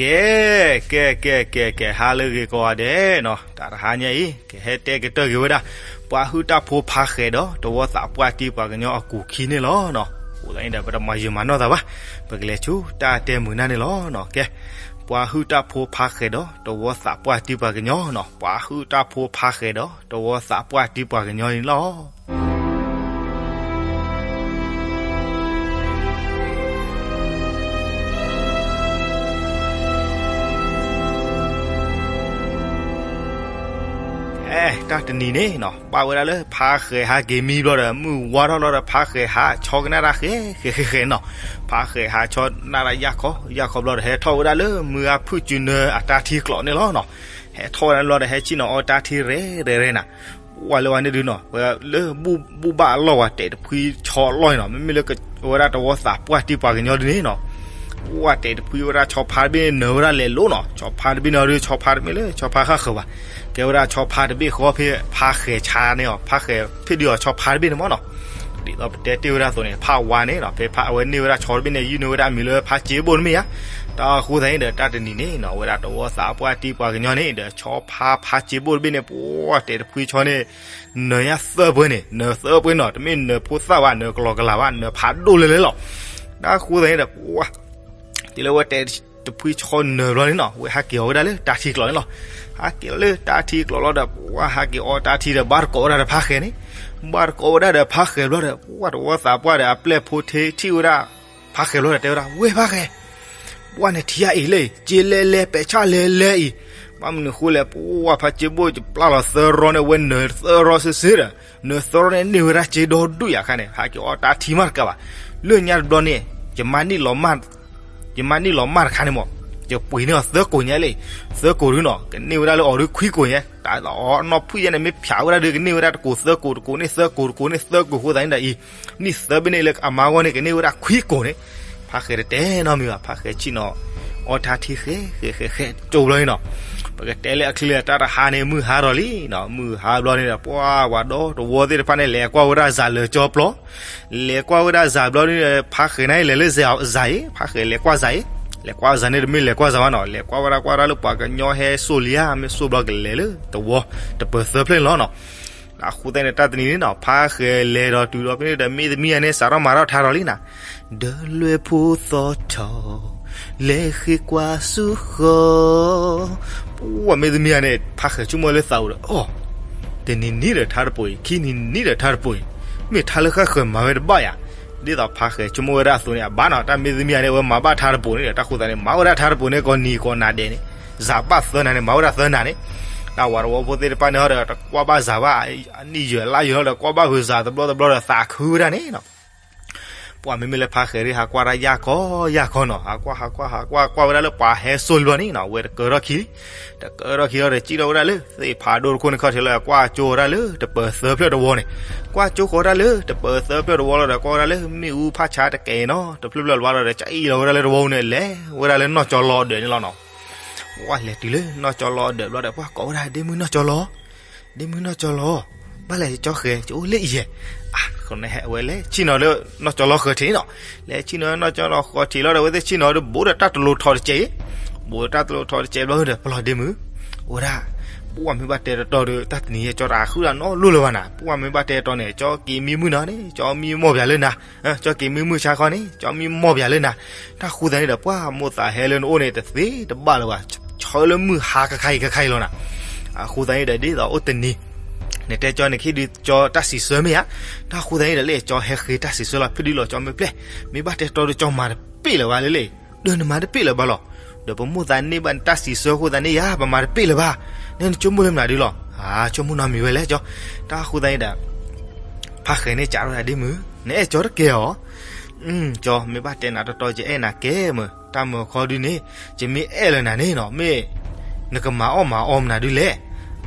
ကဲ, ကဲ, ကဲ, ကဲ, ကဲ, ဟါလၢအဂ့ၤကိးဂၤဒဲးနီၤ, တၢ်တဟါညါအံၤ ကဟဲတဲကတၢၢ်က့ၤဝဲဒၣ် ပှၤဟုၣ်တၢ်ဖိဖါဃဲၤဒီး တဝီသးပှၢ်တံၢ်ပှၤကညီအကူာ်ခံန့ၣ်လီၤနီၤ. အဃိသတးန့ၣ်ဒီး ပတမၤယုာ်မၤနီၢ်သးဘၣ်, ပကလဲၤဆူတၢ်တဲမုာ်နၢ်န့ၣ်လီၤနီၤ. ကဲ, ပှၤဟုၣ်တၢ်ဖိဖါဃဲၤဒီး တဝီသးပှၢ်တံၢ်ပှၤကညီနီၤ, ပှၤဟုၣ်တၢ်ဖိဖါဃဲၤဒီး တဝီသးပှၢ်တံၢ်ပှၤကညီန့ၣ်လီၤ. အဲ, တၢ်တနံၤန့ၣ်နီၤ ဘၣ်ဝဲဒၣ်လၢဖါဃဲၤဟးက့ၤမံဘျီဒီး မုၢ်ဝါထီၣ်လီၤဒီး ဖါဃဲၤဟးဆီကနၣ်တၢ်ဃဲၤဃဲၤဃဲၤဃဲၤနီၤ. ဖါဃဲၤဟးဆီနၣ်တၢ်ယၢ်ခီယၢ်ခီဘျီဒီး ဟဲထီၣ်ဝဲဒၣ်လၢမုၢ်ဂၤဖုၣ်စုနၢအတၢ်ထံကျိးန့ၣ်လီၤနီၤ. ဟဲထီၣ်ဝဲဒၣ်ဘျီဒီး ဟဲဆ့ၣ်နီၤအီတၢ်ထံရဲၣ်ရဲၣ်ရဲၣ်နၤ. ဝဲလၢဝဲန့ၣ်ဒုးနီၤ ဝဲလၢဘူၣ်ဘၣ်အလီၢ်ဝဲ တဲာ်တဖှံဆီအလီၢ်နီၤ, မ့မ့ၢ်လၢ ဝဲဒၣ်တဝီသးပှၢ်တံၢ်ပှၤကညီဒုးန့ၣ်နီၤ ဝဲတဲာ်တဖှံဝဲဒၣ်ဆီဖါတဘ့ၣ်န့ၣ် နၢၤဝဲဒၣ်လဲၤလိၤနီၤ. ဆီဖါတဘ့ၣ်န့ၣ်ဒုး ဆီဖါတမ့ၢ်လၢဆီဖါဃၣ်ဃၢၤဘၣ်, ကဲဝဲဒၣ်ဆီဖါတဘ့ၣ်ဃီဖဲဖါဃဲၤဆါန့ၣ်အီၤ, ဖါဃဲၤဖ့ၣ်ဒုးအီၤဆီဖါတဘ့ၣ်န့ၣ်မ့ၢ်နီၤ. ဒ်သိးပတဲတ့ၢ်ဝဲဒၣ်အသိးန့ၣ် ဖးဝါန့ၣ်နီၤ ဖဲဖးအဝဲန့ၢ်ဝဲဒၣ်ဆီတဘ့ၣ်န့ၣ် ယုၢ်န့ၢ်ဝဲဒၣ်မံၤလၢဖါစ့ဘိၣ်တမ့ၢ်ဧါ. တၢ်ဃိသတးန့ၣ်ဒီး တၢ်တနံၤန့ၣ်နီၤ ဝဲဒၣ်တဝီသးပှၢ်တံၢ်ပှၤကညီန့ၣ်ဒီး ဆီဖါဖါစ့ဘိၣ်တဘ့ၣ်န့ၣ် ပှၤတဲာ်တဖှံဆီန့ၣ် နၢၤညါသၢပှဲၤန့ၣ်, နၢၤသၢပှဲၤနီၤ, တမ့ၢ်နၢၤဖိသၣ်ဘၣ်, နၢၤကလီကလးဘၣ်, နၢၤဖးဒိၣ်လဲၣ်လဲၣ်လီၤ. တၢ်ဃိသတးန့ၣ်ဒီး ပှၤ တုၤလၢဝဲတဲာ်တဖှံဆီနၢၤဘျီန့ၣ်နီၤ ဝဲဟးက့ၤအီၤဝဲဒၣ်လၢတၢ်ထံကျိးန့ၣ်လီၤ. ဟးက့ၤလီၤလၢတၢ်ထံကျိးလီၤဒီး ပှၤဟးက့ၤအီတၢ်ထံဒီး ဘၣ်တကိးဝဲဒၣ်ဒီးဖါဃဲၤန့ၣ်, ဘၣ်တကိးဝဲဒၣ်ဒီးဖါဃဲၤဘျီဒီး ပှၤတဝီသးပှၢ်ဒီးအပျဲၢ်ဖိထံၣ်ဝဲဒၣ် ဖါဃဲၤဘျီဒီး တဲဝဲဒၣ် ဝဲဖါဃဲၤ ပှၤန့ၣ်ထံၣ်အံၤလဲၣ်အံၤ, စ့လဲလဲ ပဲာ်ဆၣ်လဲလဲအံၤ, ဘၣ်မနုၤဃိလဲၣ်, ပှၤဖါစ့ဘိၣ်ယပျၢ်လီၤသၢရီန့ၣ် ဝဲနၢၤသၢရီစ့စ့ဒီး, နၢၤသၢရီန့ၣ်န့ၢ်ဝဲဒၣ်စ့ဒီဒူၣ်ယၤခါန့ၣ် ဟးက့ၤအီတၢ်ထံမးတကးဘၣ်. လၢညါတဘျီန့ၣ် ယမါနံၣ်လီၤမၢ်, ယမါနံၣ်လီၤမၢ်တခါန့ၣ်မး, ယပှ့ၤန့ၢ်အီၤသၢကိၢ်ညါလံ, သၢကိၢ်ဒုနီၤ, ကန့ၢ်ဝဲဒၣ်လၢအီၤဒုခွံကိၢ်ညါ, တၢ်အီနီၢ်ဖုၣ်ယဲန့ၣ် မ့ၢ်ဖျးဝဲဒၣ်ဒုး ကန့ၢ်ဝဲဒၣ်တကိၢ်သၢကိၢ်, တကိၢ်န့ၢ်သၢကိၢ်, တကိၢ်န့ၢ်သၢကိၢ်အဃိသတးန့ၣ်ဒီးအံၤ နံၣ်သၢဘ့ၣ်န့ၣ်လၢအမါဂီၢ်န့ၣ် ကန့ၢ်ဝဲဒၣ်ခွံကိၢ်န့ၣ်, ဖါဃဲၤတတဲနီတမံၤဘၣ်, ဖါဃဲၤဆ့ၣ်နီၤ အီတၢ်ထံဃဲၤဃဲၤဃဲၤဃဲၤကၠိဘျီန့ၣ်နီၤ. ပကတဲလၢအချ့လၢတၢ်တဟါန့ၣ် မုၢ်ဟါထီၣ်လံနီၤ, မုၢ်ဟါဘျီန့ၣ်ဒီး ပှၤဝၤဒီတဝီသ့ၣ်တဖၣ်န့ၣ် လဲၤကွၢ်ဝဲဒၣ်စၤလၢာ်ကၠီပျီ, လဲၤကွၢ်ဝဲဒၣ်စၤဘျီန့ၣ် ဖါဃဲၤန့ၣ်လဲၤလၢစၤအံၤ, ဖါဃဲၤလဲၤကွၢ်စၤအံၤ, လဲၤကွၢ်စၤန့ၣ် တမ့ၢ်လဲၤကွၢ်စၤဘၣ်နီၤ, လဲၤကွၢ်ဝဲဒၣ်ကွၢ်ဒၣ်လၢပှၤကညီဟဲစိာ်လံဧါ, မ့ၢ်စိာ်ဘျီကလဲၤလၢတဝီ တပၢၤသၢဖျၢၣ်န့ၣ်လီၤနီၤ. အဃိသတးန့ၣ် တၢ်တနံၤန့ၣ်နီၤ ဖါဃဲၤလဲၤဒီးတုၤဒီးဖဲန့ၣ်ဒီး မ့ၢ်သမံသမိးန့ၣ် စးထီၣ်မၤထီၣ်ထါထီၣ်လံနီၤ, ဒီးလွဲၢ်ဖိသီၣ်ထီၣ် လဲၤဃ့ကွၢ်ဆူဃီ, ပှၤမ့ၢ်သမံသမိးန့ၣ် ဖါဃဲၤဆိကမိၣ်လၢသးအိၣ်ဒီး အိ, တနံၤနံၤဒီးထါတပိၤအံၤ, ခံနံၤနံၤဒီးထါတပိၤအံၤ, မ့ၢ်ထါလၢဃၣ်ဃၢၤမၤဝဲတဘၣ်ယၤ, ဒ်သိးဖါဃဲၤဆိကမိၣ်ဝဲဒၣ်အသိးန့ၣ် အဘၣ်နီၤ, တၢ်မ့ၢ်သမံသမိးန့ၣ် အဝဲမၤဘၣ်ထါတပိၤန့ၣ်ဒီး တၢ်ဃိသတးန့ၣ် မၤဝဲဒၣ်ထါတပိၤန့ၣ် ကိးနံၤကိးနၤဒဲးန့ၣ်, စၤဘၣ်သၢနၤန့ၣ် မၤဝဲဒၣ်သၢနၤန့ၣ်, တၢ်ဝၤတဝီဖိသ့ၣ်တဖၣ်န့ၣ်ဒီး တကွၢ်ဘၣ်စၤဘၣ်, အနံၣ်ယဲၢ်လါယဲၢ်လီၤဒီး ကွၢ်ဘၣ်ဖုးစၤတဘျီတဘျီဒီး သးခုဝဲဒၣ်န့ၣ်နီၤ. ပှၤမ့မ့ၢ်လၢဖါဃဲၤရ့ၣ် ဟးကွၢ်တၢ်ယၢ်ခီယၢ်ခီနီၤ, ဟးကွၢ် ဟးကွၢ် ဟးကွၢ် ကွၢ်ဝဲဒၣ်လၢပှၤဟဲစိာ်လံဘျီန့ၣ်နီၤ, ဝဲတကၢထီၣ်ခံလံ, တကၢထီၣ်ခံလီၤဒီး စံၣ်ထီၣ်ဝဲဒၣ်လၢ သ့ၣ်ဖးဒိၣ်တခိၣ်န့ၣ်ခီၣ်ထံးလီၤဒီး ကွၢ်ကၠိဝဲဒၣ်လၢတပၢၤသၢဖျၢၣ်တဝီန့ၣ်, ကွၢ်ကၠိဃီၤဒၣ်လၢတပၢၤသၢဖျၢၣ်တဝီလီၤဒီး ကွၢ်ဝဲဒၣ်လၢမ့ၣ်အူဖးဆါတကဲးနီၤ, တဖျၢၣ်ဖျၢၣ်တဝီလီၤဒီး ကအံၣ်လီၤဝဲဒၣ်လၢတဝီန့ၣ် လဲၤဝဲဒၣ်လၢနီၢ်ကၠီလီၤအဒၢးန့ၣ်လီၤနီၤ. ပှၤလဲၤတုၤလၢနီၢ်ကၠီလီၤအဒၢးဘျီဒီး ပှၤကိးဝဲဒၣ် ဒ့မုၢ်နီၢ်ကၠီလီၤ ဒ့မုၢ်နီၢ်ကၠီလီၤ, ဘၣ်လဲၣ်ကၠီဃဲၤ ကၠိအိၣ်လၢအံၤယဲၢ်, အဃိန့ၣ် ဟဲဝဲလဲၤဆ့ၣ်နီၤလၢနီၢ်ကၠီလီၤဃၢၤထံးနီၤ, လဲၤဆ့ၣ်နီၤလၢနီၢ်ကၠီလီၤဃၢၤထံးလီၤဒီး အဝဲသ့ၣ်ဆ့ၣ်နီၤဒီး ဘူးဒီးတၢ်တလိၤထီၣ်တစဲးအံၤ, ဘူးဒီးတၢ်တလိၤထီၣ်တစဲးဘျီဒီး ပလီၢ်ဒ့မုၢ်, အိၣ်ဒၣ်, ပှၤမ့ၢ်ဘၣ်တဲတတီၤဒီး တၢ်တနံၤညါ ကၠီတၢ်ဃုတၢ်နီတလိၤလၢၤဘၣ်နၤ, ပှၤမ့ၢ်ဘၣ်တဲတတီၤန့ၣ် ကၠီက့ၤမံမုၢ်နီၤန့ၣ် ကၠီမံမီၢ်ပၠးလၢနၤ ကၠီက့ၤမံမုၢ်ဆါခီန့ၣ် ကၠီမံမီၢ်ပၠးလၢနၤ, တၢ်ဃိသတးန့ၣ်ဒီး ပှၤမိၢ်သးဟဲလၢနအိၣ်န့ၣ် တသ့တဘၣ်လၢၤဘၣ်, ဆၢလၢမုၢ်ဟါခါခါအံၤခါခါအံၤလီၤနၤ, အဃိသတးန့ၣ်ဒီး ဒ်သိးအိၣ်တနံၤ နတဲကၠီန့ၣ် ခံဒုးကၠီတၢ်စံးဆၢမ့ၢ်ဧါ, တၢ်ဃိသတးန့ၣ်ဒီး လၢကၠီဟဲဃ့တၢ်စံးဆၢလီၤ ဖဲဒုလီၤကၠီမ့ၢ်ပျဲၢ်, မ့ၢ်ဘၣ်တဲတီဒီးကၠီမၤတပ့ၢ်လၢၤဘၣ်လၢလဲၣ်, ဒီးနမၤတပ့ၢ်လၢၤဘၣ်လီၤ, ဒီးပမိၢ်သးန့ၢ်ဘၣ်နတၢ်စံးဆၢအဃိသတးန့ၣ်ယါ ပမၤတပ့ၢ်လၢၤဘၣ်, နဲနဆိကမိၣ်လၢမနုၤဒုလီၤ, ဆိကမိၣ်နီတမံၤဝဲလဲၣ်ကၠီ, တၢ်ဃိသတးန့ၣ်ဒီး ဖါဃဲၤန့ၣ်စံးဝဲဒၣ်ဒ့မုၢ်, နအဲၣ်ကၠီတကဲအီၤ, ကၠီမ့ၢ်ဘၣ်တဲနၤတတီၤ ယအဲၣ်နၤကဲမး, တၢ်မၢခီဒုန့ၣ် ယမ့ၢ်အဲၣ်လၢနၤန့ၣ်နီၤ မ့ၢ် နကမၤအီၣ်မၤအီမနုၤဒုလဲၣ်,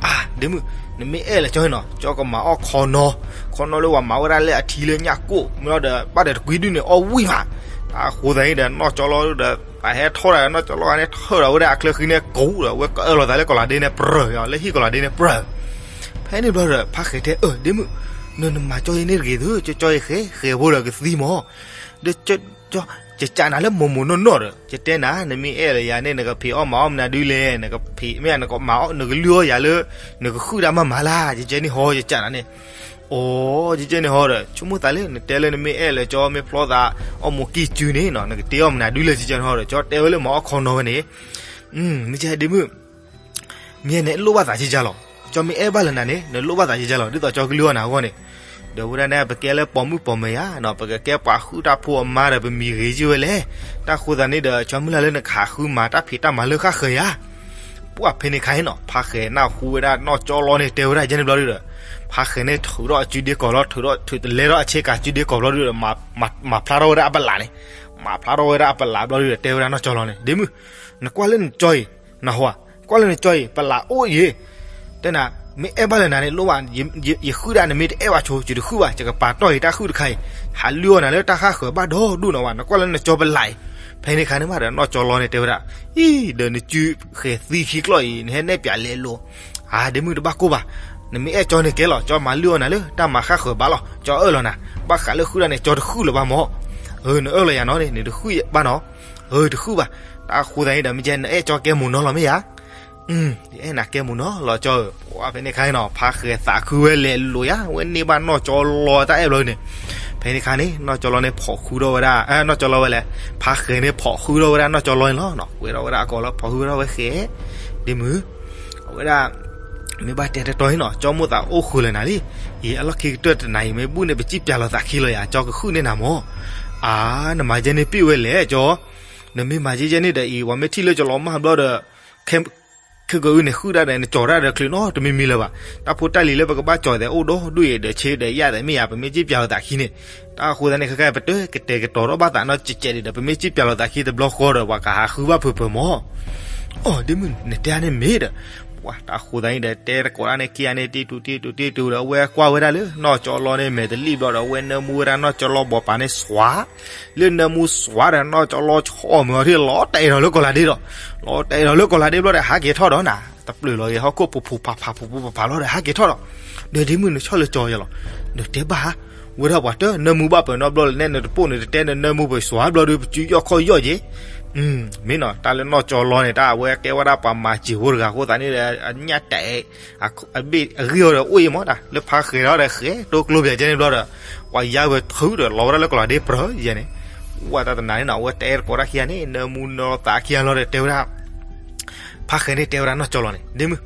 အါ ဒ့မုၢ်, နမ့ၢ်အဲၣ်လၢကၠီန့ၣ်နီၤ ကၠီကမၤအီၣ်ခီနီ, ခီနီလၢပှၤမၤဝဲဒၣ်လၢအထံလၢညၣ်ကိၣ် မ့ၢ်ဒီး ဘၣ်ဒီးတကွံဒုန့ၣ် အီၣ်ဝံၣ်မး, တၢ်ဃိသတးန့ၣ်ဒီး နီၢ်ကၠီလီၤဒီး ပဟဲထီၣ်ဒီး နီၢ်ကၠီလီၤန့ၣ် ထၢဒီးဝဲဒၣ်အချၢဃံန့ၣ်ကိးဒီး ဝဲကအၢၣ်လီၤသးလၢကီၢ်လၤဒ့န့ၣ်ပြၢၤ, လၢဟံၣ်ကီၢ်လၤဒ့န့ၣ်ပြၢၤ, ဖဲန့ၣ်ဘျီဒီး ဖါဃဲၤတဲအၢ ဒ့မုၢ်, နနမၤကၠီအံၤန့ၣ်တဂ့ၤသု ကၠီကၠီအံၤဃဲၤ ဃဲၤဖိဒီးကသံမး, ဒီးကၠီ ယကးနၤလၢမိၢ်မိၢ်နီၢ်နီၢ်ဒီး ယတဲနၤ နမ့ၢ်အဲၣ်လၢယၤန့ၣ် နကဖံးအီၣ်မၤအီၣ်မနုၤဒုလဲၣ်, နကဖံးမ့ၢ်နကမၤအီၣ် နကလုၢ်အီၣ်ယၤလၢ နကဃုဒၣ်မးမးလၢ ယကဲန့ၣ်ဟီ ယကးနၤန့ၣ်. အိ ယကဲန့ၣ်ဟီဒီး ဆိကမိၣ်သးလၢ နတဲလၢနမ့ၢ်အဲၣ်လၢကၠီမ့ၢ်ဖျီသး အီၣ်မိၢ်ကံၢ်စုန့ၣ်နီၤ နကတ့အီၣ်မနုၤဒုလဲၣ် ယကဲန့ၣ်ဟီဒီး ကၠီတဲဝဲလၢမၤအီၣ်ခီနီၤဝဲန့ၣ်. မ့ၢ်ကဲဒ့မုၣ် မ့ၢ်နလိၣ်ဘၣ်သးကကလီၤ. ကၠီမ့ၢ်အဲၣ်ဘၣ်လၢနၤန့ၣ် နလိၣ်ဘၣ်သးကကလီၤ ဒ်သိးကၠီကလုၢ်အီၣ်နၤအဂီၢ်န့ၣ်. ဒီးဝဲဒၣ်န့ၣ် ပကဲလၢပိာ်မုၣ်ပိာ်မၢၤယါနီၤ ပကကဲပှၤဃုတၢ်ဖိအမါဒီး ပမံၤဂ့ၤယုၢ်ဝဲလဲၣ်. တၢ်ဃိသးန့ၣ်ဒီး ကၠီမုၢ်လၢ်လၢနကဟးဃုမၤတၢ်ဖံးတၢ်မၤလၢဃၣ်ဃၢၤယါ. ပှၢ်ဖဲန့ၣ်ခါအံၤနီၤ ဖါဃဲၤနၢ်ဟူဝဲဒၣ်နီၢ်ကၠီလီန့ၣ် တဲဝဲဒၣ်ယဲန့ၣ်ဘျီဒုဒီး ဖါဃဲၤန့ၣ်ထုးထီၣ်အစုဒ့ကီၢ်လီၤ ထုးထီၣ်ထုးတလဲထီၣ်အဆ့ကၤစုဒ့ကီၢ်ဘျီဒုဒီး မၤဖျါထီၣ်ဝဲဒၣ်အပလးန့ၣ်. မၤဖျါထီၣ်ဝဲဒၣ်အပလးဘျီဒုဒီး တဲဝဲဒၣ်နီၢ်ကၠီလီန့ၣ် ဒ့မုၣ် နကွၢ်လၢနကၠီအံၤ နဟူဧါ ကွၢ်လၢနကၠီအံၤ ပလးအိၣ်အံၤ တဲနၤ မ့ၢ်အဲၣ်ဘၣ်လၢနၤန့ၣ် လိၣ်ဘၣ် ယဃုဒၣ်နမ့ၢ်တအဲၣ်ဘၣ်ဆိ ယတဃုဘၣ် ယကပာ်တီၢ်အံၤတၢ်ဃုတခါအံၤ ဟးလုၢ်အီၣ်နၤလၢတၢ်ဃၣ်ဃၢၤဘၣ်ဒီဒူၣ်နီၤဝဲ နကွၢ်လၢနကၠီပလးအံၤ. ဖဲန့ၣ်ခါန့ၣ်မးဒီး နီၢ်ကၠီလီန့ၣ် တဲဝဲဒၣ် အံၤ ဒီးနစုဃဲၤသံခံကျီၢ်အံၤ နဟဲနဲၣ်ပၠးလဲၤလိၤ အါ ဒ့မုၣ်တဘၣ်ကိၢ်ဘၣ်. နမ့ၢ်အဲၣ်ကၠီန့ၣ်ကဲလီၤ ကၠီမၤလုၢ်အီၣ်နၤလၢတၢ်မၤဃၣ်ဃၢၤဘၣ်လီၤ ကၠီအၢၣ်လီၤနၤ ဘၣ်ဃးလၢဃုဒၣ်န့ၣ် ကၠီတဃုလၢၤဘၣ်မၢ်. အၢ နအၢၣ်လီၤယၤနီၤန့ၣ် နတဃုဘၣ်နီၤ. အၢ တဃုဘၣ်. တၢ်ဃိသတးန့ၣ်ဒီး မ့ၢ်ကဲ နအဲၣ်ကၠီကဲမိၢ်နီၤလီၤမ့ၢ်ဧါ. ယအဲၣ်နၤကဲမိၢ်နီၤလီၤကၠီဧၢ. ပှၢ်ဖဲန့ၣ်ခါန့ၣ်နီၤ ဖါဃဲၤသးခုဝဲလဲၤလိၤယါ ဝဲန့ၢ်ဘၣ်နီၢ်ကၠီလီတၢ်အဲၣ်ဘျီန့ၣ်. ဖဲန့ၣ်ခါန့ၣ် နီၢ်ကၠီလီန့ၣ် ဖိးဃုထီၣ်ဝဲဒၣ် နီၢ်ကၠီလီဝဲလဲၣ် ဖါဃဲၤန့ၣ် ဖိးဃုထီၣ်ဝဲဒၣ်နီၢ်ကၠီလီန့ၣ်လီၤ. ကွဲထီၣ်ဝဲဒၣ်အကိာ်လၢ ဖိးဃုထီၣ်ဝဲဃဲၤ ဒ့မုၣ် အဝဲဒၣ် မ့ၢ်ဘၣ်တဲတတီၤန့ၣ်နီၤ ကၠီမိၣ်သးအိၣ်ဃုာ်လၢနၤလံ. အံၤ အလီၢ်ခံကတၢၢ်တနၤအံၤ မ့ၢ်ဘူၣ်န့ၣ် ပစံၣ်ပၠးလီၤသးခံလီၤယၤ ကၠီကဃုန့ၢ်နၤမၢ်. အါ နမၤယဲန့ၣ်ပ့ၢ်ဝဲလဲၣ်ကၠီ. နမ့ၢ်မၤယဲယဲန့ၣ်ဒီးအံၤ ပှၤမ့ၢ်ထံၣ်လၢကၠီလီမၢ်ဘျီဒီး ခဲကနံၣ်အံၤန့ၣ် ဃုဒၣ်ဒီး နကၠီတၢ်ဒီးချုးနီတမံၤမံၤလၢၤဘၣ်. တၢ်ဖိတၢ်လံၤလၢပကဘၣ်ကၠီသဲးအိၣ်ဒီဒူၣ်အံၤဒီး ဆ့ဒီးယၣ်သဲးမ့ၢ်ယါ ပမ့ၢ်စံၣ်ပၠးလီၤသးခံန့ၣ်. တၢ်ဃိသတးန့ၣ် ခဲခါ ပတကတဲာ်ကတီၤထီၣ်ဘၣ်သးနီတစဲးစဲးဒံးဒီး ပမ့ၢ်စံၣ်ပၠးလီၤသးခံတဘျီဃီဒီး ပှၤကဟးဃုဘၣ်ဖုးဖုးမၢ်. အိ ဒ့မုၣ် နတဲန့ၣ်မ့ၢ်ဒီး ပှၢ်တၢ်ဃိသတးန့ၣ်ဒီး တဲတကိးတၢ်န့ၣ်ခံဂၤန့ၣ် တံတူာ်တံတူာ်တံတူာ်ဒီး အဝဲကွၢ်ဝဲဒၣ်လၢ နီၢ်ကၠီလီန့ၣ် မဲာ်တလံၣ်ဘျီဒီး အဝဲနၢမူဝဲဒၣ်နီၢ်ကၠီလီဘီးပၤန့ၣ်စွး လၢနၢမူစွးဒီး နီၢ်ကၠီလီဆီၣ်မုာ်အီၤထံၣ် လီၤတဲာ်ဒီးလၢကီၢ်လၤဒ့ဒီး လီၤတဲာ်ဒီးလၢကီၢ်လၤဒ့ဘျီဒီး ဟးက့ၤထီၣ်ဒီးနၤ တပျၢၢ်လီၤဂ့ၤ ဟီၣ်ခိၣ်ဖူးဖူးဖးဖးဖူးဖူးဖးဖးလီၤဒီး ဟးက့ၤထီၣ်ဒီး ဒီးဒ့မုၣ်နဆီၣ်လၢကၠီယလီၤ. နတဲဘၣ်ဧါ ဝဲဒၣ်ပှၤတနၢမူဘၣ်ပှဲၤနီတဘျီလၢၤန့ၣ် နတပိၢ်နတတဲ နနၢမူပှဲၤစွးဘျီဒီး ပစုယီၣ်ခီၣ်ယီၣ်က့ၤ မ့ၢ်နီၤ တၢ်လၢနီၢ်ကၠီလီန့ၣ် တၢ်အဝဲကဲဝဲဒၣ်ပှၤမၤစၢၤဖိတဂၤအဃိသတးန့ၣ်ဒီး အညၣ်တဲာ် အဘ့ၣ်အဂံၢ်အီၤဒီးအိၣ်အံၤမၢ် တၢ်လၢဖါဃဲၤဒီး ဃဲၤတိကျိပၠးကဲန့ၣ်ဘျီဒီး ပှၤယါဝဲထုဒီး လီၤဝဲဒၣ်လၢကီၢ်လၤဒ့ပြၢယဲန့ၣ်. ဝဲတၢ်တနၤန့ၣ်နီၤ အဝဲတဲတကိးတၢ်ခံဂၤန့ၣ် နၢမူနၢသးခံဂၤလီၤဒီး တဲဝဲဒၣ် ဖါဃဲၤန့ၣ်တဲဝဲဒၣ်နီၢ်ကၠီလီန့ၣ် ဒ့မုၣ်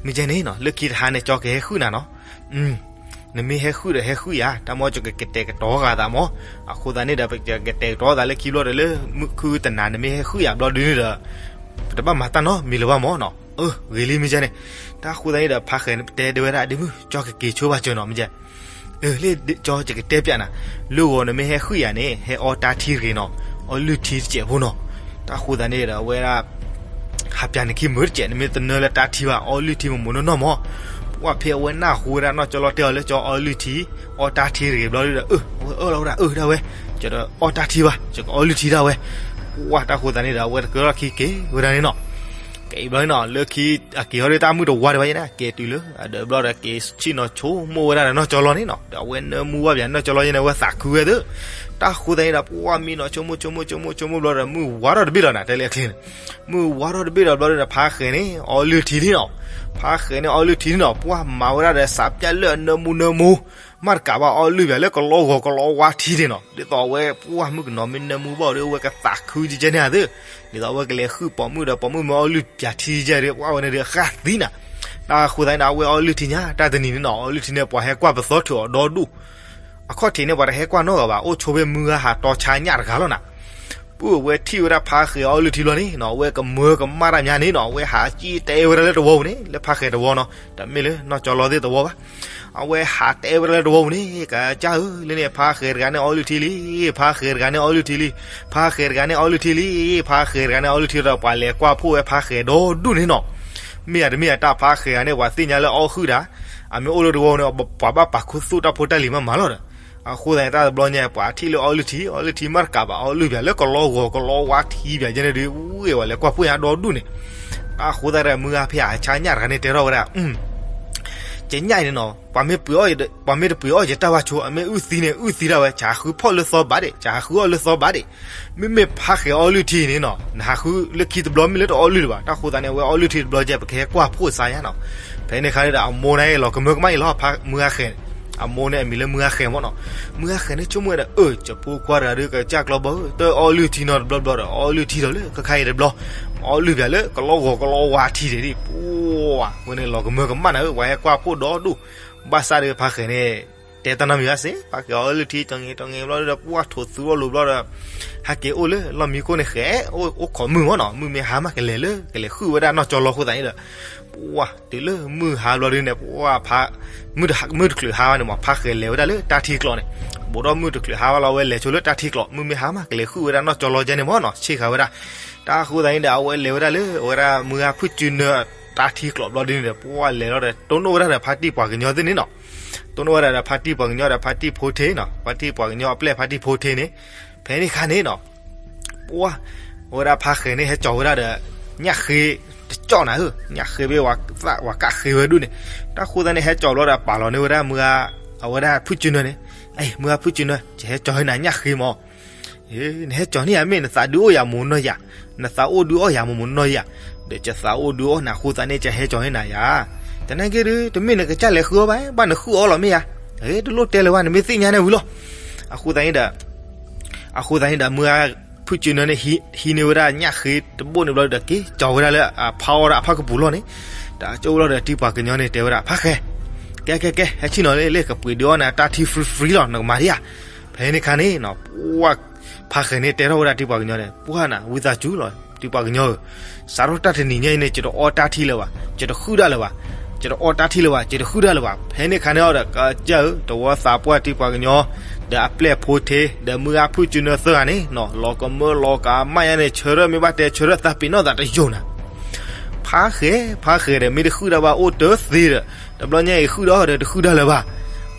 မ့ၢ်ကဲန့ၣ်နီၤ လၢခံတဟါန့ၣ် ကၠီကဟဲဃုနၤနီၤ. နမ့ၢ်ဟဲဃုဒီးဟဲဃုယၤ တၢ်မ့ၢ်ကကတဲာ်ကတီၤဂာ်သးမၢ်. အဃိသတးန့ၣ်ဒီး ပကတဲာ်ကတီၤသးလၢခံဘျီဒီး လၢမုၢ်ခုတနၤ နမ့ၢ်ဟဲဃုယၤဘျီဒုန့ၣ်ဒီး ပတဘၣ်မၤတၢ်နီတမံၤလၢၤဘၣ်မၢ်နီၤ. အၢ ဂ့ၤလံမ့ၢ်ကဲန့ၣ်. တၢ်ဃိသတးန့ၣ်ဒီး ဖါဃဲၤတဲဒၣ်ဝဲဒၣ် ဒ့မုၣ် ကၠီကက့ၤဆိဘၣ်စၢၤနီၤ မ့ၢ်ကဲ အၢ လၢကၠီယကတဲပၠးနၤ, လၢဂီၤနမ့ၢ်ဟဲဃုယၤန့ၣ် ဟဲအီတၢ်ထံတဂ့ၤနီၤ, အီလုၢ်ထံတစဲးဖိနီၤ. တၢ်ဃိသတးန့ၣ်ဒီး အဝဲဒၣ် ဟးပၠးနခံမုာ်တစဲး, နမ့ၢ်တနၢလၢတၢ်ထံဘၣ် အီလုၢ်ထံမိၢ်မိၢ်နီၢ်နီၢ်မၢ်. ပှၢ်ဖဲအဝဲနၢ်ဟူဝဲဒၣ်နီၢ်ကၠီလီတဲအီၤလၢကၠီအီလုၢ်ထံ, အီတၢ်ထံတဂ့ၤဘျီဒုဒီး အၢ အဝဲအၢၣ်လီၤဝဲဒၣ် အၢ ဒၣ်ဝဲ, ကၠီဒီးအီတၢ်ထံဘၣ် ကၠီကအီလုၢ်ထံဒၣ်ဝဲ. ပှၢ်တၢ်ဃိသတးန့ၣ်ဒီး အဝဲတကြၢးလီၢ်ခံက့ၤဝဲဒၣ်န့ၣ်နီၤ. က့ၤဘျီန့ၣ်နီၤ လၢခံ အက့ၤဟီၣ်ဒၣ်တၢ်မုၢ်တဝါဒံးဘၣ်ယဲန့ၣ် က့ၤတုၤလၢ အဒၢးဘျီဒီး က့ၤဆ့ၣ်နီၤဆိကမိၣ်ဝဲဒၣ်ဒီးနီၢ်ကၠီလီန့ၣ်နီၤ, ဒီးအဝဲနၢမူဘၣ်ပၠးနီၢ်ကၠီလီယဲန့ၣ် အဝဲသးခုဝဲသ့ၣ်. တၢ်ဃိသတးန့ၣ်ဒီး ပှၢ်မံနီၤ ဆိကမိၣ်ဆိကမိၣ်ဆိကမိၣ်ဆိကမိၣ်ဘျီဒီး မုၢ်ဝါထီၣ်တဘ့ၣ်လီၤနၤ တဲလၢအချ့န့ၣ်, မုၢ်ဝါထီၣ်တဘ့ၣ်ဒီးဘျီဒီး ဖါဃဲၤန့ၣ် အီလုၢ်ထံလံနီၤ, ဖါဃဲၤန့ၣ် အီလုၢ်ထံလံနီၤ, ပှၢ်မၤဝဲဒၣ်ဒီး စးပၠးလၢအနၢမူနၢမူ မ့ၢ်တကးဘၣ် အီလုၢ်ပၠးလၢကလီဂီၤကလီဝါထံန့ၣ်နီၤ, ဒ်သိးအဝဲပှၢ်မုၣ်ကနီၤ မ့ၢ်နၢမူဘၣ်ဒီး အဝဲကသးခုကဲန့ၣ်ဧါသ့ၣ်, ဒ်သိးအဝဲကလဲၤဃုပိာ်မုၣ်ဒီး ပိာ်မုၣ်မ့ၢ်အီလုၢ်ပၠးထံကဲဒီး ပှၢ်ဝဲန့ၣ်ဒီး ဃၣ်သံနၤ. တၢ်ဃိသတးန့ၣ်ဒီး အဝဲအီလုၢ်ထံညါ တၢ်တနံၤန့ၣ်နီၤ အီလုၢ်ထံန့ၣ် ပှၤဟဲကွၢ်ပသီထုးအီၤဒီဒူၣ်, အခီၣ်ထံးန့ၣ် ပှၤတဟဲကွၢ်နီတဂၤဘၣ် အိၣ်ဆိဖဲမုၢ်ဂၤဟးတီဆါညၣ်တဂၤလီၤနၤ. ပှၢ်အဝဲထံၣ်ဝဲဒၣ်ဖါဃဲၤအီလုၢ်ထံဘျီန့ၣ်နီၤ အဝဲကမၢကမၣ်တၢ်မးန့ၣ်နီၤ အဝဲဟးစံၣ်တဲဝဲဒၣ်လၢတဝီပူၤန့ၣ် လၢဖါဃဲၤတဝီနီၤ တမ့ၢ်လၢနီၢ်ကၠီလီသ့ၣ်တဝီဘၣ်. အဝဲဟးတဲဝဲဒၣ်လၢတဝီပူၤန့ၣ် ကစၢ်ဧၢ လၢန့ၣ် ဖါဃဲၤတဂၤန့ၣ်အီလုၢ်ထံလံ, ဖါဃဲၤတဂၤန့ၣ်အီလုၢ်ထံလံ, ဖါဃဲၤတဂၤန့ၣ်အီလုၢ်ထံလံ, ဖါဃဲၤတဂၤန့ၣ်အီလုၢ်ထံဒီး ပှၤလဲၤကွၢ်ဖှိၣ်ဝဲဖါဃဲၤဒီဒူၣ်န့ၣ်နီၤ. မ့ၢ်ဧါတမ့ၢ်ဧါ တၢ်ဖါဃဲၤတဂၤန့ၣ် ပှၤသ့ၣ်ညါလၢအီၣ်ဃုာ်တၢ်, အမ့ၢ်အိၣ်လၢတဝီပူၤန့ၣ် ပှၤဘၣ်ပာ်ခူသူၣ်တၢ်ဖိတၢ်လံၤမးမးလီၤဒီး အဃိသတးန့ၣ် တၢ်တဘျီညါ ပှၤထံၣ်လၢအီလုၢ်ထံ အီလုၢ်ထံမ့ၢ်တကးဘၣ် အီလုၢ်ပၠးလၢကလီဂီၤကလီဝါထံပၠးကဲန့ၣ်ဒီး ဝဲပှၤလဲၤကွၢ်ဖှိၣ်ညါဒီဒူၣ်န့ၣ်. တၢ်ဃိသတးဒီး မုၢ်ဂၤဖဲဟးဆါညၣ်တဂၤန့ၣ် တဲထီၣ်ဝဲဒၣ် ကညၣ်အံၤန့ၣ်နီၤ, ပှၤမ့ၢ်ပှ့ၤအီၣ်ယတၢ်ဝါဆိ အမ့ၢ်အုၣ်သံန့ၣ် အုၣ်သံဒၣ်ဝဲ, ကဟးဃုဖီၣ်လၢသီဘၣ်ဒံး, ကဟးဃုအီၣ်လၢသီဘၣ်ဒံး. မ့မ့ၢ်ဖါဃဲၤအီလုၢ်ထံန့ၣ်နီၤ, နဟးဃုလၢခံတဘျီ မ့ၢ်လၢတအီလုၢ်ဒံးဘၣ်. တၢ်ဃိသတးန့ၣ် အဝဲအီလုၢ်ထံတဘျီကဲ ပကဟဲကွၢ်ဖှိၣ်စါယါနီၤ. ဖဲန့ၣ်ခါန့ၣ်ဒီး အမိၢ်န့ၣ်လီၤကမၢကမၣ်အံၤလီၤ, မုၢ်ဂၤဃဲၤန့ၣ်, အမိၢ်န့ၣ်အမံၤလၢမုၢ်ဂၤဃဲၤမ့ၢ်နီၤ. မုၢ်ဂၤဃဲၤန့ၣ်ဆိကမိၣ်ဝဲဒီး အၢ ကဖိခွါတဂၤဒီး ကစၢ်ကျီဘီဧၢ, တအီလုၢ်ထံနီတဘျီဘျီဒီး အီလုၢ်ထံဒီးလၢခဲခါအံၤတဘျီ, အီလုၢ်ပၠးလၢကလီဂီၤကလီဝါထံဒံး, ပှၤဝဲန့ၣ်လီၤကမၢကမၣ်နၤဧၢ, ပှၤဟဲကွၢ်ဖှိၣ်ဒီဒူၣ်. ဘၣ်ဆၣ်ဒီးဖါဃဲၤန့ၣ် တဲတၢ်နီတမံၤဘၣ်စ့ၢ်, ဖါဃဲၤအီလုၢ်ထံ တနံၤတနံၤဘျီဒီး ပှၤထိးသူအီၣ်လိၤဘျီဒီး ဟဲက့ၤအိၣ်လၢလီၢ်မံခိၣ်န့ၣ်ဃဲၤ, အိၣ်ခိးမုၢ်မ့ၢ်နီၤ, မုၢ်မ့ၢ်ဟါမး ကလဲၤလၢ ကလဲၤဃုဝဲဒၣ်နီၢ်ကၠီလီၤအဃိသတးန့ၣ်ဒီး ပှၤတုၤလၢမုၢ်ဟါဘျီဒုန့ၣ် ပှၤဖါ မုၢ်တဟါ, မုၢ်တချုးဟါဘၣ်န့ၣ်မး ဖါဃဲၤလဲၤဝဲဒၣ်လၢတၢ်ထံကျိးန့ၣ်, ဘူးထီၣ်မုၢ်တချုးဟါဘၣ်လီၤ အဝဲလဲၤဆိလၢတၢ်ထံကျိး, မုၢ်မ့ၢ်ဟါမး ကလဲၤဃုဝဲဒၣ်နီၢ်ကၠီလီၤကဲန့ၣ်မ့ၢ်နီၤ, ဆ့ၣ်ဃာ်ဝဲဒၣ်. တၢ်ဃိသတးန့ၣ်ဒီး အဝဲလဲၤဝဲဒၣ်လၢ အဝဲဒၣ်မုၢ်ဂၤဖုၣ်စုနၢတၢ်ထံကျိးဘျီဒုန့ၣ်ဒီး ပှၤလဲၤလီၤဒီး တိၢ်နီၣ်ဝဲဒၣ်ဒီးဖါတံၢ်ပှၤကညီသ့ၣ်န့ၣ်နီၤ, တိၢ်နီၣ်ဝဲဒၣ်ဒီးဖါတံၢ်ပှၤကညီဒီးဖါတံၢ်ဖိထ့နီၤ, ဖါတံၢ်ပှၤကညီအပျဲၢ်ဖါတံၢ်ဖိထ့န့ၣ်, ဖဲန့ၣ်ခါန့ၣ်နီၤ ပှၤ အဝဲဒၣ်ဖါဃဲၤန့ၣ်ဟဲကၠီၤဝဲဒၣ်ဒီး ညၣ်ဃ့တကၠီၣ်နၤဧၢ, ညၣ်ဃ့ဘ့ၣ်ဝၤကးဃ့ဝဲဒၣ်န့ၣ်, တၢ်ဃိသတးန့ၣ် ဟဲကၠီၤဘျီဒီးပာ်လီၤန့ၢ်ဝဲဒၣ်မုၢ်ဂၤ, အဝဲဒၣ်ဖုၣ်စုနၢန့ၣ်, အ့ မုၢ်ဂၤဖုၣ်စုနၢ ယဟဲကၠီၤဟ့ၣ်နၤညၣ်ဃ့မး, နဟဲကၠီၤန့ၢ်ယၤမ့ၢ်နသးဒုးအိၣ်ယၤမ့ၢ်နီၢ်ယၤ, နသးအိၣ်ဒုးအိၣ်ယၤမ့ၢ်နီၢ်ယၤ, ဒီးယသးအိၣ်ဒုးအိၣ်နၤအဃိသတးန့ၣ် ယဟဲကၠီၤဟ့ၣ်နၤယၤ, တနာ်က့ဒုး တမ့ၢ်နကစၢ်လဲၤဃုအီၣ်ဘၣ်, ဘၣ်နဃုအီၣ်လီၤမ့ၢ်ယၤ, တလိၣ်တဲလၢၤဘၣ် နမ့ၢ်သ့ၣ်ညါန့ၣ်ဝံၤလီၤ. အဃိသတးန့ၣ်ဒီး အဃိသတးန့ၣ်ဒီး မုၢ်ဂၤဖုၣ်စုနၢန့ၣ် ဟံးန့ၢ်ဝဲဒၣ်ညၣ်ဃ့တဘိၣ်န့ၣ်ဘျီဒီး က့ၤကၠီၤဝဲဒၣ်လၢအဖါအီၣ်ဒၣ်အဖၣ်ကပူၤလီၢ်န့ၣ်, တၢ်ကၠီဝဲလီၤဒီးတံၢ်ပှၤကညီန့ၣ် တဲဝဲဒၣ် ဖါဃဲၤ, ကဲကဲကဲ ဟဲဆ့ၣ်နီၤလၢ လၢကပှ့ၤဒုးအီၣ်နၤတၢ်ထံ free free လီၤ နကမၤဒံးဧါ. ဖဲန့ၣ်ခါန့ၣ် ပှၤ ဖါဃဲၤန့ၣ်တဲထီၣ်ဝဲဒၣ်တံၢ်ပှၤကညီန့ၣ် ပှၤနၤ ဝံသးစူၤလီၤ တံၢ်ပှၤကညီဧၢ, စးထီၣ်တၢ်တနံၤညါအံၤန့ၣ် ယတအီတၢ်ထံလၢၤဘၣ်, ယတဃုဒၣ်လၢၤဘၣ်, ယတအီတၢ်ထံလၢၤဘၣ်, ယတဃုဒၣ်လၢၤဘၣ်. ဖဲန့ၣ်ခါန့ၣ်အီၤဒီး ကစၢ်ဧၢ တဝီသးပှၢ်တံၢ်ပှၤကညီ ဒီးအပျဲၢ်ဖိထ့ ဒီးမုၢ်ဂၤဖုၣ်စုနၢသၢဂၤန့ၣ်နီၤ လီၤကမၢလီၤကမၣ်ညါန့ၣ် ဆၢထၢၣ်မ့ၢ်ဘၣ်တဲ ဆၢထၢၣ်သးပ့ၤနီၣ်သးတယိာ်နၤ. ဖါဃဲၤ ဖါဃဲၤဒီး မ့ၢ်တဃုဒၣ်ဘၣ်အိၣ်တသ့ဒီး တဘျီညါအံၤဃုဒၣ်အီၤဒီး တဃုဒၣ်လၢၤဘၣ်,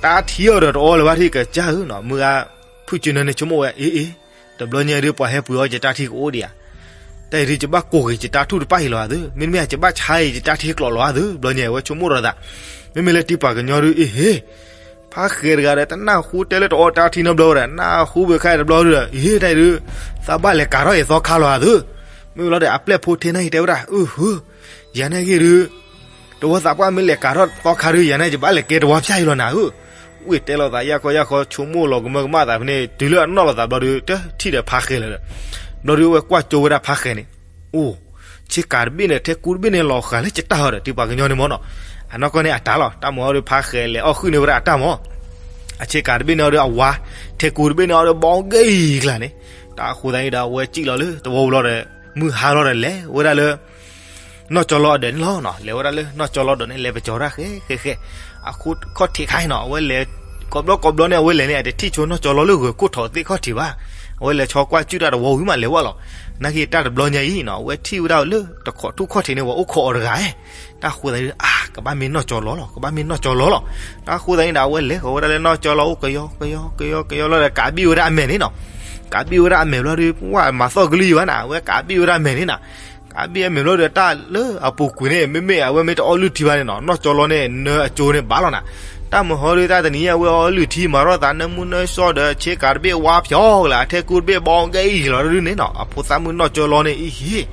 တၢ်ထံအီၤဒီးတအီလၢၤဘၣ်ထံၣ် ကစၢ်ဧၢနီၤ မုၢ်ဂၤဖုၣ်စုနၢန့ၣ် ဆိကမိၣ်ဝဲ အ့အ့ တဘျီညါဒုး ပှၤဟဲပှ့ၤအီၣ်ယတၢ်ထံကအိၣ်ဒံးဧါ, တၢ်အံၤဒုး ယဘၣ်ကိၢ်က့ၤယတၢ်ထူၣ်တပၣ်အံၤလီၤဧါသၢ, မ့တမ့ၢ် ယဘၣ်ဆါအံၤယတၢ်ထံကျိးလီၤဧါသၢ, တဘျီညါအဝဲဆိကမိၣ်ဒီးသး, မ့မ့ၢ်လၢတံၢ်ပှၤကညီဒုး အ့ဟ့ ဖါဃဲၤတဂၤဒီး တနၢ်ဟူတဲလၢတအီတၢ်ထံနီတဘျီဒီး နၢ်ဟူဘၣ်ခါတဘျီဒုးဒီး အ့ တၢ်အံၤဒုး သးဘၣ်လဲၤကၤထီၣ်ယသီခါလီၤဧါသၢ, မ့ၢ်လီၤဒီးအပျဲၢ်ဖိထ့န့ၣ်အံၤတဲဝဲဒၣ် အၢ ယၤန့ၣ်ဂ့ၤဒုး တဝီသးပှၢ်မ့ၢ်လဲၤကၤထီၣ်သီခါဒုး ယၤန့ၣ် ယဘၣ်လဲၤကဲတဝီဖၠၣ်အံၤလီၤနၤဧၢ, ဝ့ၢ်တဲလိာ်သးယၢ်ခီယၢ်ခီ ဆိကမိၣ်လီၤကမၢကမၣ်သးဖဲန့ၣ် တုၤလၢအနီၢ်လိာ်သးဘျီဒုး တထံၣ်ဒီးဖါဃဲၤလၢၤဒီး, ဘျီဒုးအဝဲကွၢ်ကၠိဝဲဒၣ်ဖါဃဲၤန့ၣ်, အိၣ် ဆ့ကၤတဘ့ၣ်န့ၣ် ထဲကူတဘ့ၣ်န့ၣ် လီၤဃာ်လၢကတၢၢ်ဟီဒီး တံၢ်ပှၤကညီန့ၣ်မ့ၢ်နီၤ, အနီၢ်ကီၢ်န့ၣ်အတၢ်လီၤ တၢ်မၤအီၤဒုးဖါဃဲၤလဲၤအီၣ်ဃုာ်န့ၢ်ဝဲဒၣ်အတၢ်မ့ၢ်, အဆ့ကၤတဘ့ၣ်န့ၣ်အီၤဒုးအဝါ, ထဲကူတဘ့ၣ်န့ၣ်အီၤဒုး ဘီက့ၤကျါန့ၣ်, တၢ်အဃိသတးန့ၣ်ဒီး အဝဲစံၣ်လီၤလၢတဝီပူၤလီၤဒီး မုၢ်ဟါလီၤဒီးလဲၤဝဲဒၣ်လၢ နီၢ်ကၠီလီၤအဒၢးန့ၣ်လီၤနီၤ, လဲၤဝဲဒၣ်လၢနီၢ်ကၠီလီၤအဒၢးန့ၣ် လဲၤပကၠီၤဝဲဒၣ်ဃဲဃဲဃဲ, အခိၣ်ခီၣ်ထံးခါအံၤနီၤ အဝဲလဲၤ ကိးဘျီကိးဘျီန့ၣ် အဝဲလဲၤန့ၣ် အတထံၣ်ဆိနီၢ်ကၠီလီၤလၢဂၢၤခိၣ်ထီၣ်သ့ၣ်ခီၣ်ထံးဘၣ်, အဝဲလဲၤဆီကွၢ်စုၣ်တၢ်တဝီဝံၤမးလဲၤဝဲလီၤ, နာ်က့တၢ်တဘျီညါအံၤနီၤ အဝဲထံၣ်ဝဲဒၣ်လၢတခိးထူၣ်ခီၣ်ထံးန့ၣ် ပှၤအိၣ်ခိးအီၤတဂၤဧဲ, တၢ်ဃိသတးဒီး အါ ကဘၣ်မ့ၢ်နီၢ်ကၠီလီၤလီၤ ကဘၣ်မ့ၢ်နီၢ်ကၠီလီၤလီၤ, တၢ်ဃိသတးန့ၣ်ဒီး အဝဲလဲၤဃီၤဝဲဒၣ်လၢနီၢ်ကၠီလီၤအိၣ်ကယီကယီကယီကယီလီၤဒီး ကးဘံၣ်ဝဲဒၣ်အမဲာ်န့ၣ်နီၤ, ကးဘံၣ်ဝဲဒၣ်အမဲာ်ဘျီဒုး ပှၤမၤသီၣ်ကလုၢ်ယံၤဘၣ်နၤ အဝဲကးဘံၣ်ဝဲဒၣ်အမဲာ်န့ၣ်နၤ, ကးဘံၣ်အမဲာ်ဘျီဒီး တၢ်လၢအပူၤကွံာ်န့ၣ် မ့မ့ၢ်အဝဲမ့ၢ်တအီလုၢ်ထံဘၣ်န့ၣ်နီၤ နီၢ်ကၠီလီၤန့ၣ် နၢအကၠိန့ၣ်ဘၣ်လီၤနၤ, တၢ်မဟီဒုး တၢ်တနံၤညါအဝဲအီလုၢ်ထံ မၤထီၣ်သးနၢမူနၢဆှီဒီး ဆ့ကၤတဘ့ၣ်ဝါဖျိးကလၢာ် အထဲကူတဘ့ၣ်ဘီကဲအံၤလီၤဒုးန့ၣ်နီၤ အဖိသၣ်မုၣ်နီၢ်ကၠီလီၤန့ၣ်အံၤဟ့ၣ်,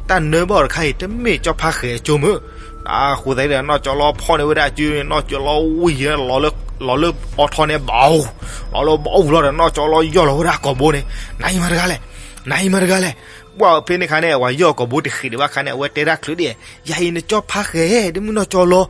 တၢ်နၢဘၣ်အီၤတခါအံၤ တမ့ၢ်ကၠီဖါဃဲၤအကၠိမ့ၢ်, တၢ်ဃိသတးဒီး နီၢ်ကၠီလီၤဖီၣ်န့ၢ်ဝဲဒၣ်အစုန့ၣ် နီၢ်ကၠီလီၤဝံၤ လီၤလၢအီထီန့ၣ်ဘၣ်, လီၤလၢဘီအူလီၤဒီး နီၢ်ကၠီလီၤယီၢ်လီၤဝဲဒၣ်အကိာ်ဘိန့ၣ်, နၤအံၤမၤတဂၤလဲၣ်, နၤအံၤမၤတဂၤလဲၣ်, ပှၤဖဲန့ၣ်ခါန့ၣ် ပှၤယီၢ်အကိာ်ဘိတဃ့းဒံးဘၣ်ခါန့ၣ် အဝဲတဲဒၣ်ချုးဒံး, ယၤအံၤနကၠီဖါဃဲၤ တမ့ၢ်နီၢ်ကၠီလီၤ,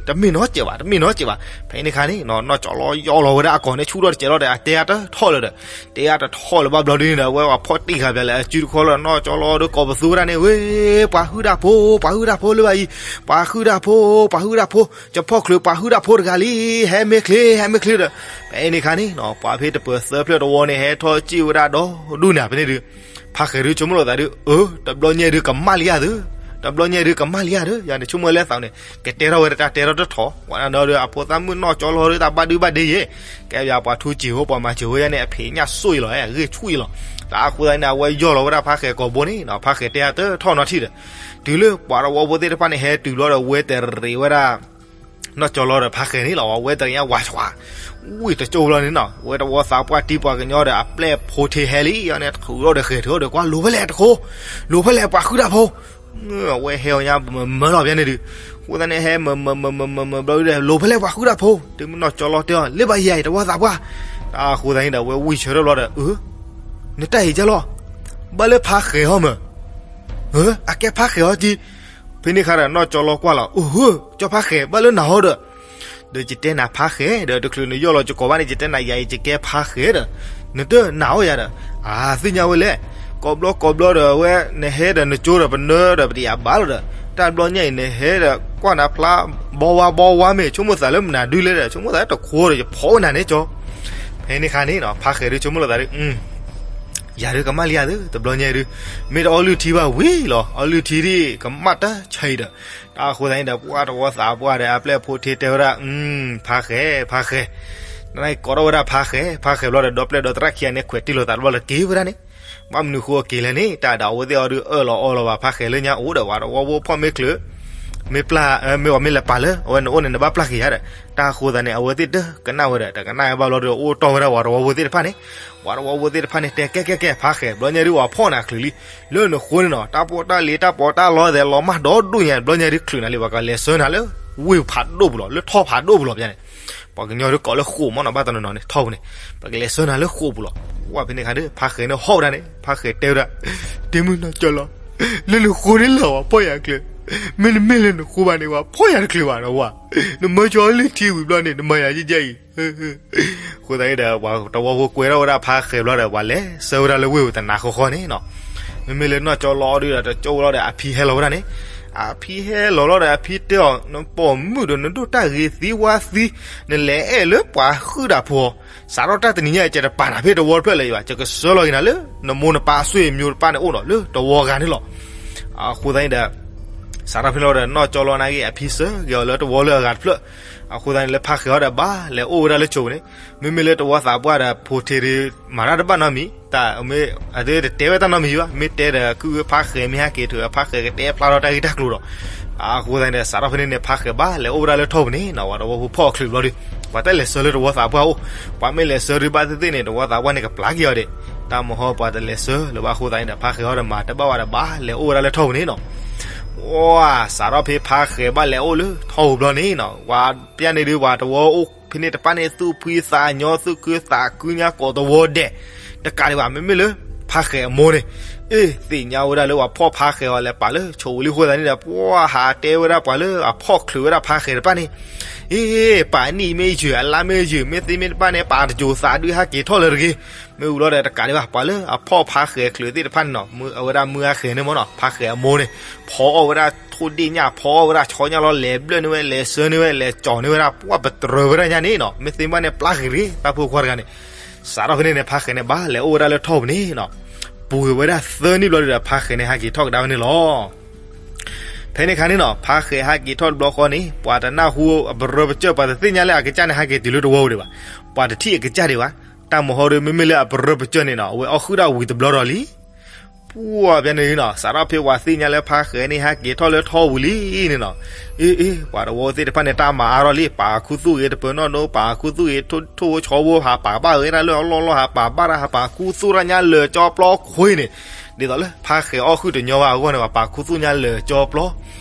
တမ့ၢ်နီတစဲးဘၣ် တမ့ၢ်နီတစဲးဘၣ်, ဖဲန့ၣ်ခါန့ၣ် နီၢ်ကၠီလီၤယီၢ်လီၤဝဲဒၣ်အကိာ်န့ၣ် ဆူၣ်ထီၣ်တစဲးလီၤဒီး အတဲအါတထီၣ်လၢၤဒီး, တဲအါတထီၣ်လၢၤဘၣ်ဘျီဒုးန့ၣ်ဒီး အဝဲပှၤဖီၣ်တံၢ်ဃာ်ပၠးလဲၣ် အစုတခီလီၤ နီၢ်ကၠီလီၤဒီးကိးပသူဝဲဒၣ်န့ၣ် ဝ့ ပှၤဟုၣ်တၢ်ဖိ ပှၤဟုၣ်တၢ်ဖိလၢၤဘၣ်အံၤ, ပှၤဟုၣ်တၢ်ဖိ ပှၤဟုၣ်တၢ်ဖိ, ကဖီၣ်ချုးပှၤဟုၣ်တၢ်ဖိတဂၤလံ, ဟဲမ့ၢ်ချ့ ဟဲမ့ၢ်ချ့ဒီး, ဖဲန့ၣ်ခါန့ၣ် ပှၤဖဲတပၢၤသၢဖျၢၣ်တဝီန့ၣ် ဟဲထီၣ်စံၣ်ဝဲဒၣ်ဒီဒူၣ်န့ၣ် ဖဲန့ၣ်ဒုး ဖါဃဲၤဒုးဆိကမိၣ်လိာ်သးဒုး အၢ တဘျီညါဒုးကမၣ်လံဧါသၢ, တဘျီညါဒုးကမၣ်လံဧါသၢ, ယၤန့ၣ်ဆိကမိၣ်လၢသးန့ၣ် ကတဲထီၣ်ဝဲတၢ်တဲထီၣ်တထီၣ်, ပှၤဒီးအဖိသၣ်မုၣ်နီၢ်ကၠီလီၤဒုး တၢ်ဘၣ်ဒုဘၣ်ဒ့ယဲ, ကဲပၠးပှၤထူစံာ်ဖိ ပှၤမၤစၢၤဖိယဲန့ၣ် အဖံးညၣ်စိၣ်အံၤလီၤ အဂ့ၢ်ဆူၣ်အံၤလီၤ, တၢ်အဃိသတးန့ၣ် အဝဲယီၢ်လီၤဝဲဒၣ်ဖါဃဲၤကိာ်ဘိန့ၣ် ဖါဃဲၤတဲအါတထီၣ်နီတထံၣ်ဒီး, တုၤလၢပှၤတဝီဖိသ့ၣ်တဖၣ်န့ၣ် ဟဲတုၤဘျီဒီး ဝဲတရံးဝဲဒၣ် နီၢ်ကၠီလီၤဒီးဖါဃဲၤန့ၣ်လီၤ အဝဲတရံးညါဝးဆှး, ဝံၤတကၠိလီၤန့ၣ်နီၤ ဝဲတဝီသးပှၢ်တံၤပှၤကညီဒီးအပျဲၢ်ဖိထ့ဟဲလံ အန့ၣ်ထုးထီၣ်ဒီးဃဲၤထုးထီၣ်ဒီးကွၢ် လိၤဖဲလဲၣ်တခိၣ်, လိၤဖဲလဲၣ်ပှၤဃုတၢ်ဖိ, အဝဲဟဲအီၤညါမၢမၢလီၤဖဲန့ၣ်ဒုး, အဃိသတးန့ၣ်ဟဲမၢမၢမၢမၢမၢဘျီဒုး လိၤဖဲလဲၣ်ပှၤဃုတၢ်ဖိ, တုၤမ့ၢ်နီၢ်ကၠီလီၤတဲအီၤ လၢဘၣ်ယၤအံၤတဝီသးပှၢ်, တၢ်အဃိသတးန့ၣ်ဒီး အဝဲဝံၢ်ဆၢထၢၣ်ဘျီဒီး အၢ နတၢ်အံၤကၢ်လီၤ, ဘၣ်လၢဖါဃဲၤဟီမၢ် အကဲဖါဃဲၤဟီကံ, ဖဲန့ၣ်ခါဒီးနီၢ်ကၠီလီၤကွၢ်လီၤ အိၣ်ဟၢ ကၠီဖါဃဲၤ ဘၣ်လၢနၤဟီဒီး, ဒီးယတဲနၤဖါဃဲၤဒီး တချုးနယီၢ်လီၤယကိးဘၣ်န့ၣ် ယတဲနၤယၤအံၤ ယကဲဖါဃဲၤဒီး, နတနာ်အီၤယၤဒီး, အါ သ့ၣ်ညါဝဲလဲၣ်, ကိးဘျီကိးဘျီဒီးအဝဲ နဟဲဒီးနကၠိဒီးပနၢဒီးပတယာ်ဘၣ်လီၤဒီး, တၢ်ဘျီညါအံၤနဟဲဒီးကွၢ်နၤဖျါ ဘီဝါဘီဝါမ့ၢ် ဆိကမိၣ်သးလၢမနုၤဒုလဲၣ်ဒီး ဆိကမိၣ်သးလၢတခိးဒီးယဖီဝဲနၤန့ၣ်ကၠီ ဖဲန့ၣ်ခါန့ၣ်နီၤ ဖါဃဲၤဒုးဆိကမိၣ်လီၤသးဒုး, ယၤဒုးကမၣ်လံယၤသု တဘျီညါအံၤဒုး, မ့ၢ်တအီလုၢ်ထံဘၣ်ဝံၤလီၤ အီလုၢ်ထံဒ်ကမၣ်တၢ်ဆံးဒီး, တၢ်အဃိသတးန့ၣ်ဒီး ပှၢ်တဝီသးပှၢ်ဒီး အပျဲၢ်ဖိထ့တဲဝဲဒၣ်, ဖါဃဲၤ ဖါဃဲၤ, နကိးထီၣ်ဝဲဒၣ်ဖါဃဲၤ ဖါဃဲၤဘျီဒီး ဒီပျဲၢ်ဒီသရၣ်ခံဂၤန့ၣ် ခွဲးတံၢ်လိာ်သးတဘျီလၢက့ၤဝဲဒၣ်န့ၣ်, ဘၣ်မနုၤဃိအက့ၤလဲၣ်န့ၣ် တၢ်ဒီးအဝဲသ့ၣ်အီၤဒုး အၢၣ်လီၤအီလီၤဘၣ်ဖါဃဲၤလၢညါအိၣ်ဒီး ပှၤတဝီဖိဖီၣ်မ့ၢ်ချုး မ့ၢ်ပျၢ် မ့ၢ်အီၤမ့ၢ်လဲၤပာ်လၢ အဝဲနအိၣ်န့ၣ် နဘၣ်ပျၢ်က့ၤယၤဒီး, တၢ်အဃိသတးန့ၣ် အဝဲသ့ၣ်တကနၣ်ဝဲဒီး တကနၣ်ဘၣ်ဘျီဒီး အိၣ်တီၢ်ဝဲဒၣ်ပှၤတဝီဖိသ့ၣ်တဖၣ်န့ၣ်, ပှၤတဝီဖိသ့ၣ်တဖၣ်န့ၣ် တဲကဲကဲကဲ ဖါဃဲၤ ဘျီညါဒုး ပှၤဖီၣ်နၤချုးလံ, လၢနဃိန့ၣ်နီၤ တၢ်ပီးတၢ်လံၤ တၢ်ပီးတၢ်လီသဲး လီၤမၢ်ဒီဒူၣ်ညါ ဘျီညါဒုး ချုးနၤလံ ပှၤကလဲၤဆှၢနၤလၢ ဝ့ၢ်ဖးဒိၣ်ပူၤလီၤ လၢထီၣ်ဖးဒိၣ်ပူၤလီၤ ပျၢ်န့ၣ်, ပှၤကညီဒုးကိးလၢဃိာ်မ့ၢ်နီၤ ဘၣ်တနီၤနီၤန့ၣ် ထီၣ်ပူၤန့ၣ်, ပှၤကလဲၤဆှၢနၤလၢဃိာ်ပူၤလီၤ, ဝဲဖဲန့ၣ်ခါဒုး ဖါဃဲၤန့ၣ်ဟီၣ်ဝဲဒၣ်န့ၣ် ဖါဃဲၤတဲဝဲဒၣ်, တ့မုၢ်နီၢ်ကၠီလီၤ, လၢနဃိန့ၣ်လီၤ ပှၤဖီၣ်ယၤတချုး, မ့တမ့ၢ်လၢနဃိဘၣ်န့ၣ် ပှၤဖီၣ်ယၤတချုးဘၣ်ဒီးဝဲ, နမၢကၠီလၢထံဝံၤဘျီန့ၣ် နမၤယၤယဲၢ်ယဲၢ်အံၤ အဃိသတးန့ၣ်ဒီး ပှၤတဝီဖိကွဲထီၣ်ဝဲဒၣ်ဖါဃဲၤဘျီဒီး ပှၤလဲၤဆှၢဝဲဒၣ်လၢဝ့ၢ်ပူၤတနၤဃီဃီန့ၣ်နီၤ, မ့မ့ၢ်လၢနီၢ်ကၠီလီၤဒုးဒီး တကၠိလီၤဒီး အဖံဟဲလီၤဝဲဒၣ်န့ၣ်, အဖံဟဲလီၤလီၤဒီး အဖံတဲအီၤ နပိာ်မုၣ်ဒီးနဒိၣ်တၢ်ဂ့ၤသံဝါသံ, နလဲၤအဲၣ်လၢပှၤဃုတၢ်ဖိအီၤ, စးထီၣ်တၢ်တနံၤညါအံၤ ယတပာ်နၤဖဲတဝီတဖျၢၣ်လၢၤဘၣ် ယကဆှၢလီၤက့ၤနၤလၢ နမိၢ်နပၢ်အဆွေမျိုးတဖၣ်န့ၣ်အိၣ်ဒီး လၢတဝီဂၤန့ၣ်လီၤ. အဃိသတးန့ၣ်ဒီး စးထီၣ်ဖဲန့ၣ်လီၤဒီး နီၢ်ကၠီလီၤနာ်က့ အဖံစၢက့ၤအီၤလၢတဝီလၢအဂၤတဖျၢၣ်, အဃိသတးန့ၣ်လၢဖါဃဲၤအီၤဒီးဘၣ်လဲၤအိၣ်ဝဲဒၣ်လၢဆိးပူၤန့ၣ်, မ့မ့ၢ်လၢတဝီသးပှၢ်ဒီး ဖိထ့ဒုး မၤတၢ်တဘၣ်နီတမံၤ, တၢ်မ့ၢ် အတတဲဝဲတၢ်နီတမံၤဘၣ်, မ့ၢ်တဲဒီး ကုၢ်ဝဲဖါဃဲၤမ့ၢ်ဟဲက့ၤထုး ဖါဃဲၤကတဲဖျါထီၣ်တၢ်ဂ့ၢ်တၢ်ကျိၤဒီး, အဃိသတးန့ၣ်ဒီး စးထီၣ်ဖဲန့ၣ်န့ၣ် ဖါဃဲၤဘၣ်လဲၤအိၣ်ဝဲဒၣ်လၢထီၣ်ပူၤန့ၣ်နီၤ, ပှၤတဝီဖိဖီၣ်ချုးဘျီဒုး, ပှၤတလဲၤဆှၢလၢတဝီသးပှၢ်အိၣ်, ပှၤမ့ၢ်လဲၤဆှၢဒုးဘၣ်သ့ၣ်သ့ၣ်န့ၣ် တဝီသးပှၢ်န့ၣ်ကပျၢ်က့ၤအီၤဒံး, တၢ်မဟီပှၤတလဲၤဆှၢလၢၤဘၣ်အဃိသတးန့ၣ်ဒီး ဖါဃဲၤအီၤဒီးမၤတဘၣ်ဝဲဒီး ဘၣ်လဲၤအိၣ်ဝဲဒၣ်လၢထီၣ်ပူၤန့ၣ်နီၤ. ဝါ စးထီၣ်ဖဲဖါဃဲၤဘၣ်လဲၤအိၣ်လၢထီၣ်ပူၤဘျီန့ၣ်နီၤ, ပှၤပျၢ်န့ၣ်ဒုး ပှၤတဝီအိၣ်ဖဲန့ၣ်တဖၣ်န့ၣ် သူၣ်ဖှံသးညီ သူၣ်ခုသးခုညါကိးတဝီဒဲး, တကးဒံးဘၣ် မ့မ့ၢ်လၢ ဖါဃဲၤအမိၢ်န့ၣ်, အ့ သ့ၣ်ညါဝဲဒၣ်လၢပှၤဖီၣ်ဖါဃဲၤအီၤလဲၤပာ်လၢဆိးပူၤလံအဃိသတးန့ၣ်ဒီး ပှၤဟးတဲဝဲဒၣ်ပှၤလၢအဖီၣ်ချုးဝဲဒၣ်ဖါဃဲၤတဖၣ်န့ၣ်, အ့ ပာ်နံၣ်မ့ၢ်ယုာ် အလါမ့ၢ်ယုာ် မ့ၢ်သ့မ့ၢ်တဖၣ်န့ၣ် ပာ်တစိၤသးဒုးဟဲက့ၤထီၣ်လၢၤတဂ့ၤ, မ့ၢ်ဝံၤလီၤဒီးတကးဒံးဘၣ် ပှၤလၢအဖီၣ်ဖါဃဲၤချုးသ့ၣ်တဖၣ်န့ၣ်နီၤ, အဝဲဒၣ်မုၢ်အါဃဲၤန့ၣ်မ့ၢ်နီၤ ဖါဃဲၤအမိၢ်န့ၣ်, ဖီအီၣ်ဝဲဒၣ်ထိၣ်ဒ့ၣ်ညၣ် ဖီအီၣ်ဝဲဒၣ်ဆီညၣ်လီၤ လဲၤဘျၢၣ်န့ၢ်ဝဲ လဲၤဆှၢန့ၢ်ဝဲ လဲၤကၠီၤန့ၢ်ဝဲဒၣ် ပှၢ်ပတြၢၤဝဲဒၣ်ညါန့ၣ်နီၤ, မ့ၢ်သ့မ့ၢ်တဖၣ်န့ၣ် ပျၢ်ဃ့ၤတဂ့ၤ တၢ်ဖိခွါတဂၤန့ၣ် စးထီၣ်ဖဲန့ၣ်န့ၣ် ဖါဃဲၤန့ၣ် ဘၣ်လဲၤအိၣ်ဝဲဒၣ်လၢထီၣ်ပူၤန့ၣ်နီၤ, ပူၤကွံာ်ဝဲဒၣ်သၢနံၣ်ဘျီဒီး ဖါဃဲၤန့ၣ် ဟဲက့ၤထီၣ်ကဒါဝဲန့ၣ်လီၤ. ဖဲန့ၣ်ခါန့ၣ်နီၤ ဖါဃဲၤဟဲက့ၤထီၣ်တဘျီဃီန့ၣ် ပှၤတနၢ်ဟူအပရၢပစၢၢ် ပှၤတသ့ၣ်ညါလၢအကစၢ်န့ၣ် ဟဲက့ၤတုၤလၢတဝီပူၤဒံးဘၣ်, ပှၤတထံၣ်အကစၢ်ဒံးဘၣ်, တၢ်မဟီဒီး မ့မ့ၢ်လၢအပရၢပစၢၢ်န့ၣ်နီၤ အဝဲအီၣ်ဃုာ်ဒၣ်ဝံၤတဘျီဒီးလံ ပှၢ်ဖဲန့ၣ်နီၤ စးထီၣ်ဖဲပှၤသ့ၣ်ညါလၢဖါဃဲၤန့ၣ် ဟဲက့ၤထီၣ်လၢထီၣ်ပူၤလံန့ၣ်နီၤ, အ့ အ့ ပှၤတဝီသ့ၣ်တဖၣ်န့ၣ် တၢ်မၤအါထီၣ်လံ ပာ်ခူသူၣ်ဂ့ၤတပၢၤနီၣ်ဒိ ပာ်ခူသူၣ်ဂ့ၤ ထိၣ်ဖိဆီဖိ ဟးပာ်ဘၣ်ဝဲဒၣ်လၢအလီၢ်လီၢ် ဟးပာ်ဘၣ်တၢ် ဟးပာ်ခူသူၣ်တၢ်ညါလၢာ်ကၠီပျီခွ့န့ၣ်, ဒ်သိးလၢဖါဃဲၤအီၣ်ဃုာ်တညီဘၣ်အဂီၢ်န့ၣ် ပှၤပာ်ခူသူၣ်ညါလၢာ်ကၠီပျီ,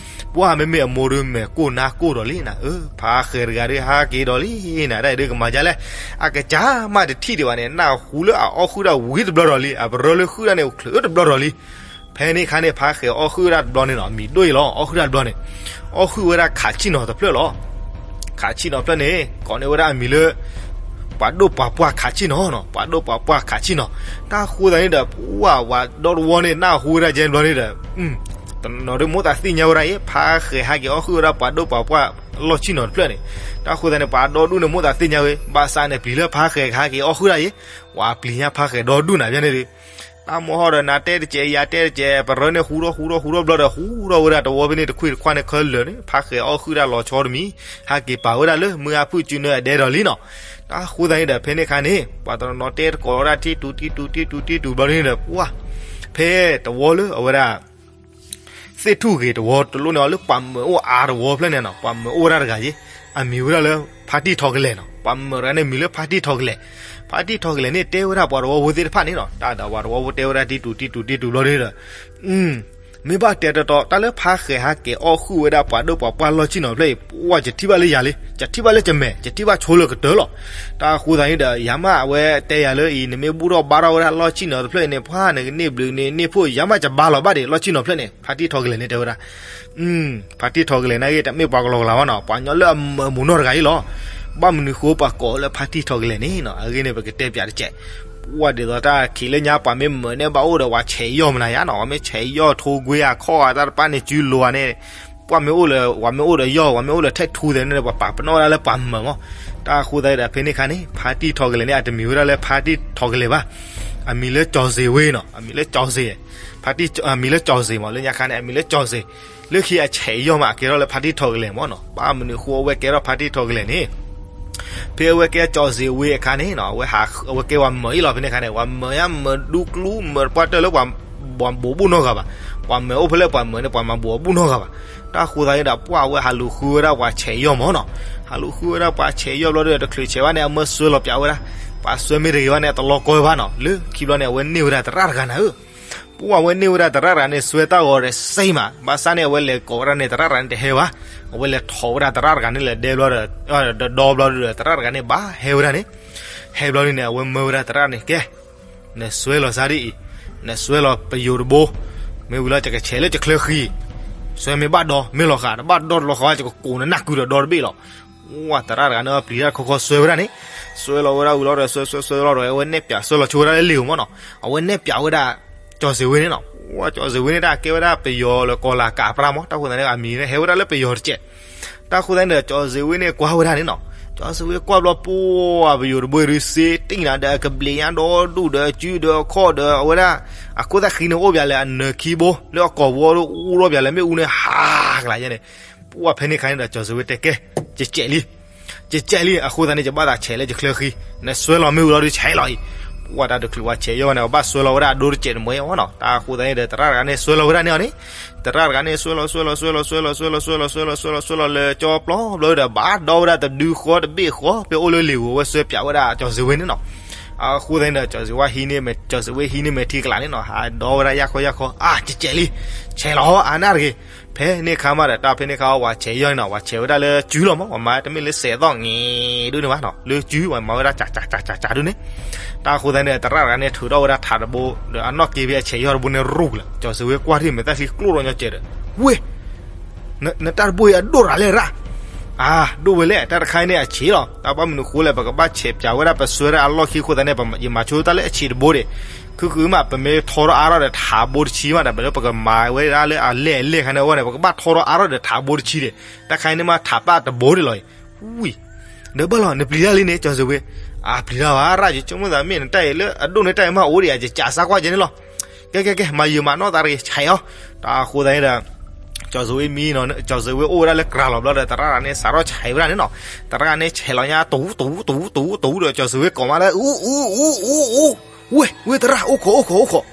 ပှၢ်မ့မ့ၢ်အမိၢ်ဒီးမဲာ်ကိၢ်နါကိၢ်ဒီးလံနၤ, အၢ ဖါဃဲၤတဂၤဒီးဟဲက့ၤဒီးလံနၤ တၢ်အံၤဒုးကမၤဒ်လဲၣ်, အကစၢ်မးတထံၣ်ဒံးဘၣ်န့ၣ် နၢ်ဟူလၢအအီၣ်ဃုာ်ဒၣ်ဝံၤတဘျီဒီးလံ အပရၢလၢဃုာ်ဒၣ်န့ၣ် ချုးတဘျီဒီးလံ ဖဲန့ၣ်ခါန့ၣ် ဖါဃဲၤအီၣ်ဃုာ်ဝဲဒၣ်တဘျီန့ၣ်နီၤ မံၤဒိၣ်အံၤလီၤ အီၣ်ဃုာ်ဒၣ်တဘျီန့ၣ်, အီၣ်ဃုာ်ဝဲဒၣ်ခးဆံၣ်နီၤတဖျၢၣ်လီၤ. ခးဆံၣ်နီၤတဖျၢၣ်န့ၣ် ကိးန့ၢ်ဝဲဒၣ်အမံၤလၢ ပှၤဒိၣ်ပှၤပှၢ်ခးဆံၣ်နီၤနီၤ ပှၤဒိၣ်ပှၤပှၢ်ခးဆံၣ်နီၤ, တၢ်ဃိသတးန့ၣ်ဒီး ပှၤဝဲဒီတဝီန့ၣ် နၢ်ဟူဝဲဒၣ်ကဲဘျီန့ၣ်ဒီး တနီၤဒုးမိၢ်သးသ့ၣ်ညါဝဲဒၣ်အံၤ ဖါဃဲၤဟဲက့ၤအီၣ်ဃုာ်ဝဲဒၣ်ပှၤဒိၣ်ပှၤပှၢ်လီၢ်ဆံၣ်နီၤတဖျၢၣ်န့ၣ်, တၢ်ဃိသတးန့ၣ် ပှၤဒီဒူၣ်န့ၣ်မိၢ်သးသ့ၣ်ညါဝဲ ဘၣ်ဆၣ်န့ၣ်ပျံၤလၢဖါဃဲၤကဟဲက့ၤအီၣ်ဃုာ်ဒၣ်အံၤ ပှၤပျံၤညါဖါဃဲၤဒီဒူၣ်နၤဖဲန့ၣ်ဒီး တၢ်မိၢ်ဟီဒီးနၤတဲတကဲးယၤတဲတကဲး ပရၢန့ၣ်ဟူထီၣ်ဟူထီၣ်ဟူထီၣ်ဘျီဒီး ဟူထီၣ်ဝဲဒၣ်တဝီဖဲန့ၣ်တခွံၣ်တခွါန့ၣ်ခဲလၢာ်န့ၣ် ဖါဃဲၤအီၣ်ဃုာ်ဒၣ်လီၤဆီတမံၤ ဟဲက့ၤပာ်ဝဲဒၣ်လၢမုၢ်အါဖုၣ်စုနၢအဒဲဒီးလံနီၤ, တၢ်ဃိသတးန့ၣ်ဒီး ဖဲန့ၣ်ခါန့ၣ် ပှၤတနီၤနီၤတဲတကိးလီၤဝဲဒၣ်ထံတူၤထံတူၤထံတူၤထံတူၤဘျီန့ၣ်ဒီး ပှၢ် ဖဲတဝီလၢအဝဲဒၣ် သ့ၣ်ထူၣ်ဂ့ၤတဝီတလိၣ်န့ၣ်အီၤလၢပှၤမၢၤအိၣ်အါတဝီဖျၢၣ်န့ၣ်နီၤ, ပှၤမၢၤအိၣ်ဝဲဒၣ်တဂၤယ့ၣ်, အမံၤဝဲဒၣ်လၢ ဖါတံၢ်ထီကလဲာ်နီၤ, ပှၤမၢၤတဂၤန့ၣ်မံၤလၢဖါတံၢ်ထီကလဲာ်, ဖါတံၢ်ထီကလဲာ်န့ၣ် တဲဝဲဒၣ်ပှၤတဝီဖိသ့ၣ်တဖၣ်န့ၣ်နီၤ, တၢ်ဒီးပှၤတဝီဖိတဲဝဲဒၣ်တံတူာ်တံတူာ်တံတူာ်ဘျီဒီး မ့ၢ်ဘၣ်တဲတီတီ တၢ်လၢဖါဃဲၤဟးကဲၤအီၣ်ဃုာ်ဝဲဒၣ်ပှၤဒိၣ်ပှၤပှၢ်လီၢ်ဆ့ၣ်နီၤဖျၢၣ်အံၤ ပှၤယထံၣ်ဘၣ်လၢယၤလံ, ယထံၣ်ဘၣ်လၢယမဲာ်, ယထံၣ်ဘၣ်ဆိလၢကတၢၢ်လီၤ. တၢ်အဃိသတးန့ၣ်ဒီး ယၤမးအဝဲတဲယၤလၢအံၤ နမ့ၢ်ဘူၣ်ထီၣ်ဘါထီၣ်ဝဲဒၣ်လီၢ်ဆ့ၣ်နီၤတဖျၢၣ်အံၤန့ၣ် ပှၤနကန့ၢ်ဘျုးန့ၣ် န့ၢ်ဖှိၣ် ယၤမးယဘါလီၤဘၣ်ဒံး လီၢ်ဆ့ၣ်နီၤဖျၢၣ်န့ၣ် ဖါတံၢ်ထီကလဲာ်န့ၣ်တဲဝဲဒၣ် ဖါတံၢ်ထီကလဲာ်န့ၣ်ဂ့ၤ တမ့ၢ်ပှၤကလီကလီဘၣ်နီၤ, ပှၤကညီလၢအမၢမူးနီၢ်တဂၤအံၤလီၤ. ဘၣ်မနုၤဃိပှၤကိးလၢဖါတံၢ်ထီကလဲာ်န့ၣ်နီၤ, အဂ့ၢ်န့ၣ် ပကတဲပၠးတကဲး. ပှၤဒ်သိးတၢ်ခံးလၢညါ ပှၤမ့ၢ်မၢန့ၢ်ဘၣ်အိၣ်ဒီး ပှၤဆဲးယီၢ်မနုၤယါနီၤ, ပှၤမ့ၢ်ဆဲးယီၢ်ထိကွ့အခိၣ်အတၢ်တဖၣ်န့ၣ် စုလိၤဧါန့ၣ်, ပှၤမ့ၢ်အိၣ်လၢ ပှၤမ့ၢ်အိၣ်ဒီးယီၢ် ပှၤမ့ၢ်အိၣ်လၢထဲးထူသဲးန့ၣ် ပှၤပာ်ပနီၣ်ဝဲဒၣ်လၢပှၤမၢမး. တၢ်အဃိသတးဒီး ဖဲန့ၣ်အခါန့ၣ် ဖါတံၢ်ထီကလဲာ်န့ၣ် အတမံၤဝဲဒၣ်လၢဖါတံၢ်ထီကလဲာ်ဘၣ်, အမံၤလၢကၠီၤစ့ၤဝ့နီၤ, အမံၤလၢကၠီၤစ့ၤ, ဖါတံၢ် အမံၤလၢကၠီၤစ့ၤမး လၢညါခါန့ၣ် အမံၤလၢကၠီၤစ့ၤ, လၢခံအဆဲးယီၢ်မး အကဲထီၣ်လၢဖါတံၢ်ထီကလဲာ်မးနီၤ, ဘၣ်မနုၤဃိအဝဲကဲထီၣ်ဖါတံၢ်ထီကလဲာ်န့ၣ် ဖဲအဝဲကဲကၠီၤစ့ၤဝ့အခါန့ၣ်နီၤ, အဝဲကဲဝဲမၢအံၤလီၤ ဖဲန့ၣ်အခါန့ၣ် ပှၤမၢယါမၢဒူကျူ မၢတပှၢ်တၢၢ်လၢပှၤ ပှၤဘိးဘူၣ်နီတဂၤဘၣ်, ပှၤမၢအိၣ်ဖဲလဲၣ်ပှၤမၢန့ၣ် ပှၤမၤဘိးအဘူၣ်နီတဂၤဘၣ်. တၢ်အဃိသတးန့ၣ်ဒီး ပှၤအဝဲဟးလူၤဃုဝဲဒၣ်ပှၤဆဲးယီၢ်မးနီၤ, ဟးလူၤဃုဝဲဒၣ်ပှၤဆဲးယီၢ်ဘျီဒီး တချုးဆဲးဘၣ်န့ၣ် အမၢစွဲလီၤပၠးဝဲဒၣ်, ပှၤစွဲမ့ၢ်တဂ့ၤဘၣ်န့ၣ် အတလီၤကီဘၣ်နီၤ, လၢခံဘျီန့ၣ် အဝဲန့ၢ်ဝဲဒၣ်သရၣ်တဂၤနၤဧၢ ပှၤအဝဲန့ၢ်ဝဲဒၣ်သရၣ်တဂၤန့ၣ် စွဲတၢ်ဂီၤဒီးစ့မး, ဘၣ်ဆၣ်န့ၣ် အဝဲလဲၤကိးဝဲဒၣ်န့ၣ် သရၣ်တဂၤန့ၣ်တဟဲဘၣ်, အဝဲလဲၤထိးဝဲဒၣ်သရၣ်တဂၤန့ၣ် လဲၤဒဲဘျီဒီး ဒီဘျီဒီး သရၣ်တဂၤန့ၣ် ဘၣ်ဟဲဝဲဒၣ်န့ၣ်, ဟဲဘျီန့ၣ် အဝဲမၢဝဲဒၣ်သရၣ်န့ၣ် ကဲ နစွဲလီၤစၢ်ဒ်အံၤ, နစွဲလီၤပယိၤတဘိ, မ့ၢ်ဝံၤလီၤ ယကဆဲးလၢယချၢဃံ, စွဲမ့ၢ်ဘၣ်ဒီး မ့ၢ်လီၤဃာ် တဘၣ်ဒီတလီၤဃာ်ဘၣ် ယကကိးနနၢ်ကုဒီးဒီတဘ့ၣ်လီၤ. ဝဲသရၣ်တဂၤန့ၣ် ပျံၤတၢ်တခီခီစွဲဝဲဒၣ်န့ၣ်, စွဲလီၤဝဲဒၣ်ဝံၤလီၤဒီး စွဲစွဲစွဲလီၤဒီး အဝဲနဲၣ်ပၠး စွဲလီၤဆိဝဲဒၣ်လၢလံာ်ဧိၤမးနီၤ, အဝဲနဲၣ်ပၠးဝဲဒၣ် ကၠီၤစ့ၤဝ့န့ၣ်နီၤ, ဝဲကၠီၤစ့ၤဝ့န့ၣ် တၢ်ကဲဝဲဒၣ်ပယီၤလၢကီၤလၤကးပြၢ်မး, တၢ်ဃိသတးန့ၣ် အမံၤန့ၣ် ဟဲဝဲဒၣ်လၢပယီၤတကဲး တၢ်ဃိသတးန့ၣ်ဒီး ကၠီၤစ့ၤဝ့န့ၣ် ကွၢ်ဝဲဒၣ်န့ၣ်နီၤ, ကၠီၤစ့ၤဝ့ကွၢ်ဘျီ ပှၤပယိၤတဘိအံၤဒုး စ့တံၢ်နၤဒီး အကဘျံးညါဒီဒူၣ်ဒီး စုဒီးအခီၣ်ဒီး အဝဲဒၣ် အခိၣ်သၣ်ဃံန့ၣ် အိၣ်ပၠးလၢအနၢၤခံဘိ လၢအကိာ်ဘိဒီး အိၣ်ထီၣ်ပၠးလၢမ့ၣ်အူန့ၣ် ဟးကလၤယဲန့ၣ်, ပှၤဖဲန့ၣ်အခါန့ၣ်ဒီး ကၠီၤစ့ၤဝ့တဲကဲ ယကဲးလံ ယကဲးလံ အဃိသတးန့ၣ် ယဘၣ်သးဆဲးလၢယချၢဃံ, နစွဲလီၤမ့ၢ်ဝံၤလီၤဒုး ဆဲးလီၤအံၤ, ပှၤတၢ်တချုးပှၤဆဲးယီၢ်ဝဲန့ၣ် အဘၣ်စွဲလီၤဝဲဒၣ်အဒိတစဲးတမှဲအီၤနီၤ, တၢ်ဃိသတးန့ၣ်ဒီး သရၣ်တဂၤန့ၣ် စွဲလီၤဝဲဒၣ်န့ၣ်အီၤန့ၣ်, သရၣ်တဂၤန့ၣ် စွဲလီၤ စွဲလီၤ စွဲလီၤ စွဲလီၤ စွဲလီၤ စွဲလီၤ စွဲလီၤ စွဲလီၤ စွဲလီၤ လၢကၠီပျီဘျီဒီး ဘၣ်ဒီဝဲဒၣ်တဒုဃီတဘ့ၣ်ဃီ ဖဲအိၣ်လၢလံာ်ဧိၤ အဝဲစွဲပၠးဝဲဒၣ်ကၠီၤစ့ၤဝ့န့ၣ်နီၤ, အဃိသတးန့ၣ်ဒီး ကၠီၤစ့ၤဝ့ဟံးန့ၢ်မဲာ် ကၠီၤစ့ၤဝ့ဟံးန့ၢ်မဲာ်ထံကလးန့ၣ်နီၤ, ဟးဒီဝဲဒၣ်ယၢ်ခီယၢ်ခီ, အါ ယကဲးလံ, ဆဲးလီၤအါနၢ်တဂ့ၤ ဖဲန့ၣ်အခါမးဒီး တၢ်ဖဲန့ၣ်အခါ ပှၤဆဲးယီၢ်န့ၣ်နီၤ, ပှၤဆဲးဝဲဒၣ်လၢစုလီၤမး, ပှၤမၤတမ့ၢ်လၢစဲးသီၣ်ငဲၤဒုန့ၣ်ဘၣ်နီၤ, လၢစုပှၤမၤဝဲဒၣ် ကးကးကးကးကးဒုန့ၣ်, တၢ်အဃိသတးန့ၣ် သရၣ်တဂၤန့ၣ် ထုးထီၣ်ဝဲဒၣ်ထးတဘိ ဒီးအနီၣ်က့ၤဖဲအဆဲးယီၢ်တဘိန့ၣ် ရူၢ်လၢ ကၠီၤစ့ၤဝ့ကွၢ်ထံၣ်မဲာ်သၣ်ချံကျိၣ်ထီၣ်ညီကဲးဒီး, ဝ့ၢ် နတၢ်တဘိအံၤအဒိၣ်ရၤလဲၣ်ရၣ်, အါ ဒိၣ်ဝဲလဲၣ် တၢ်တခါအံၤန့ၣ် အဆံးလီၤ, တၢ်ဘၣ်မနုၤဃိလဲၣ် ပကဘၣ်ဆဲးပၠးဝဲဒၣ် ပစွဲဒၣ်အလီၢ်ခံအဃိသတးန့ၣ် ယမၤဆိတၢ်လၢအဆံးတဘိဒံး, ခုခုမး ပမ့ၢ်ထီထီၣ်အါထီၣ်ဒီးထးဘိတဆံမး ဒီးပကမၤဝဲဒၣ်လၢအလဲၢ်အလဲၢ်ခါန့ၣ်အဂီၢ်န့ၣ် ပကဘၣ်ထီထီၣ်အါထီၣ်ဒီးထးဘိတဆံဒံး, တၢ်တခါအံၤန့ၣ်မး ထးပၢ်တဘိဒံးလီၤအံၤ, ဝံၤ ဒီးဘၣ်လီၤ နပျံၤတၢ်လံန့ၣ် ကၠီၤစ့ၤဝ့, အါ ပျံၤတၢ်ဘၣ်ရၣ် ယဆိကမိၣ်သးမ့ၢ်နတၢ်အံၤလၢအဒိၣ်န့ၢ်တၢ်အံၤမးအိၣ်ဒံးဧါ ယကးစၢ်ကွၢ်ယဲန့ၣ်လီၤ ကဲကဲကဲ မၤယုာ်မၤနီၢ်သးတဂ့ၤ ဆဲးအီၤ, တၢ်အဃိသတးန့ၣ်ဒီး ကၠီၤစ့ၤဝ့မံနီၤ ကၠီၤစ့ၤဝ့အိၣ်ဝဲဒၣ်လၢကြၤလီၤဘျီဒီး သရၣ်တဂၤန့ၣ် စးထီၣ်ဆဲးဝဲဒၣ်န့ၣ်နီၤ, သရၣ်တဂၤန့ၣ် ဆဲးလီၤညါ တူတူတူတူဒီး ကၠီၤစ့ၤဝ့ကိးမးလၢ အူ အူ အူ အူ အူ ဝ့ၢ် ဝ့ၢ်သရၣ် အိၣ်ခိး အိၣ်ခိး အိၣ်ခိး,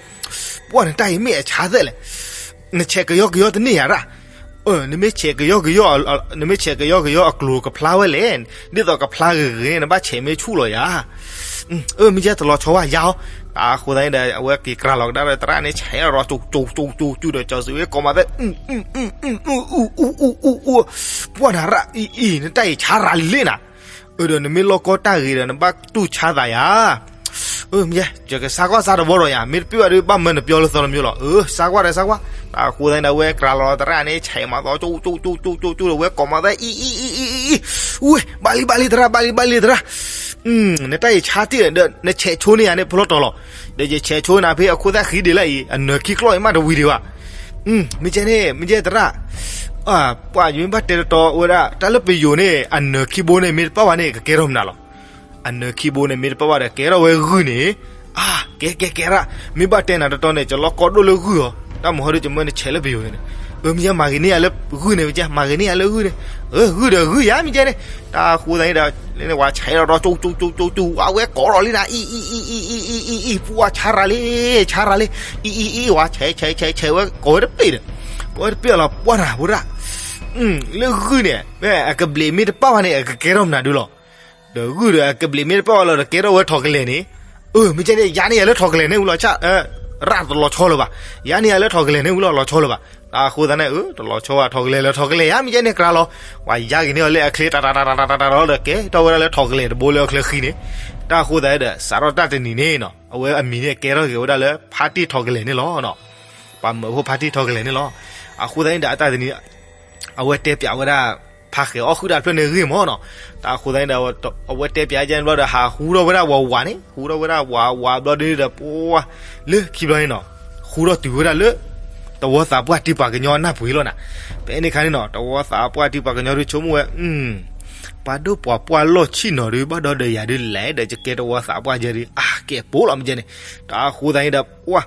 ပှၢ်နတၢ်အံၤမ့ၢ်အဆါသဲလဲၣ်, နဆဲးကယီကယီတန့ၢ်ယၤရၣ် နမ့ၢ်ဆဲးကယီကယီ နမ့ၢ်ဆဲးကယီကယီအကျိၤကဖျါဝဲလဲၣ်, ဒ်သိးကဖျါဂ့ၤဂ့ၤန့ၣ် နဘၣ်ဆဲးမ့ၢ်ဆူၣ်လီၤယၤ, အၢ မ့ၢ်ယဲတလီၤဆီဝဲယၤအီၤ, တၢ်အဃိသတးန့ၣ်ဒီး အဝဲက့ၤကြၤလီၤကဒါဒီး သရၣ်န့ၣ် ဆဲးလီၤ ကၠူကၠူကၠူကၠူဒီး ကၠီၤစ့ၤဝ့ကိးမးသဲ အူ အူ အူ အူ အူ အူ အူ ပှၢ်နၤရၣ် အံၤ အံၤ နတၢ်အံၤဆါရၤလံလံနၤ, အၢ ဒီးနမ့ၢ်လီၢ်ကီတၢ်ဂ့ၤဒီး နဘၣ်တူၢ်ဆါသးယၤ အၢ မ့ၢ်ယဲ ယကစါကွၢ်စါတဘီဒီးယၤ မ့ၢ်တပ့ၢ်ဘၣ်ဒီး ဘၣ်မၢနပျီလၢသီတမံၤလီၤ. အၢ စါကွၢ်ဒီးစါကွၢ်. တၢ်အဃိသတးန့ၣ်ဒီး အဝဲကြၤလီၤသရၣ်န့ၣ် ဆဲးမးသီ ကၠူကၠူကၠူကၠူကၠူဒီး ဝဲကိးမးသဲ အံၤ အံၤ အံၤ အံၤ အံၤ ဝ့ၢ် ဘၣ်လံ ဘၣ်လံ သရၣ် ဘၣ်လံ ဘၣ်လံ သရၣ်. နတၢ်အံၤဆါတံၢ်ဒီး နဆဲးဆိန့ၢ်ယၤန့ၣ် ဖျီတီၤလီၤ. ဒီးယဆဲးဆိနၤဖဲအခိၣ်သၣ်ဃံဒံးလၢအံၤ အနၢၤခံကျီၢ်အံၤမးတဝံၤဒံးဘၣ်. မ့ၢ်ကဲန့ၣ် မ့ၢ်ကဲသရၣ် ပှၤယမ့ၢ်ဘၣ်တဲတတီဝဲဒၣ် တၢ်လၢပယိၤန့ၣ် အနၢၤခံဘိန့ၣ် မ့ၢ်တပၣ်ဘၣ်န့ၣ် ကကဲထီၣ်မနုၤလီၤ. အနၢၤခံဘိန့ၣ် မ့ၢ်တပၣ်ဘၣ်ဒီး ကဲထီၣ်ဝဲဂုၢ်န့ၣ်, အါ ကဲကဲကဲရၣ်, မ့ၢ်ဘၣ်တဲနၤတတီန့ၣ် ယလီၢ်ကီဒိၣ်လၢဂုၢ်အီၤ, တၢ်မဟီဒုး ယမၢနဆဲးလၢပယိၤန့ၣ်, အၢ မ့ၢ်ယဲမၤဂ့ၤန့ၢ်ယၤလၢဂုၢ်န့ၣ် မ့ၢ်ကဲ မၤဂ့ၤန့ၢ်ယၤလၢဂုၢ်န့ၣ်, အၢ ဂုၢ်ဒီးဂုၢ်ယၤ မ့ၢ်ကဲန့ၣ်, တၢ်ဃိသတးန့ၣ်ဒီး ဝဲဆဲးလီၤဒီး ကၠူကၠူကၠူကၠူကၠူ ဝဲကိးထီၣ်လံနၤ အံၤ အံၤ အံၤ အံၤ အံၤ အံၤ ပှၤဆါရၤလံ ဆါရၤလံ အံၤ အံၤ အံၤ ဝဲဆဲး ဆဲး ဆဲး ဆဲး ဝဲကိးဝဲတပ့ၢ်ဒီး ပဝဲတပ့ၢ်အီၤလီၤပှၢ်နၤဖိဒၣ်, လၢဂုၢ်န့ၣ် မ့ၢ်အကဘျံးမ့ၢ်တပာ်ဘၣ်န့ၣ် အကကဲထီၣ်မနုၤဒုလီၤ. ဒီးဂုၢ်ဒီးအကဘျံးမ့ၢ်တပာ်ဘၣ်လီၤဒီးကဲထီၣ်ဝဲထိးကလဲာ်န့ၣ်, အၢ မ့ၢ်ကဲန့ၣ် ယၤန့ၣ်ယၤလၢထိးကလဲာ်န့ၣ်ဝံၤလီၤ, ရၣ်တလီၤဆီလၢၤဘၣ်, ယၤန့ၣ်ယၤလၢထိးကလဲာ်န့ၣ်ဝံၤလီၤ လီၤဆီလၢၤဘၣ်. တၢ်အဃိသတးန့ၣ် အၢ တလီၤဆီဘၣ် ထိးကလဲာ်လၢထိးကလဲာ်ယၤ မ့ၢ်ကဲန့ၣ်ကြၤလီၤ, ပှၤယါက့ၤန့ၢ်အီၤလၢအချ့ တၢ်တၢ်တၢ်တၢ်တၢ်တၢ်လီၤဒီးကဲထီၣ်ဝဲဒၣ်လၢထိးကလဲာ်တဘိလၢအချၢဃံန့ၣ်, တၢ်အဃိသတးဒီး စးထီၣ်တၢ်တနံၤန့ၣ်နီၤ အဝဲအမံၤန့ၣ်ကဲထီၣ်က့ၤဝဲဒၣ်လၢ ဖါတံၢ်ထိးကလဲာ်န့ၣ်လီၤ. ပှၤမၢဖိဖါတံၢ်ထိးကလဲာ်န့ၣ်လီၤ. အဃိသတးန့ၣ်ဒီးအတၢ်တနံၤ အဝဲတဲပၠးဝဲဒၣ် ဖါဃဲၤအီၣ်ဃုာ်တၢ်တဖျၢၣ်န့ၣ်ဂ့ၢ်မးနီၤ. တၢ်အဃိသတးန့ၣ်ဒီး အဝဲတဲပၠးကဲန့ၣ်ဘျီဒီး ဟးဟူထီၣ်ဝဲဒၣ်ဝးဝးန့ၣ် ဟူထီၣ်ဝဲဒၣ်ဝးဝးဘျီဒုဒီး ပှၤ လၢခံဘျီန့ၣ်နီၤ ဟူထီၣ်တုၤဝဲဒၣ်လၢ တဝီသးပှၢ်တံၢ်ပှၤကညီနၢ်ပှ့ၤလီၤနၤ. ဖဲန့ၣ်ခါန့ၣ်နီၤ တဝီသးပှၢ်တံၢ်ပှၤကညီဒုဆိကမိၣ်ဝဲ ပှၤဒိၣ်ပှၤပှၢ်လီၢ်ဆံၣ်နီၤဒု ဘၣ်ဒီးဒီးယၤဒုလဲၣ်ဒီး ယကဲတဝီသးပှၢ်ယဲဒု အါကဲပိာ်လီၤမ့ၢ်ကဲန့ၣ်. တၢ်အဃိသတးန့ၣ်ဒီး ပှၤ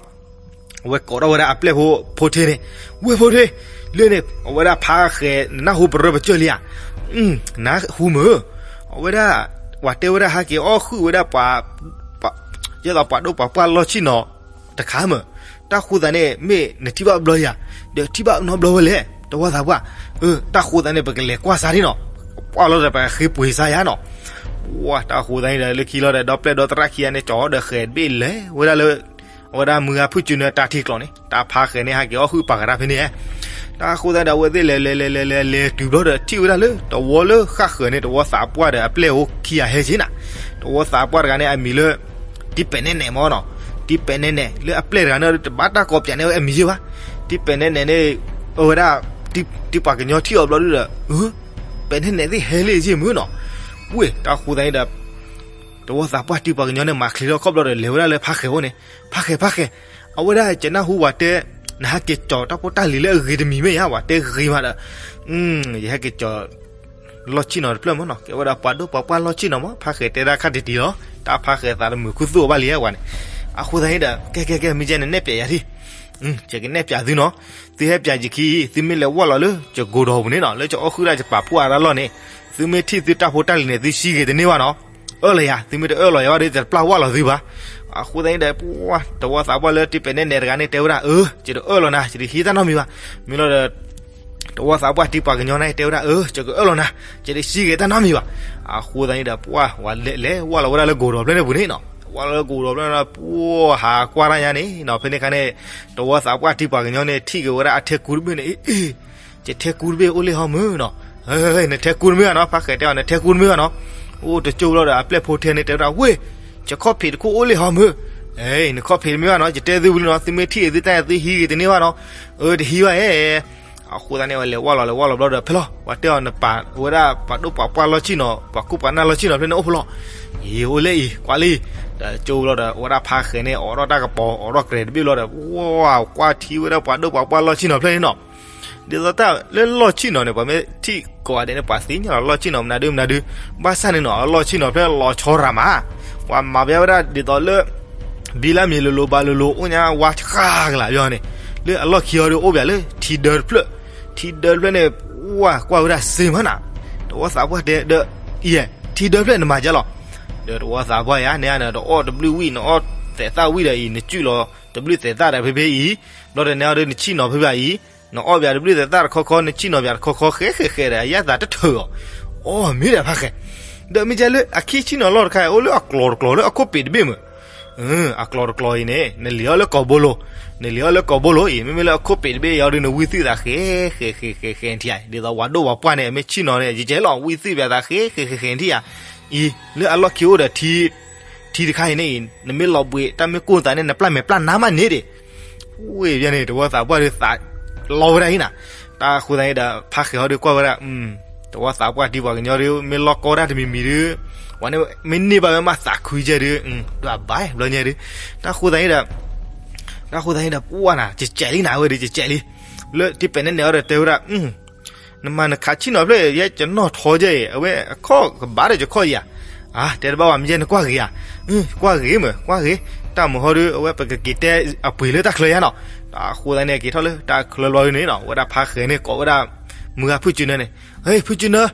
အဝဲကိးထီၣ်ဝဲဒၣ်အပျဲၢ်ဖိဖိထ့န့ၣ်, ဝဲၢ်ဖိထ့, လၢန့ၣ် အဝဲဒၣ်ဖါဃဲၤ နနၢ်ဟူပရၢပကၢၢ်လံဧါ. နဟူမုၢ်, အဝဲဒၣ် ပှၤတဲဝဲဒၣ်ဟဲက့ၤအီၣ်ဃုာ်ဝဲဒၣ်ပှၤ ဒ်သိးပှၤဒိၣ်ပှၤပှၢ်လီၢ်ဆံၣ်နီၤတခါမုၢ်, တၢ်ဃိသတးန့ၣ် မ့ၢ်နထံၣ်ဘၣ်ဘျီယၤ, ဒီးထံၣ်ဘၣ်နီတဘျီဝဲလဲၣ် တဝီသးပှၢ်. တၢ်ဃိသတးန့ၣ် ပကလဲၤကွၢ်စါဒ်နီၤ, ကွၢ်လီၤဒီးပဃ့ပှ့ၤစါယၤနီၤ. ဝဲ တၢ်ဃိသတးန့ၣ်ဒီး လၢခံလီၤဒီး ဒီပျဲၢ်ဒီသရၣ်ခံဂၤန့ၣ် ကၠီဒီးဃဲၤတဘ့ၣ်လဲၤဝဲဒၣ်လၢ အဝဲဒၣ်မုၢ်ဂၤဖုၣ်စုနၢတၢ်ထံကျိးန့ၣ် တၢ်ဖါဃဲၤန့ၣ်ဟဲက့ၤအီၣ်ဃုာ်ပာ်ကရၢဖဲန့ၣ်ဧါ. တၢ်ဃိသတးဒီး အဝဲသ့ၣ်လဲၤလဲၤလဲၤလဲၤလဲၤလဲၤတုၤဘျီဒီး ထံၣ်ဝဲဒၣ်လၢ တဝီလၢဃၣ်ဃၢၤန့ၣ် တဝီသးပှၢ်ဒီးအပျဲၢ်ဖိခံဂၤဟဲက့ၤနၤ, တဝီသးပှၢ်တဂၤန့ၣ် အမံၤလၢ တံပဲာ်နဲၣ်နဲၣ်မ့ၢ်နီၤ, တံပဲာ်နဲၣ်နဲၣ် လၢအပျဲၢ်တဂၤန့ၣ် တဘၣ်တၢ်ကိးပၠးန့ၢ်ဝဲအမံၤယ့ၢ်ဘၣ်. တံပဲာ်နဲၣ်နဲၣ်န့ၣ် အဝဲဒၣ် တံပှၤကညီထံၣ်အီၤဘျီဒုဒီး ပဲာ်နဲၣ်နဲၣ်သ့ၣ်ဟဲလံယ့ၢ်မုၢ်နီၤ. ဝ့ၢ် တၢ်ဃိသတးန့ၣ်ဒီး တဝီသးပှၢ်တံပှၤကညီန့ၣ် မၤချ့ထီၣ်ခီၣ်ဘျီဒီး လဲၤဝဲဒၣ်လၢဖါဃဲၤအိၣ်န့ၣ်, ဖါဃဲၤ ဖါဃဲၤ, အဝဲဒၣ်ကနၢ်ဟူဝဲတဲ နဟဲက့ၤကၠီၤတၢ်ဖိတၢ်လံၤလၢအဂ့ၤတမံၤမ့ၢ်ဧါ, ပှၤတဲဂ့ၤမးဒီး ယဟဲက့ၤကၠီၤ လီၢ်ဆံၣ်နီၤတဖျၢၣ်မ့ၢ်နီၤ, ကဲဝဲဒၣ်ပှၤဒိၣ်ပှၤပှၢ်လီၢ်ဆံၣ်နီၤမး, ဖါဃဲၤတဲဒၣ်ခါတံၢ်တံၢ်လီၤ, တၢ်ဖါဃဲၤသးတမုာ်ခူသူၣ်အီၤဘၣ်လံဝဲန့ၣ်. အဃိသတးန့ၣ်ဒီး ကဲ ကဲ ကဲ မ့ၢ်ကဲန့ၣ် နဲၣ်ပၠးယၤထံၣ်, ယကနဲၣ်ပၠးသုနီၤ, သုဟဲပၠးယခံ သုမ့ၢ်လဲၤဝၢ်လီၤလၢ ယကိၤဒီးပူၤန့ၣ်နီၤ, လၢယအီၣ်ဃုာ်ဒၣ်ယပာ်ဖှိၣ်အါဒၣ်လီၢ်န့ၣ်, သုမ့ၢ်ထံၣ်သုတၢ်ဖိတၢ်လံၤန့ၣ် သုစံဂ့ၤတန့ၢ်ဘၣ်နီၤ, အၢၣ်လီၤယၤ, သုမ့ၢ်တအၢၣ်လီၤယၤဘၣ်ဒီး ယတပျၢ်ဝၢ်လီၤသုဘၣ်. အဃိသတးန့ၣ်ဒီး ပှၤ တဝီသးပှၢ်လၢတံပဲာ်နဲၣ်နဲၣ်တဂၤန့ၣ် တဲဝဲဒၣ် အၢ ယတအၢၣ်လီၤနၤ, ယတဟံးတၢ်နီတမံၤဘၣ်, မ့ၢ်လီၤဒီး တဝီသးပှၢ်တံပှၤကညီန့ၣ် တဲဝဲဒၣ် အၢ ယကအၢၣ်လီၤနၤ, ယတစံဂ့ၤတၢ်နီတမံၤဘၣ်. အဃိသတးန့ၣ်ဒီး ပှၤ ဝဲလဲၤ လဲၤဝၢ်လီၤဝဲဒၣ်လၢကိၤဒီးဖျၢၣ်န့ၣ်ပူၤန့ၣ်နီၤ, ဝၢ်လီၤလၢကိၤဒီးဖျၢၣ်န့ၣ် ပှၤဟးကွၢ်တၢ်ညါန့ၣ်နီၤ, ဖဲန့ၣ်အခါန့ၣ် တဝီသးပှၢ်တံပှၤကညီန့ၣ် ထံၣ်က့ၤဝဲဒၣ်အထဲကူတဘ့ၣ်န့ၣ် အ့ အ့ ယထဲကူတဘ့ၣ်အိၣ်လၢဟီမုၢ်နီၤ, နထဲကူတမ့ၢ်ဘၣ်နီၤ, ဖါဃဲၤတဲအီၤ နထဲကူတမ့ၢ်ဘၣ်နီၤ. အိၣ်တကၠိဘျီဒီး အပျဲၢ်ဖိထဲန့ၣ် တဲဝဲဒၣ် ဝ့ၢ် ယခီၣ်ဖံးတခိၣ်အိၣ်လၢဟီမုၢ်, နခီၣ်ဖံးတမ့ၢ်ဘၣ်နီၤ, ယတဲသုဝံၤလံနီၤ, သုမ့ၢ်ထံၣ်သုတၢ်သုဟံးဂ့ၤတန့ၢ်ဘၣ်နီၤ, တဟံးဘၣ်ဧဲ. အဃိသတးန့ၣ် ဝဲလဲၤဝၢ်လီၤ လဲၤဝၢ်လီၤဘျီဒီး ဖဲလီၤ ပှၤတဲအီၤ နပာ်ဝဲဒၣ်ပှၤဒိၣ်ပှၤပှၢ်လီၢ်ဆံၣ်နီၤ ပှၤကူၣ်ပှၤနၢ်လီၢ်ဆံၣ်နီၤဖျၢၣ်န့ၣ်အိၣ်ဖဲလီၤ, အ့ အိၣ်လၢအံၤ ကွၢ်လံ, ဒီးကၠိဘျီဒီး အဝဲဒၣ်ဖါဃဲၤန့ၣ် အိးထီၣ်တၢ်ကပီၤ အိးထီၣ်ကြဲးတဘ့ၣ်ဘျီဒီး ဝဲကွၢ်ထံဝဲဒၣ်ပှၤဒိၣ်ပှၤပှၢ်လီၢ်ဆံၣ်နီၤဖျၢၣ်န့ၣ်နီၤ. ဒ်သိးတၢ်လၢလီၢ်ဆံၣ်နီၤန့ၣ် ပှၤမ့ၢ်ထံၣ်ကိးဂၤဒဲးန့ၣ် ပှၤသ့ၣ်ညါလီၤ လီၢ်ဆံၣ်နီၤမနုၤဒုမနုၤဒု, ဘၣ်ဆၣ်န့ၣ်နီၤ အလီၢ်ဆံၣ်နီၤဖျၢၣ်လီၤဆီရၤမး, ပှၤမၤပျဲဝဲဒၣ်ဒ်သိးလၢ ဘံလၢမံၤလိၤလိၤဘၣ်လိၤလိၤ အိၣ်ညါဝါဆှါကလာ်ဘၣ်န့ၣ်, လၢအလီၢ်ခံအီၤဒီး အိၣ်ဘၣ်လၢထံဒၢတဖျၢၣ်, ထံဒၢတဖျၢၣ်န့ၣ် ဝဲကွၢ်ဝဲဒၣ်စ့မးနၤ, တဝီသးပှၢ်တဲဒီး အံၤ ထံဒၢတဖျၢၣ်နမၤဒ်လဲၣ်, ဒီးတဝီသးပှၢ်ယၤ နနတအီၣ်တဘျုးဝံၣ် နအီၣ်သဲးသၣ်ဝံၣ်ဒီးအံၤ နစုၣ်လီၤတဘျုးသဲးသၣ်ဒီးဖဲဖဲအံၤ, ဘျီဒီးနဲအီၤဒီးနဆံၣ်နီၤဖဲဖဲအံၤ, နအီၣ်ဘၣ်တဘျုးသဲးသၣ်တခီခီ နဆံၣ်နီၤဘၣ်တခီခီ ဃဲဃဲဃဲဒီး အယၣ်သးတထၢၣ်အီၤ, အီၣ်မ့ၢ်ဒီးဖါဃဲၤ, ဒီးမ့ၢ်ကဲလၢအခံဆံၣ်နီၤလီၢ်တခါ အိၣ်လၢအကျိၤတကျိၤလၢအခိၣ်ပ့ၤတဘ့ၣ်မုၢ် အကျိၤတကျိၤအံၤန့ၣ် နလံၤအီၣ်လၢကိာ်ဘိလိၤ, နလံၤအီၣ်လၢကိာ်ဘိလိၤအံၤ မ့မ့ၢ်လၢအခိၣ်ပ့ၤတဘ့ၣ်အံၤဒီး နဝံၣ်သုၣ်သးဃဲဃဲဃဲဃဲဃဲထံဧါ, ဒ်သိးပှၤဒိၣ်ပှၤပှၢ်န့ၣ် မ့ၢ်ဆံၣ်နီၤန့ၣ် ယကဲလီၤ ဝံၣ်သုၣ်ဘၣ်သးဃဲဃဲဃဲဃဲထံဧါ, အံၤ လၢအလီၢ်ခံအိၣ်ဒီး ထံတခါအံၤန့ၣ်အံၤ နမ့ၢ်လီၤဘှံးတၢ်မ့ၢ်ကိၢ်သးန့ၣ် နပျၢ်မဲာ်ပျၢ်နါမးန့ၣ်ဒံး, ဝဲန့ၣ် တဝီသးပှၢ်ဒီးသးလီဝဲဒၣ်အံၤနၤ, တၢ်အဃိသတးန့ၣ်ဒီး ဖါဃဲၤဟီဒီးကွၢ်ဝဲဒၣ် တဝီသးပှၢ်တံၤပှၤကညီဒီး မ့ၢ်လီၢ်ကီတၢ်တမံၤမံၤဒီး ဝဲန့ၣ်မ့ၢ်န့ၢ်ဘၣ်ဝဲမးသးခုကဲဒီး ဒွးဘၣ်ဘျီညါဒီး တၢ်ဃိသတးန့ၣ်ဒီး တၢ်ဃိသတးန့ၣ်ဒီး ပှၢ်နၤ ကကဲးလံနၤဝဲဒီး ကကဲးလံ, လၢတံၤပဲာ်နဲၣ်နဲၣ်အီၤဒီးတဲဝဲဒၣ် နမၤနခးဆံၣ်နီၤဖျၢၣ် ယဲယနီၢ်ထီကဲအံၤ အဝဲအခီၣ်ကဘၣ်ဒီးယခီၣ်ယၤ, တဲတဘၣ်ဝဲမ့ၢ်ယဲနကွၢ်ဂ့ၤဧါ, ကွၢ်ဂ့ၤမ့ၢ် ကွၢ်ဂ့ၤ, တၢ်မုာ်ဟီဒီး အဝဲပကက့ၤတဲအပှ့ၤလၢတၢ်ချၢယါနီၤ, တၢ်ဃိသတးန့ၣ် က့ၤထီၣ်လၢတၢ်ချၢဘျီဒုန့ၣ်နီၤ ဝဲဒၣ်ဖါဃဲၤန့ၣ် ကိးဝဲဒၣ် မုၢ်ဂၤဖုၣ်စုနၢန့ၣ်, ဟဲ ဖုၣ်စုနၢ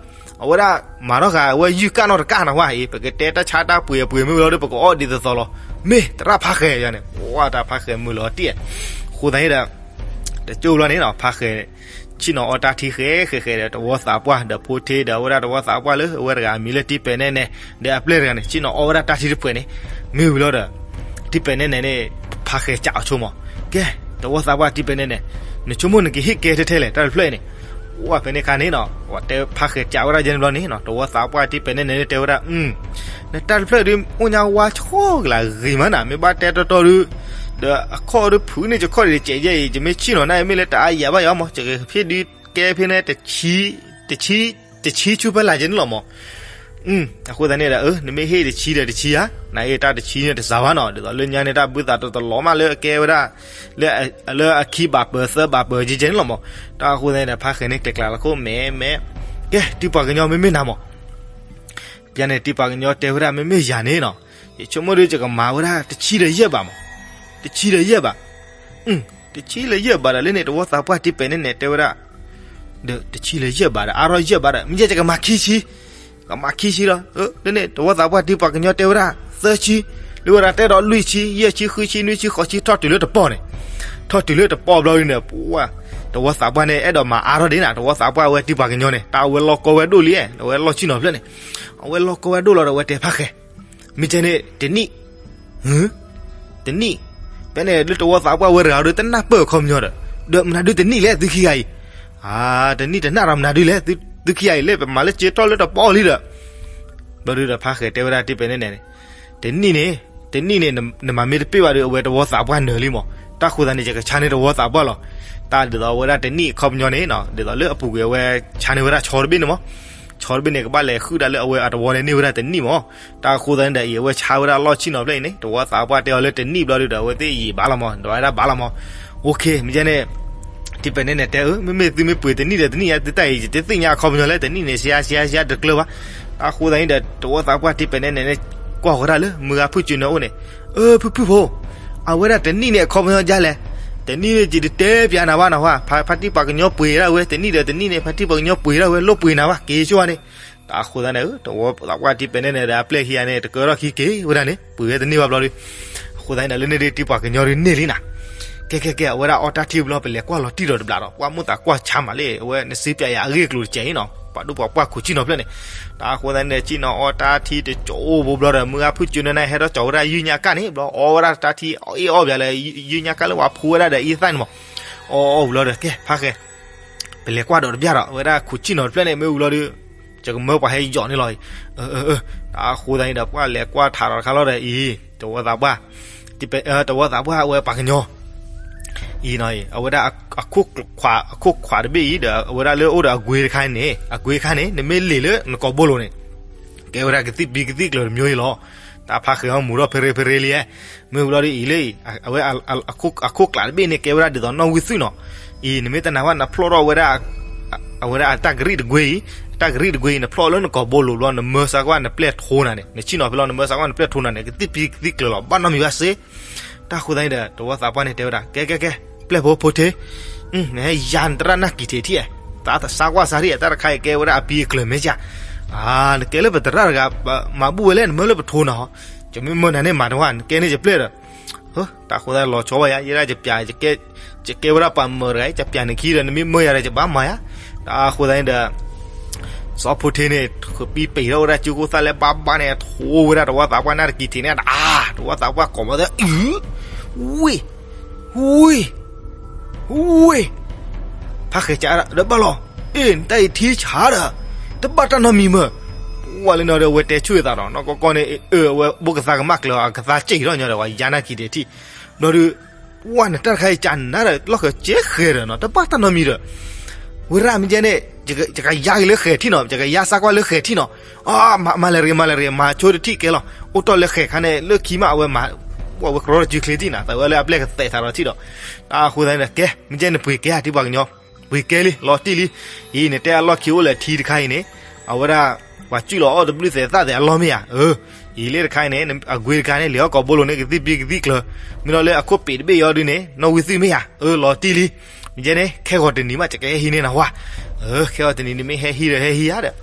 အဝဲဒၣ်မၤထီၣ်ဃာ် အဝဲယုၢ်ကၣ်နီၣ်တကၣ်နၤဝဲအံၤ ပကတဲတၢ်ဆါတၢ်ပှ့ၤအပှ့ၤမ့ၢ်ဝံၤလီၤဒီး ပကအီၣ်ဒ်သိးသိးလီၤ, မ့ၢ်သရၣ်ဖါဃဲၤယါန့ၣ် ဝဲတၢ်ဖါဃဲၤမုာ်လီၤတံၢ်, အဃိသတးန့ၣ်ဒီး ကၠိဘျီန့ၣ်နီၤ ဖါဃဲၤ ဆ့ၣ်နီၤအီတၢ်ထံဃဲဃဲဃဲဒီး တဝီသးပှၢ်ဒီးဖိထ့ဒီး အဝဲဒၣ်တဝီသးပှၢ်လၢအဝဲတဂၤအမံၤလၢတံပဲာ်နဲၣ်နဲၣ် ဒီးအပျဲၢ်တဂၤန့ၣ် ဆ့ၣ်နီၤအီဝဲဒၣ်တၢ်ထံတဖှဲးန့ၣ် မ့ၢ်ဝံၤလီၤဒီး တံပဲာ်နဲၣ်နဲၣ်န့ၣ် ဖါဃဲၤကးအီၤဆိမး, ကဲ တဝီသးပှၢ်တံပဲာ်နဲၣ်နဲၣ် နဆိကမိၣ်နကဟ့ၣ်ကဲထဲထဲလဲၣ် တၢ်တဖျၢၣ်အံၤန့ၣ်, ဝဲဖဲန့ၣ်အခါန့ၣ်နီၤ တဲဖါဃဲၤကးဝဲဒၣ်ယဲန့ၣ်ဘျီန့ၣ်နီၤ တဝီသးပှၢ်တံပဲာ်နဲၣ်နဲၣ်န့ၣ်တဲဝဲဒၣ် နတၢ်တဖျၢၣ်ဒုး အိၣ်ညါဝါဆီကလးဂ့ၤမးနၤ မ့ၢ်ဘၣ်တဲတီတီဒုး, ဒီးအခီၣ်ဒုးဖုးန့ၢ်ယခီၣ်ဒံးတစဲးယဲအံၤ ယမ့ၢ်ဆ့ၣ်နီၤနၤအံၤ မ့ၢ်လၢတအါယၤဘၣ်ယၤမး ယကဟ့ၣ်ဒုးကဲဖဲန့ၣ် တဆံ တဆံဆူဖဲလၢယဲန့ၣ်လီၤမး. အဃိသတးန့ၣ်ဒီး နမ့ၢ်ဟ့ၣ်တဆံဒီးတဆံဧါ, နအ့ၣ်တၢ်တဆံန့ၣ်တစှၤဘၣ်နီၤ ဒ်သိးလၢညါန့ၣ်တၢ်ဘုသးတတလီၤမးလၢအကဲဝဲဒၣ် လၢအခံဘၣ်ပၢၤသၢဘၣ်ပၢၤကဲကဲန့ၣ်လီၤမး. တၢ်အဃိသတးန့ၣ်ဒီး ဖါဃဲၤန့ၣ်ကျဲၤကျါလီၤခိၣ်မဲမဲ, ကဲ တံပှၤကညီမ့မ့ၢ်နၤမး ပျဲန့ၣ် တံပှၤကညီတဲဝဲဒၣ် မ့မ့ၢ်ယၤန့ၣ်နီၤ, ယဆိကမိၣ်ဒုး ယကမၤဝဲဒၣ်တဆံဒီးယဲၢ်ဘးမး, တဆံဒီးယဲၢ်ဘး, တဆံလၢယဲၢ်ဘးဒီး လၢန့ၣ် တဝီသးပှၢ်တံပဲာ်နဲၣ်နဲၣ်တဲဝဲဒၣ်, ဒီးတဆံလၢယဲၢ်ဘးဒီး အါထီၣ်ယဲၢ်ဘးဒီး မ့ၢ်ယဲၢ်ယကမၤခံဆံ, ကမၤခံဆံလီၤ. လၢန့ၣ် တဝီသးပှၢ်တံပှၤကညီတဲဝဲဒၣ် သၢဆံ, လၢဝဲဒၣ်တဲဒီးလွံၢ်ဆံ ယဲၢ်ဆံ ဃုဆံ နွံဆံ ဃိးဆံ ထီၣ်တုၤလၢတပီၢ်န့ၣ်, ထီၣ်တုၤလၢတပီၢ်ဘျီဒုးန့ၣ် ပှၤ တဝီသးပှၢ်န့ၣ် အဲၣ်ဒိးမၤအါထီၣ်ဒ်နၤ တဝီသးပှၢ်ဝဲတံပှၤကညီန့ၣ် တၢ်အဝဲလီၢ်ကီဝဲဒိၣ်လံ, အဝဲလီၢ်ဆ့ၣ်နီၤဖျၢၣ်န့ၣ်, အဝဲလီၢ်ကီဝဲဒိၣ်လီၤဒီး အဝဲတဲဖါဃဲၤ မ့ၢ်ကဲန့ၣ် တနံၣ်, တနံၣ်, ဖဲန့ၣ် လၢတဝီသးပှၢ်ဝဲတဂၤဒီး တနၢ်ပၢၢ်အခီပညီဒီး, ဒီးမနုၤဒုးတနံၣ်လဲၣ် သုခံဂၤအံၤ, တနံၣ်တနၢ်ဒီးမနုၤဒုးလဲၣ် သုခံဂၤအံၤ လၢပမၤလၢကၠ့ထီၣ်လၢတပီၢ်လံဒီး, ဘျီဒုးဒီးဖါဃဲၤတဲဝဲဒၣ်တံပဲာ်နဲၣ်နဲၣ်န့ၣ်, တနံၣ်န့ၣ်, တနံၣ်န့ၣ် နမၤမ့ၢ်တပ့ၢ်ဘၣ်ဒီး အဝဲတဝီသးပှၢ်နၢၤလံမး, တၢ်ဃိသတးန့ၣ် ယကဆါန့ၢ်တဝီသးပှၢ်လီၤ. တၢ်ဒ်သိးအဝဲဒၣ်တနံၣ်အခီပညီန့ၣ်နီၤ ဒ်သိးလၢအပူၤကွံာ်အဝဲဆါန့ၢ်ဝဲဒၣ်ဆီတဘ့ၣ်န့ၣ်မး, ဆီတဘ့ၣ်န့ၣ် ကဘၣ်လဲၤဃုာ်ဒၣ်လၢအဝဲအတဝီန့ၣ်န့ၢ်ဝဲဒၣ်တနံၣ်မး. တၢ်အဃိသတးန့ၣ်ဒီး အံၤအဝဲဆါဝဲဒၣ်လီၢ်ဆ့ၣ်နီၤဖျၢၣ်အံၤန့ၣ် တဝီသးပှၢ်တဲအီၤလၢတနံၣ်ဘျီဒုးဒီး အဝဲသ့ၣ်ယံာ်ဘၣ်လီၤမး ဒွးဝဲဒၣ်ဘၣ်လီၤမး. အိၣ်ခ့ မ့ၢ်ကဲန့ၣ် တံပဲာ်နဲၣ်နဲၣ်တဲအၢ မ့မ့ၢ်သုမ့ၢ်ပှ့ၤတနံၣ်ဒီးတနံၣ်ညါ သုတၢ်အံၤ ယတသ့ၣ်ညါအခီပညီလၢတနံၣ်န့ၣ် ဆါဆါဆါတကျၢၤဘၣ်. တၢ်အဃိသတးန့ၣ်ဒီး တဝီသးပှၢ်တံပဲာ်နဲၣ်နဲၣ်န့ၣ် ကွၢ်ဃီၤတၢ်လၢမုၢ်ဂၤဖုၣ်စၢၤန့ၣ်အအိၣ်န့ၣ်, အၢ ဖုၣ်ဖုၣ်ဖိ, အဝဲဒၣ်တနံၣ်န့ၣ်အခီပညီဒ်လဲၣ်, တနံၣ်န့ၣ်ယတတဲပျးနၤဘၣ်နဟါ, ဖါတံၢ်ပှၤကညီပှ့ၤဒၣ်ဝဲ တနံၣ်ဒီးတနံၣ်န့ၣ် ဖါတံၢ်ပှၤကညီပှ့ၤဒၣ်ဝဲ လိၣ်ပှ့ၤနၤဘၣ်က့ၤဆိဝဲန့ၣ်. တၢ်အဃိသတးန့ၣ် တဝီသးပှၢ်တံပဲာ်နဲၣ်နဲၣ်ဒီး အပျဲၢ်ခံဂၤန့ၣ် တကၢထီၣ်ခံက့ၤဝဲဒၣ်န့ၣ် ပှ့ၤဝဲတန့ၢ်ဘၣ်ဘျီဒီး, အဃိသတးန့ၣ်ဒီး လၢန့ၣ်ဒုးတံၢ်ပှၤကညီဒုးန့ၢ်လံနၤ. ကဲကဲကဲ အဝဲဒၣ်အီတၢ်ထံဘျီ ပလဲၤကွၢ်လီၤတံၢ်ဒီးတဘျီဒီး ပှၢ်မိၣ်သးကွၢ်ဆါမးလံ အဝဲနစ့ပျးယၤအဂ့ၢ်အကျိၤတစဲးအံၤနီၤ ပှၤဒိၣ်ပှၤပှၢ်ခိးဆ့ၣ်နီၤဖျၢၣ်န့ၣ်. တၢ်အဃိသတးန့ၣ်ဒီး ဆ့ၣ်နီၤအီတၢ်ထံတကၠိအိၣ်ဘိဘျီဒီး မုၢ်ဂၤဖုၣ်စၢၤန့ၣ်န့ၣ် ဟဲထီၣ်ကၠီၤဝဲဒၣ်ယုၢ်ညါကၣ်န့ၣ် ဘျီအီဝဲဒၣ်တၢ်ထံအီၣ်ဘျီလၢ ယုၢ်ညါကၣ်လၢပှၤဖိဝဲဒၣ်ဒီးအံသၣ်န့ၣ်မး, အီအီဝံၤလီၤဒီး ကဲဖါဃဲၤ ပလဲၤကွၢ်ဒီးတဘျီဒီး အဝဲဒၣ်ခိးဆ့ၣ်နီၤတဖျၢၣ်န့ၣ် မ့ၢ်ဝံၤလီၤဒီး ယကမၢပှၤဟဲယီၤန့ၣ်လီၤ. တၢ်အဃိသတးန့ၣ်ဒီး ပှၢ်လဲၤကွၢ်ထးဒီးတခါလီၤဒီး အံၤ တဝီသးပှၢ်, တဝီသးပှၢ်အဝဲပှၤကညီ အံၤနီၤ အဝဲဒၣ်အခိၣ်ခွးတဘ့ၣ်အံၤဒီး အဝဲဒၣ်လၢအိၣ်ဒီးအကွ့တခါန့ၣ် အကွ့တခါန့ၣ် နမ့ၢ်လ့ၣ်လၢနကိာ်ဘိလိၤန့ၣ် ကဲဝဲဒၣ်ကသံၣ်ပံကသံၣ်ကျၢၤတမျိုးအံၤလီၤ. တၢ်ဖါဃဲၤအီၤမူၤထီၣ်ဖဲရ့ဖဲရ့လံ, မ့ၢ်ဝံၤလီၤဒီးအံၤလၢအံၤ အဝဲအခိၣ်ကျးတဘ့ၣ်န့ၣ် ကဲဝဲဒၣ်ဒ်သိးနီၣ်ဝံသုၣ်နီၤ. အံၤ နမ့ၢ်တနာ်ဝဲ နဖျီၣ်ထီၣ်ဝဲဒၣ် အဝဲဒၣ်အတၢ်ကရံၣ်တကွ့အံၤ, အတၢ်ကရံၣ်တကွ့အံၤ နဖျီၣ်လၢနကိာ်ဘိလိၤဘျီ နမၢစါကွၢ်နပျဲၢ်ထိနၤန့ၣ် နဆ့ၣ်နီၤဖဲလီၤ နမၢစါကွၢ်နပျဲၢ်ထိနၤန့ၣ် ကသံၣ်ပံကသံၣ်ကျၢၤလီၤ ဘၣ်နီတမံၤဘၣ်စ့. တၢ်ဃိသတးန့ၣ်ဒီး တဝီသးပှၢ်န့ၣ်တဲဝဲဒၣ် ကဲကဲကဲ ပျဲၢ်ဖိဖိထ့ နဟဲယၤနတရၣ်နၢ်ကံၤထံးထံၣ်, သးသးစါကွၢ်စါထံၣ် တၢ်တခါအံၤကဲဝဲဒၣ်အပံအကျၢၤမ့ၢ်ဧါ. နကဲလၢပသရၣ်တဂၤ မၤဘူၣ်ဝဲလဲၣ် နမၢလၢပထိနၤဟီ, ယမ့ၢ်မၢနၤန့ၣ်မၤတဝါ နကဲန့ၣ်ယပျဲၢ်ဒီး တၢ်ဃိသတးလီၤဆီဘၣ်ယၤ ယဲဒၣ်ယပျး ယကဲဝဲဒၣ်ပှၤမၢၤတဂၤ ယပျးနခံဒီး နမ့ၢ်မၢယၤဒီး ယဘၣ်မၤယၤ. တၢ်ဃိသတးန့ၣ်ဒီး စီၤဖိထ့န့ၣ် ဃပံပ့ၤထီၣ်ဝဲဒၣ်ကၠိခိၣ်သၣ်လဲၤဘၣ်ဘၣ်န့ၣ် ထိဝဲဒၣ်တဝီသးပှၢ်နၢ်တကံၤထံးန့ၣ် တၢ် တဝီသးပှၢ်ကိးမီၤသၢ အု ဝ့ၢ် ဝ့ၢ် ဝ့ၢ်, ဖါဃဲၤကးဒီးဘၣ်လီၤ, အ့ၣ် နတၢ်အံၤထံဆါဒီး တဘၣ်တၢ်နီတမံၤမၢ်. ဝဲလၢနီၤဒီး အဝဲတဲဆူၣ်အသးဒီး နီၢ်ကီၢ်ကီၢ်န့ၣ် အဝဲဘိကသါကမၣ်ကျၢၤ အကသါစံးထီၣ်ညီဒီး ပှၤယါနၢ်ကံၤထံးထံၣ်, ဘျီဒီး ပှၢ်နတၢ်တခါအံၤကးနၤဒီး လီၢ်ဃဲၤကဲဃဲၤဒီးနီၤ တဘၣ်တၢ်နီတမံၤဒီး ဝဲဒၣ်မ့ၢ်ကဲန့ၣ် ယကယါက့ၤလၢဃဲၤထံၣ်နီၤ ယကယါစါကွၢ်လၢဃဲၤထံၣ်နီၤ. အ မၤလဲၤရ့ မၤလဲၤရ့ မၤဆိတထံၣ်ကဲလီၤ အိၣ်တီၢ်လၢဃဲၤခါန့ၣ် လၢခံမးအဝဲမၤ ဝဲကရီတစုချ့ထံၣ်နၤ သးဝဲလၢအပျဲၢ်ကသဲးသးဒီးထံၣ်ဒီး တၢ်ဃိသတးန့ၣ်ဒီး ကဲ မ့ၢ်ကဲန့ၣ်ပှ့ၤကဲဧါ ထံပှၤကညီ ပှ့ၤကဲလံ လီၤတံၢ်လံ. အံၤနတဲအလီၢ်ခံအိၣ်လၢထံတခါအံၤန့ၣ် အဝဲဒၣ် ပှၤစုၣ်လီၤအီၣ်တဘျုးသဲးသၣ်သဲးအလီၢ်မ့ၢ်ဧါ. အၢ အံၤလၢတခါအံၤန့ၣ် အကွ့တခါန့ၣ် လံာ်အီၣ်ကိာ်ဘိလိၤန့ၣ် ကသံၣ်ပံကသံၣ်ကျၢၤ မ့ၢ်ဒီးလၢအခိၣ်ပ့ၤတဘ့ၣ်အံၤဒုးန့ၣ် နီၣ်ဝံသုၣ်မ့ၢ်ဧါ. အၢ လီၤတံၢ်လံ. မ့ၢ်ကဲန့ၣ် ခဲဂီၤတနံၤမး ယကဟဲဟံးန့ၢ်နၤဝါ. အၢ ခဲဂီၤတနံၤနမ့ၢ်ဟဲဟံးဒီးဟဲဟံးဧါဒီး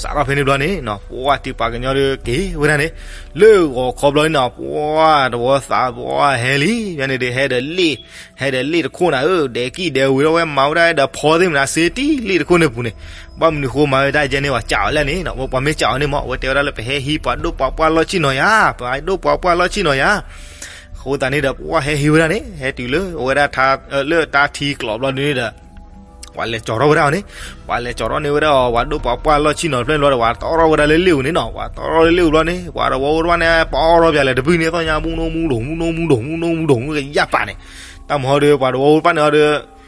စးထီၣ်ဖဲန့ၣ်ဘျီန့ၣ်နီၤ ပှၢ်တံၢ်ပှၤကညီဒီးက့ၤဝဲဒၣ်န့ၣ် လၢဂီၤခီဘျီန့ၣ်နီၤ ပှၢ်တဝီသးပှၢ်ဟဲလံ ဖဲန့ၣ်ဒီးဟဲဒီးလ့ၣ် ဟဲဒီးလ့ၣ်တခိၣ်နၤဧၢ ဒဲးကံၣ်ဒဲးဝံၤဒီးဝဲမၤဝဲဒၣ်ဒီးဖီသ့ၣ်မနၤစ့တံၢ်လ့ၣ်တခိၣ်န့ၣ်ပူၤန့ၣ် ဘၣ်မနုၤဃိမၤဝဲတၢ်ယဲန့ၣ် ပှၤစံးအီၤလဲၣ်န့ၣ်နီၤ ပှၤမ့ၢ်စံးအီၤန့ၣ်မ့ၢ် အဝဲတဲဝဲဒၣ်လၢပဟဲဟံးပှၤဒိၣ်ပှၤပှၢ်လီၢ်ဆ့ၣ်နီၤယၤ ပှၤဒိၣ်ပှၤပှၢ်လီၢ်ဆ့ၣ်နီၤယၤ အဃိသတးန့ၣ်ဒီး ပှၢ်ဟဲဟံးဝဲဒၣ်န့ၣ် ဟဲတုၤလၢအဝဲဒၣ် လၢတၢ်ထံကျိးဘျီဒုန့ၣ်ဒီး ပှၤလဲၤကၠီၤထီၣ်ဝဲဒၣ်အီၤန့ၣ် ပှၤလဲၤကၠီၤထီၣ်န့ၢ်ဝဲဒၣ်အီၤ ပှၤဒိၣ်ပှၤပှၢ်လီၢ်ဆ့ၣ်နီၤဖျၢၣ်န့ၣ်ဘျီဒီး ပှၤတီၣ်ထီၣ်ဝဲဒၣ်လၢလ့ၣ်ပူၤန့ၣ်နီၤ ပှၤတီၣ်ထီၣ်လၢလ့ၣ်ပူၤဘျီန့ၣ် ပှၤတဝီဖိတဖၣ်န့ၣ် ပအီၣ်ထီၣ်ပၠးလဲၤတဘုန့ၣ် သီၣ်ညါမူနိမူဒိၣ်မူနိမူဒိၣ်မူနိမူဒိၣ်မူကယၢ်ပာ်န့ၣ် တၢ်မၤဟီဒီး ပှၤတဝီဖိတဖၣ်န့ၣ်အီၤဒီး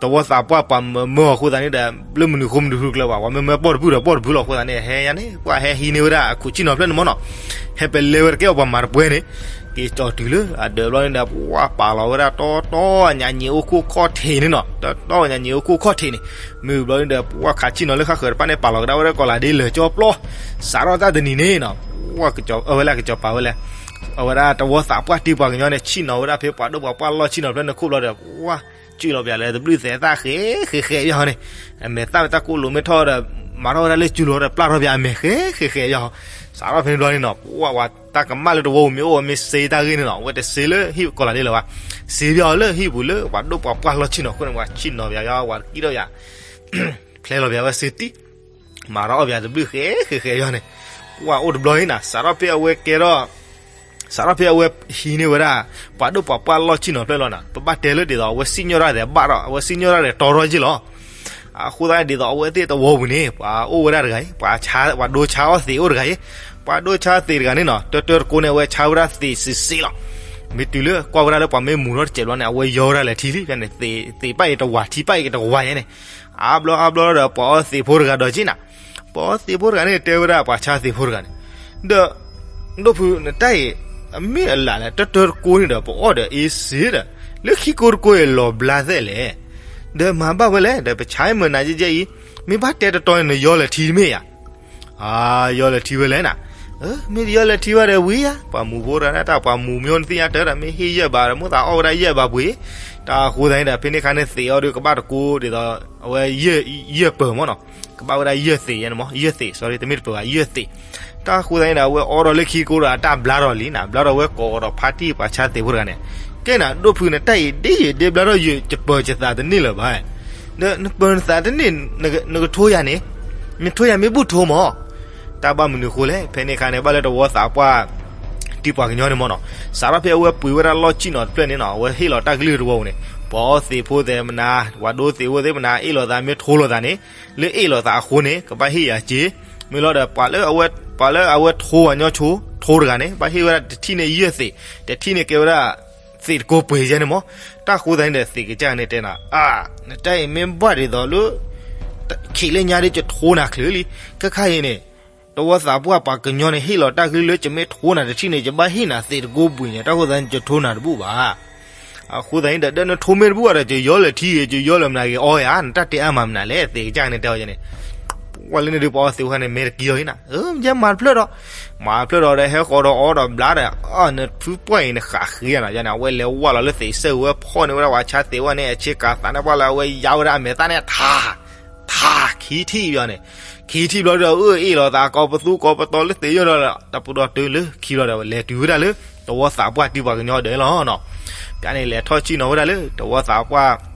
တဝီသးပှၢ်ပှၤမၢမၢအီၤအဃိသတးန့ၣ်ဒီး လၢမနုၤဃိမနုၤဃုကျၢၤဘၣ် ပှၤမၢမၢပီၢ်တပုၢ်ဒီးပီၢ်တပုၢ်လီၤ အဃိသတးန့ၣ် ဟဲယါန့ၣ် ပှၢ်ဟဲဟံးန့ၢ်ဝဲဒၣ်အခိၣ်ဆ့ၣ်နီၤဖျၢၣ်န့ၣ်မ့ၢ်နီၤ ဟဲပလဲဝဲတကဲအီၤပှၤမၤတပှဲၤန့ၣ် က့ၤကၠီၤတုၤလၢအဒၢးဘျီန့ၣ်ဒီး ပှၢ်ပာ်လီၤဝဲဒၣ်တီတီညါညံအိၣ်ခိၣ်ခီၣ်ထံးန့ၣ်နီၤ တီတီညါညံအိၣ်ခိၣ်ခီၣ်ထံးန့ၣ် မ့ၢ်ဘျီန့ၣ်ဒီး ပှၢ်ခးဆ့ၣ်နီၤလၢဃၣ်ဃၢၤတဖၣ်န့ၣ် ပာ်လီၤကဒါဝဲဒၣ်ကီးလးဒ့လၢာ်ကၠီပျီ စးထီၣ်တၢ်တနံၤန့ၣ်နီၤ ပှၢ်ဝဲလၢကစီၤပၤဝဲလဲၣ် အဝဲဒၣ်တဝီသးပှၢ်တံၢ်ပှၤကညီန့ၣ် ဆ့ၣ်နီၤဝဲဒၣ်ဖဲပှၤဒိၣ်ပှၤပှၢ်လီၢ်ဆ့ၣ်နီၤဖျၢၣ်န့ၣ်ခိၣ်ဘျီဒီး ပှၢ် ကၠုၣ်လီၤပၠးလၢတဘျုးသဲးသၣ်ဃဲးဃဲးဃဲးယီၤန့ၣ် အမဲာ်သၣ်ဝဲတၢ်ကိၣ်လိာ်မ့ၢ်ထီၣ်ဒီး မၤထီၣ်ဝဲဒၣ်လၢကၠူလီၤဒီးပျၢ်ထီၣ်ပၠးအမဲာ်ဃဲးဃဲးဃဲးယီၤ စးထီၣ်ဖဲန့ၣ်ဘျီန့ၣ်နီၤ ပှၢ်ဝဲတၢ်ကမၣ်လၢတဝီပူၤမ့ၢ်အိၣ်ဝဲမ့ၢ်စ့တၢ်ဂ့ၢ်န့ၣ်နီၤ အဝဲတစ့လၢဟံၣ်ကီးလးဒ့လၢၤဘၣ် စ့ပၠးအီၤလၢဟံၣ်ပူၤလၢပှၤဒိၣ်ပှၤပှၢ်လီၢ်ဆ့ၣ်နီၤခိၣ်န့ၣ် ပှၤဆ့ၣ်နီၤပၠးယီၤ ပှၤကံၣ်ထီၣ်ပၠး ဖျဲလီၤပၠးဝဲစ့တံၢ် မၤထီၣ်အီၣ်ပၠးတဘျုးဃဲးဃဲးဃဲးယီၤန့ၣ် ပှၢ်အိၣ်တဘျီအံၤနၤ စးထီၣ်ဖဲအဝဲကဲထီၣ် စးထီၣ်ဖဲအဝဲဟံးန့ၢ်ဝဲဒၣ် ပှၤဒိၣ်ပှၤပှၢ်လီၢ်ဆ့ၣ်နီၤဖျၢၣ်လီၤနၤ ပဘၣ်တဲလၢဒ်သိး အဝဲစံၣ်ညီၣ်တၢ်သဲးဘၣ်ဒီး အဝဲစံၣ်ညီၣ်တၢ်သဲးတီထီၣ်က့ၢ်လီၤ အဃိသတးန့ၣ်ဒ်သိး အဝဲသ့ၣ်တဝီပူၤန့ၣ် ပှၤအိၣ်ဝဲဒၣ်တဂၤအံၤ ပှၤဆါ ပှၤဒိဆါအီၣ်သံးအိၣ်တဂၤအံၤ ပှၤဒိဆါသံးတဂၤန့ၣ်နီၤ တၢတၢတကိးန့ၣ် အဝဲဆါဝဲဒၣ်သံးစံးစ့လီၤ မ့ၢ်တုၤလၢကွၢ်ဝဲဒၣ်လၢပှၤမ့ၢ်မူၤထီၣ်တစဲးဘျီန့ၣ် အဝဲယီဝဲဒၣ်လဲၤထံလံ ဖဲန့ၣ် သံးပၣ်အံၤတဝၤ ထံပၣ်အံၤတဝၤယဲန့ၣ် အါဘျီအါဘျီဒီး ပှၤအီၣ်သံးဖိတဂၤဒီးက့ၢ်နၤ ပှၤအီၣ်သံးဖိတဂၤန့ၣ် တဲဝဲဒၣ်ပှၤဆါသံးဖိတဂၤန့ၣ် ဒီး ဒိၣ်ဖုနတၢ်အံၤ အမ့ၢ်အလၢ်လဲၣ် တၢတၢတကိးန့ၣ်ဒီး ပအီၣ်ဒီးအ့စ့ဒီး လၢခံကိးတကိးအံၤလီၤဘျါသဲလဲၣ် ဒီးမၤဘၣ်ဝဲလဲၣ် ဒီးပဆါမုၢ်နၤယဲယဲအံၤ မ့ၢ်ဘၣ်တဲတတီၤန့ၣ် နယီလဲၤထံတမ့ၢ်ဧါ ယီလဲၤထံဝဲလဲၣ်နၤ မ့ၢ်တယီလဲၤထံဘၣ်ဒီးဝံၤဧါ ပှၤမူၤဖိတဂၤန့ၣ် တၢ်ပှၤမူၤမ့ၢ်အိၣ်နသ့ၣ်ညါတၢ်ဒီး မ့ၢ်ဟ့ၣ်ယဲၢ်ဘးဒီး မိၣ်သးအီၣ်ဝဲဒၣ်ယဲၢ်ဘးပှ့ၤ တၢ်အဃိသတးန့ၣ်ဒီး ဖဲန့ၣ်ခါန့ၣ်သံးအီၤဒီး ကဘၣ်တကိးဒ်သိး အဝဲ ယဲၢ်ပၢၤမ့ၢ်နီၤ ကဘၣ်ဝဲဒၣ်ယဲၢ်သံးယဲန့ၣ်မး ယဲၢ်သံး sorry တမ့ၢ်တပၢၤဘၣ် ယဲၢ်သံး တၢ်အဃိသတးန့ၣ်ဒီး အဝဲအီၣ်ဒီးလၢခံကိးဒီး အတၢ်ဘျါထီၣ်လံနၤ ဘျါထီၣ်ဝဲကိးဒီးဖါတံၢ်ပှၤဆါသံးဖိတဂၤန့ၣ် ကဲနၤ ဒိၣ်ဖုနတၢ်အံၤ ဒ်ယဲၢ်ဒ့ဘျါထီၣ်ယဲၢ် ယပၢၤယသးတန့ၢ်လၢၤဘၣ် ဒီးနပၢၤနသးတန့ၢ် နကထိယၤန့ၣ် နထိယၤမ့ၢ်ဘူၣ်ထိမး တၢ်ဘၣ်မနုၤဃိလဲၣ် ဖဲန့ၣ်ခါန့ၣ် ဘၣ်လၢတဝီသးပှၢ် တံၢ်ပှၤကညီန့ၣ်မ့ၢ်နီၤ စးထီၣ်ဖဲအဝဲပှ့ၤဝဲဒၣ်လီၢ်ဆ့ၣ်နီၤတဖျၢၣ်န့ၣ်နီၤ အဝဲဟ့ၣ်လီၤတၢ်ကလုၢ်တဝီပူၤန့ၣ် ပှၤအီၣ်သံးဖိသ့ၣ်မနၤ ပှၤဒိသံးဖိသ့ၣ်မနၤ အ့ၣ်လိာ်သးမ့ၢ်ထိလိာ်သးန့ၣ် လၢအ့ၣ်လိာ်သးအဃိန့ၣ် ကဘၣ်ဟ့ၣ်ယၤစ့ မ့ၢ်လီၤဒီး ပှၤလၢအဝဲထိဝဲညီဆိ ထိတဂၤန့ၣ် ဘၣ်ဟ့ၣ်ဝဲဒၣ်တထံၣ်န့ၣ်ယဲၢ်သံး တထံၣ်န့ၣ်ကဲဝဲဒၣ် သံးတကိးပှ့ၤယဲန့ၣ်မး တၢ်ဃိသတးန့ၣ်ဒီး သံးကစၢ်န့ၣ်တဲနၤ အါ နတၢ်အံၤမ့ၢ်ဘၣ်ဒ်သိးလၢ ခံးလၢညါဒီး ယထိနၤချုးလံ ခဲခါအံၤန့ၣ် တဝီသးပှၢ်ပှၤကညီန့ၣ် ဟ့ၣ်လီၤတၢ်ကလုၢ်လၢ ယမ့ၢ်ထိနၤတထံၣ်န့ၣ် ယဘၣ်ဟ့ၣ်နၤသံးတကိးပှ့ၤန့ၣ် တၢ်ဃိသတးန့ၣ် ယထိနၤတဘူၣ်ဘၣ် အဃိသတးန့ၣ်ဒီး ဒီးနထိမ့ၢ်တဘူၣ်ဘၣ်ဒီး ယယီလဲၤထံဂ့ၤ ယယီလဲၤမနၤဂ့ၤ အီယၤ နတၢ်တဲအါမးမနုၤလဲၣ် သံးကစၢ်န့ၣ်တဲအီၤယဲန့ၣ် ပှၤလၢန့ၣ်ဒုး ပှၤအီၣ်သံးဖိတဂၤန့ၣ် မဲာ်တကံလီၤအံၤနၤ ယဲမၤတဖျၢၣ်ဒီး မၤတဖျၢၣ်ဒီး ဟဲဃီၤဒီးအီၣ်ဒီးဘျါဒီး အနဖုပှၢ်အံၤနဃးဃ့ယၤနီၤ ယန့ၣ် အဝဲလဲၤဝၢ်လီၤလၢသံးစဲဝဲဖီၣ်န့ၢ်ဝဲဒၣ်ပှၤဆါသံးဝဲန့ၣ် အဆ့ကၤသးန့ၣ် ပှၢ်လၢအဝဲယါဝဲဒၣ်အမဲာ်သၣ်န့ၣ် ထါ ထါ ခံထံၣ်ဘျီန့ၣ် ခံထံၣ်ဘျီဒီး အ့ၣ်လိာ်သးကိးပသူကိးပသီလၢသံးယိၣ်ဒီး တၢ်ပူၤဒီးတုၤလၢခံဘျီဒီး လဲၤတုၤဝဲဒၣ်လၢ တဝီသးပှၢ်တံၢ်ပှၤကညီဒၢးလီၤနီၤ ပျၢ်န့ၣ်လဲၤထီၣ်ဆ့ၣ်နီၤဝဲဒၣ်လၢ တဝီသးပှၢ်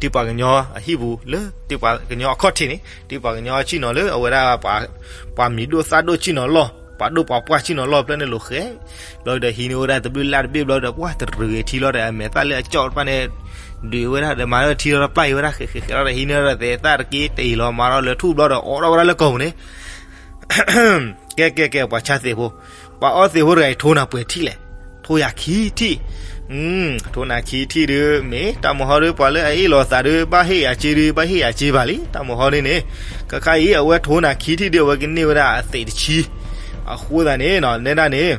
တံၢ်ပှၤကညီအဟံၣ်ပူၤလၢ တံၢ်ပှၤကညီအခီၣ်ထံးန့ၣ် တံၢ်ပှၤကညီဆ့ၣ်နီၤလၢအဝဲဒၣ် ပှၤမံၤဒိၣ်သၣ်ဒိၣ်ဆ့ၣ်နီၤလီၢ် ပှၤဒိၣ်ပှၤပှၢ်ဆ့ၣ်နီၤလီၢ်ဖျၢၣ်န့ၣ်လိာ်ဃဲ ဘျီဒီးဟံးန့ၢ်ဝဲဒၣ်တဘျုးလၢ်တဘ့ၣ်ဘျီဒီး ပှၢ်တရံးဂ့ၤထံလီၤဒီး အမဲာ်သၣ်လၢအကၠီၣ်တဖၣ်န့ၣ် ဒုးဝဲဒၣ်ဒီးမၤထံလီၤဒီးပျၢ်အံၤဝဲဒၣ်ဃဲဃဲဃဲလီၤဒီး ဟံးန့ၢ်ဒီးသဲးသၣ်တက့ၢ်တအံၤလီၤ မၤထီၣ်လၢထူၣ်ဘျီဒီး အိးထီၣ်ဝဲဒၣ်လၢကိာ်ပူၤန့ၣ် ကဲကဲကဲ ပှၤဆါသံးဖိ ပှၤအီၣ်သံးဖိတဂၤအံၤ ထိနၤပှဲၤထံၣ်လဲၣ်, ထိယၤခံထံၣ်, ထိနၤခံထံၣ်ဒုး မ့ၢ်တၢ်မုၢ်ဟီဒုး ပှၤလၢအအ့ၣ်လိာ်သးဒုး ဘၣ်ဟ့ၣ်ယၤစ့ဒုး ဘၣ်ဟ့ၣ်ယၤစ့ဘၣ်လံ တၢ်မုၢ်ဟီဒုးန့ၣ်, ခဲခါအံၤ အဝဲထိနၤခံထံၣ်ဒုး အဝဲကန့ၢ်ဝဲဒၣ်အသံးတဆံ, အဃိသတးန့ၣ် နဲဒၣ်န့ၣ်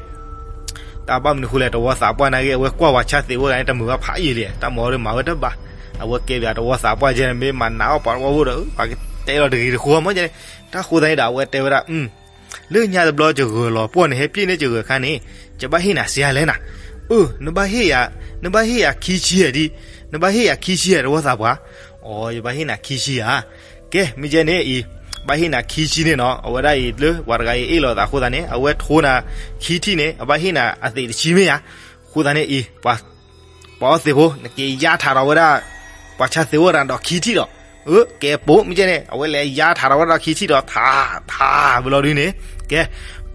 တၢ်ဘၣ်မနုၤဃိလဲၣ် တဝီသးပှၢ်နာ်က့ အဝဲကွၢ်ပှၤဆါသံးဖိတဂၤန့ၣ် တမုာ်ဘၣ်ဖးယံာ်လံ, တၢ်မုၢ်ဟီဒုးမၤဝဲတဘၣ်, အဝဲကဲပှၤတဝီသးပှၢ်ကဲန့ၣ် မ့ၢ်မၤနးအီၣ်ပှၤတဝီဖိဒီး ပှၤကတဲလီၤတဂ့ၤတဃိမ့ၢ်ကဲန့ၣ်, တၢ်ဃိသတးန့ၣ်ဒီး အဝဲတဲဝဲဒၣ် လၢညါတဘျီ ယဂၢၤလီၤပှီၢ်န့ၣ် ဟဲပျ့ၢ်န့ၢ်ယဂၢၤခါန့ၣ် ယဘၣ်ဟ့ၣ်နၤစ့ယၤလဲၣ်နၤ, အၢ နဘၣ်ဟ့ၣ်ယၤ, နဘၣ်ဟ့ၣ်ယၤခံဆံယဲၢ်ဒံ, နဘၣ်ဟ့ၣ်ယၤခံဆံယဲၢ်တဝီသးပှၢ်, အိ ယဘၣ်ဟ့ၣ်နၤခံဆံယၤ, ကဲ မ့ၢ်ကဲန့ၣ်အံၤ ဘၣ်ဟ့ၣ်နၤခံဆံန့ၣ်နီၤ, အဝဲဒၣ်အံၤလၢပှၤတဂၤအံၤအ့ၣ်လိာ်သးအဃိသတးန့ၣ် အဝဲထိနၤခံထံၣ်န့ၣ် အဘၣ်ဟ့ၣ်နၤအသံးတဆံမ့ၢ်ဧါ. အဃိသတးန့ၣ်အံၤ ပှၤအီသံးဖိ နက့ၤယါထးဒီးဝဲဒၣ် ပှၤဆါသံးဖိတဂၤဒီးခံထံၣ်ဒီး, အၢ ကဲပိာ်မ့ၢ်ကဲန့ၣ် အဝဲလဲၤယါထးဒီးဝဲဒၣ်ခံထံၣ်ဒီး ထးထးဝဲလီၤဒုန့ၣ်, ကဲ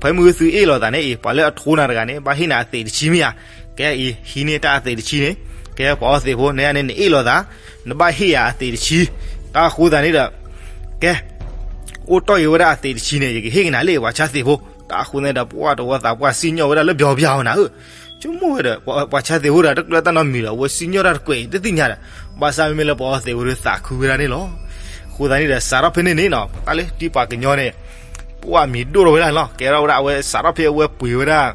ဖဲမုၢ်သုအ့ၣ်လိာ်သးန့ၣ်အံၤ ပှၤလၢအထိနၤတဂၤန့ၣ် ဘၣ်ဟ့ၣ်နၤအသံးတဆံမ့ၢ်ဧါ. ကဲအံၤ ဟံးန့ၢ်တၢ်အသံးတဆံန့ၣ်, ကဲပှၤအီသံးဖိ နန့ၣ်အ့ၣ်လိာ်သး နဘၣ်ဟ့ၣ်ယၤအသံးတဆံ, တၢ်အဃိသတးန့ၣ်ဒီး ကဲ အိၣ်တီၢ်အံၤဝဲဒၣ်အသံးတဆံန့ၣ် ယကဟ့ၣ်ကနၤလၢပှၤဆါသံးဖိ. တၢ်အဃိသတးဒီး ပှၤတဝီသးပှၢ်စံၣ်ညီၣ်ဝဲဒၣ်လၢပျီပျီနၤဧၢ, ဆိကမိၣ်ဝဲဒီး ပှၤဆါသံးဖိဒီး တကျၢၤတၢ်နီတမံၤဒီး အဝဲစံၣ်ညီၣ်တၢ်တကွဲးတသ့ၣ်ညါဒီး, ဘၣ်ဆၣ်မ့မ့ၢ်လၢပှၤအီသံးဖိဒီးသးခုဝဲဒၣ်န့ၣ်လီၤ. အဃိသတးန့ၣ်ဒီး စးထီၣ်ဖဲန့ၣ်န့ၣ်နီၤ တၢ်လၢတံၤပှၤကညီန့ၣ် ပှၤမံၤဒိၣ်ထီၣ်ဝဲဒၣ်န့ၣ်လီၤ. ကဲထီၣ်ဝဲဒၣ် အဝဲစးထီၣ်ဖဲအဝဲပှ့ၤဝဲဒၣ်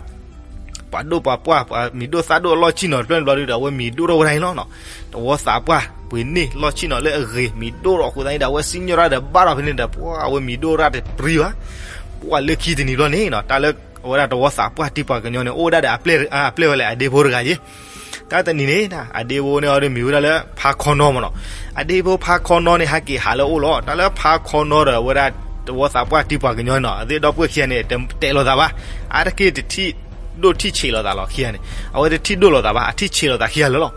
ပှၤဒိၣ်ပှၤပှၢ် ပှၤမံၤဒိၣ်သၣ်ဒိၣ်အလီၢ်ဆံၣ်နီၤတဖျၢၣ်န့ၣ်ဘျီဒီး အဝဲမံၤဒိၣ်ထီၣ်ဝဲဒၣ်န့ၣ်လီၤ. တဝီသးပှၢ်ပှ့ၤန့ၢ်လီၢ်ဆံၣ်နီၤလၢအဂ့ၤ မံၤဒိၣ်ထီၣ်အဃိသတးန့ၣ်ဒီး အဝဲစံၣ်ညီၣ်တၢ်ဒီးဘၣ်ထီၣ်ဖဲန့ၣ်ဒီး ပှၤအဝဲမံၤဒိၣ်တၢ်တပြံဘၣ်. ပှၤလၢခံတနံၤဘျီန့ၣ်နီၤ တၢ်လၢ အဝဲဒၣ်တဝီသးပှၢ်တံၤပှၤကညီန့ၣ် အိၣ်ဝဲဒၣ်ဒီးအပျဲၢ် အပျဲၢ်ဝဲလၢအဒ့ဖိတဂၤယ့ၣ်. တၢ်တနံၤန့ၣ် အဒ့ဖိန့ၣ်အီၤဒီးမံၤဝဲဒၣ်လၢဖါခီနီမ့ၢ်နီၤ. အဒ့ဖိဖါခီနီန့ၣ် ဟဲက့ၤဟးလၢအအိၣ်လီၤ. တၢ်လၢဖါခီနီဒီးအဝဲဒၣ်တဝီသးပှၢ်တံၤပှၤကညီန့ၣ်နီၤ အသ့ၣ်ဒီပုၢ်ဝဲၢ်ခံဂၤန့ၣ် တတဲလိာ်သးဘၣ်. အါတက့ၢ်တထံၣ်ဒိၣ်ထံၣ်ဆံးလိာ်သးလီၤခံဂၤန့ၣ်. အဝဲတထံၣ်ဒိၣ်လိာ်သးဘၣ် အထံၣ်ဆံးလိာ်သးခံဂၤလၢာ်လီၤ.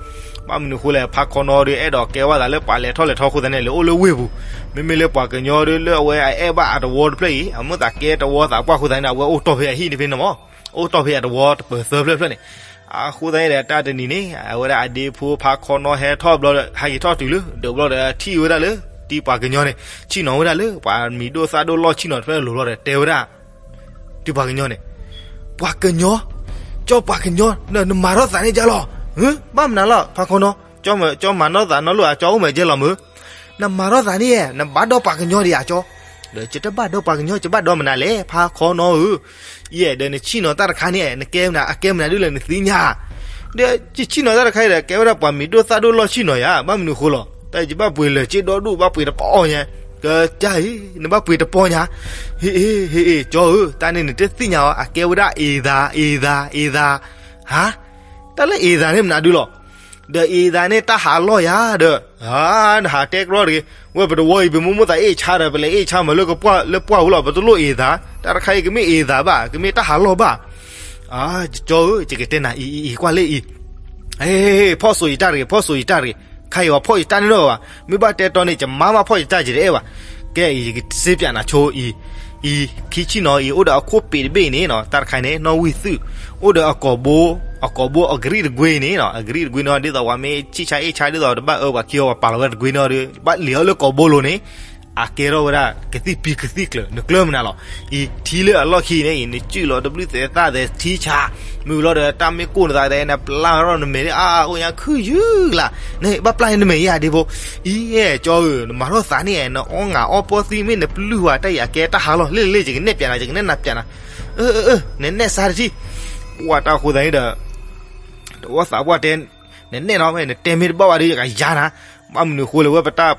ဘၣ်မနုၤအဃိလဲၣ် ဖါခီနီဒီး အဲၣ်ဒိးကဲဝဲသးလၢပှၤလဲၤထီၣ်လဲၤထီအဃိသတးန့ၣ် လဲၤအိၣ်လၢဝ့ၢ်ပူၤ. မ့မ့ၢ်လၢပှၤကညီဒီးလၢအဝဲအအဲၣ်ဘၣ်အတဝီတဖျၢၣ်အံၤ အမ့ၢ်သးကဲတဝီသးပှၢ်အဃိသတးန့ၣ် အဝဲအိၣ်တီၢ်ဖဲအဟံၣ်န့ၣ်ဖဲန့ၣ်မ့ၢ် အိၣ်တီၢ်ဖဲအတဝီတပၢၤသၢဖျၢၣ်ဖျၢၣ်န့ၣ်. အဃိသတးန့ၣ်ဒီး တၢ်တနံၤန့ၣ် အဝဲဒၣ်အဒ့ဖိဖါခီနီဟဲထီၣ်ဘျီဒီး ဟဲက့ၤထီၣ်တုၤလၢ ဒုးဘျီဒီး ထံၣ်ဝဲဒၣ်လၢ တံၤပှၤကညီန့ၣ် ဆံၣ်နီၤဝဲဒၣ်လၢ ပှၤမံၤဒိၣ်သၣ်ဒိၣ်လီၢ်ဆံၣ်နီၤတဖျၢၣ်လိၤဘျီဒီး တဲဝဲဒၣ် တံၤပှၤကညီန့ၣ်, ပှၤကညီ, ကၠီပှၤကညီ နမၤထီၣ်သးန့ၣ်ကလီၤ. ဘၣ်မနုၤလီၤ ဖါခီနီ, ကၠီမၤထီၣ်သးနီတလီၢ်ဧါ ကၠီအိၣ်မးကဲလီၤမ့ၢ်. နမၤထီၣ်သးန့ၣ် နဘၣ်ဒီးပှၤကညီဒံးဧါကၠီ. ဒီးယတဘၣ်ဒီးပှၤကညီ ယဘၣ်ဒီးမနုၤလဲၣ် ဖါခီနီဧၢ. ယဲၢ်ဒီးနဆံၣ်နီၤတၢ်တခါန့ၣ် နကဲမနုၤ အကဲမနုၤဒ်လဲၣ်နသ့ၣ်ညါ. ဒီးယဆံၣ်နီၤတၢ်တခါအံၤဒီး ကဲဝဲဒၣ်ပှၤမံၤဒိၣ်သၣ်ဒိၣ်လီၢ်ဆံၣ်နီၤယၤ ဘၣ်မနုၤဃိလီၤ. တၢ်ယဘၣ်ပှ့ၤလၢာ်က့ဒီဒူၣ် ဘၣ်ပှ့ၤတပီၢ်ညါ, ကတၢ်အံၤ နဘၣ်ပှ့ၤတပီၢ်ညါ. ဟ့ၣ်အ့ၣ် ဟ့ၣ်အ့ၣ် ကၠီဧၢ, တၢ်န့ၣ်နတသ့ၣ်ညါအီၤ အကဲဝဲဒၣ်အ့ၣ်သး အ့ၣ်သး အ့ၣ်သး. ဟါ, တၢ်လၢအ့ၣ်သးန့ၣ်မနုၤဒုလီၤ. ဒီးအ့ၣ်သးန့ၣ်တၢ်ဟးလီၢ်ယၤဒီး, နဟးတဲကြီတဂ့ၤ, ဝဲပတဝီအံၤ ပမ့ၢ်မိၣ်သးအ့ၣ်ဆါဒီး ပလဲၤအ့ၣ်ဆါမးလၢကပှၢ်လၢပှၢ်ပူၤလီၤ ပတလိၣ်အ့ၣ်သး, တၢ်တခါအံၤကမ့ၢ်အ့ၣ်သးဘၣ် ကမ့ၢ်တၢ်ဟးလီၢ်ဘၣ်. ကၠီဧၢ, ယကတဲနၤအံၤ အံၤ အံၤ ကွၢ်လၢအံၤ, ဖီၣ်စိးယတၢ်တဂ့ၤ ဖီၣ်စိးယတၢ်တဂ့ၤ, ခါအံၤပှၤဖီၣ်ယတၢ်န့ၣ်နီတဂၤဘၣ်, မ့ၢ်ဘၣ်တဲတီန့ၣ် ယမါဘၣ်ဖီၣ်ယတၢ်ယတအဲၣ်ဘၣ်. ကဲအံၤ ယကစ့ပၠးနၤဆိအံၤ, အံၤ ခံဆံနီၤအံၤ အိၣ်ဒီးအခိၣ်ပ့းတဘ့ၣ်အံၤန့ၣ်နီၤ တၢ်တခါအံၤန့ၣ် နီၣ်ဝံၣ်သုး, အိၣ်ဒီးအကိာ်ဘိ, အကိာ်ဘိအကရံၣ်တကွ့အံၤန့ၣ်နီၤ အကရံၣ်တကွ့န့ၣ် ဒ်သိးပှၤမ့ၢ်ဆံၣ်ဆါအ့ၣ်ဆါဒ်သိးတဘၣ်အၢပှၤခံဂၤပှၤပာ်လီၤဝဲတကွ့န့ၣ်ဒီး ဘၣ်လံာ်အီၤလၢကိာ်ဘိလိၤန့ၣ် အကဲထီၣ်ဝဲဒၣ်ကသံၣ်ပံၤကသံၣ်ကျၢၤ နကျၢၢ်မနုၤလီၤ. အံၤ ထံလၢအလီၢ်ခံန့ၣ်အံၤ နစုၣ်လီၤတဘျုးသဲးသၣ်သဲးထံဆါ, မ့ၢ်ဝံၤလီၤဒီးတၢ်မ့ၢ်ကိၢ်နသးသဲး နပျၢ်ထီၣ်နမဲာ်ဒ်အါအါအိၣ်ညါခုၣ်ယုၢ်လၢ်, နဘၣ်ပျၢ်န့ၢ်နမဲာ်ယၤဒ့ဖိ, အံၤ ကၠီဧၢ, နမၤထီၣ်သးန့ၣ် နအီငၤအီပီသံမ့ၢ်နပျုၢ်ဝဲတၢ်အံၤအကဲတၢ်ဟးလီၢ် လ့ၣ်လ့ၣ် ယကနဲၣ်ပၠးနၤ ယကနဲၣ်နၤပၠးနၤ, အၢ အၢ နနဲၣ်စါတထံၣ်, ပှၢ်တၢ်ဃိသးန့ၣ်ဒီး တဝီသးပှၢ်တဲ နနဲၣ်နီၤ နတဲမ့ၢ်တဘၣ်ဘၣ်ဒီး ယကယၤနၤ, ဘၣ်မနုၤဃိလဲၣ် ဝဲပတၢ်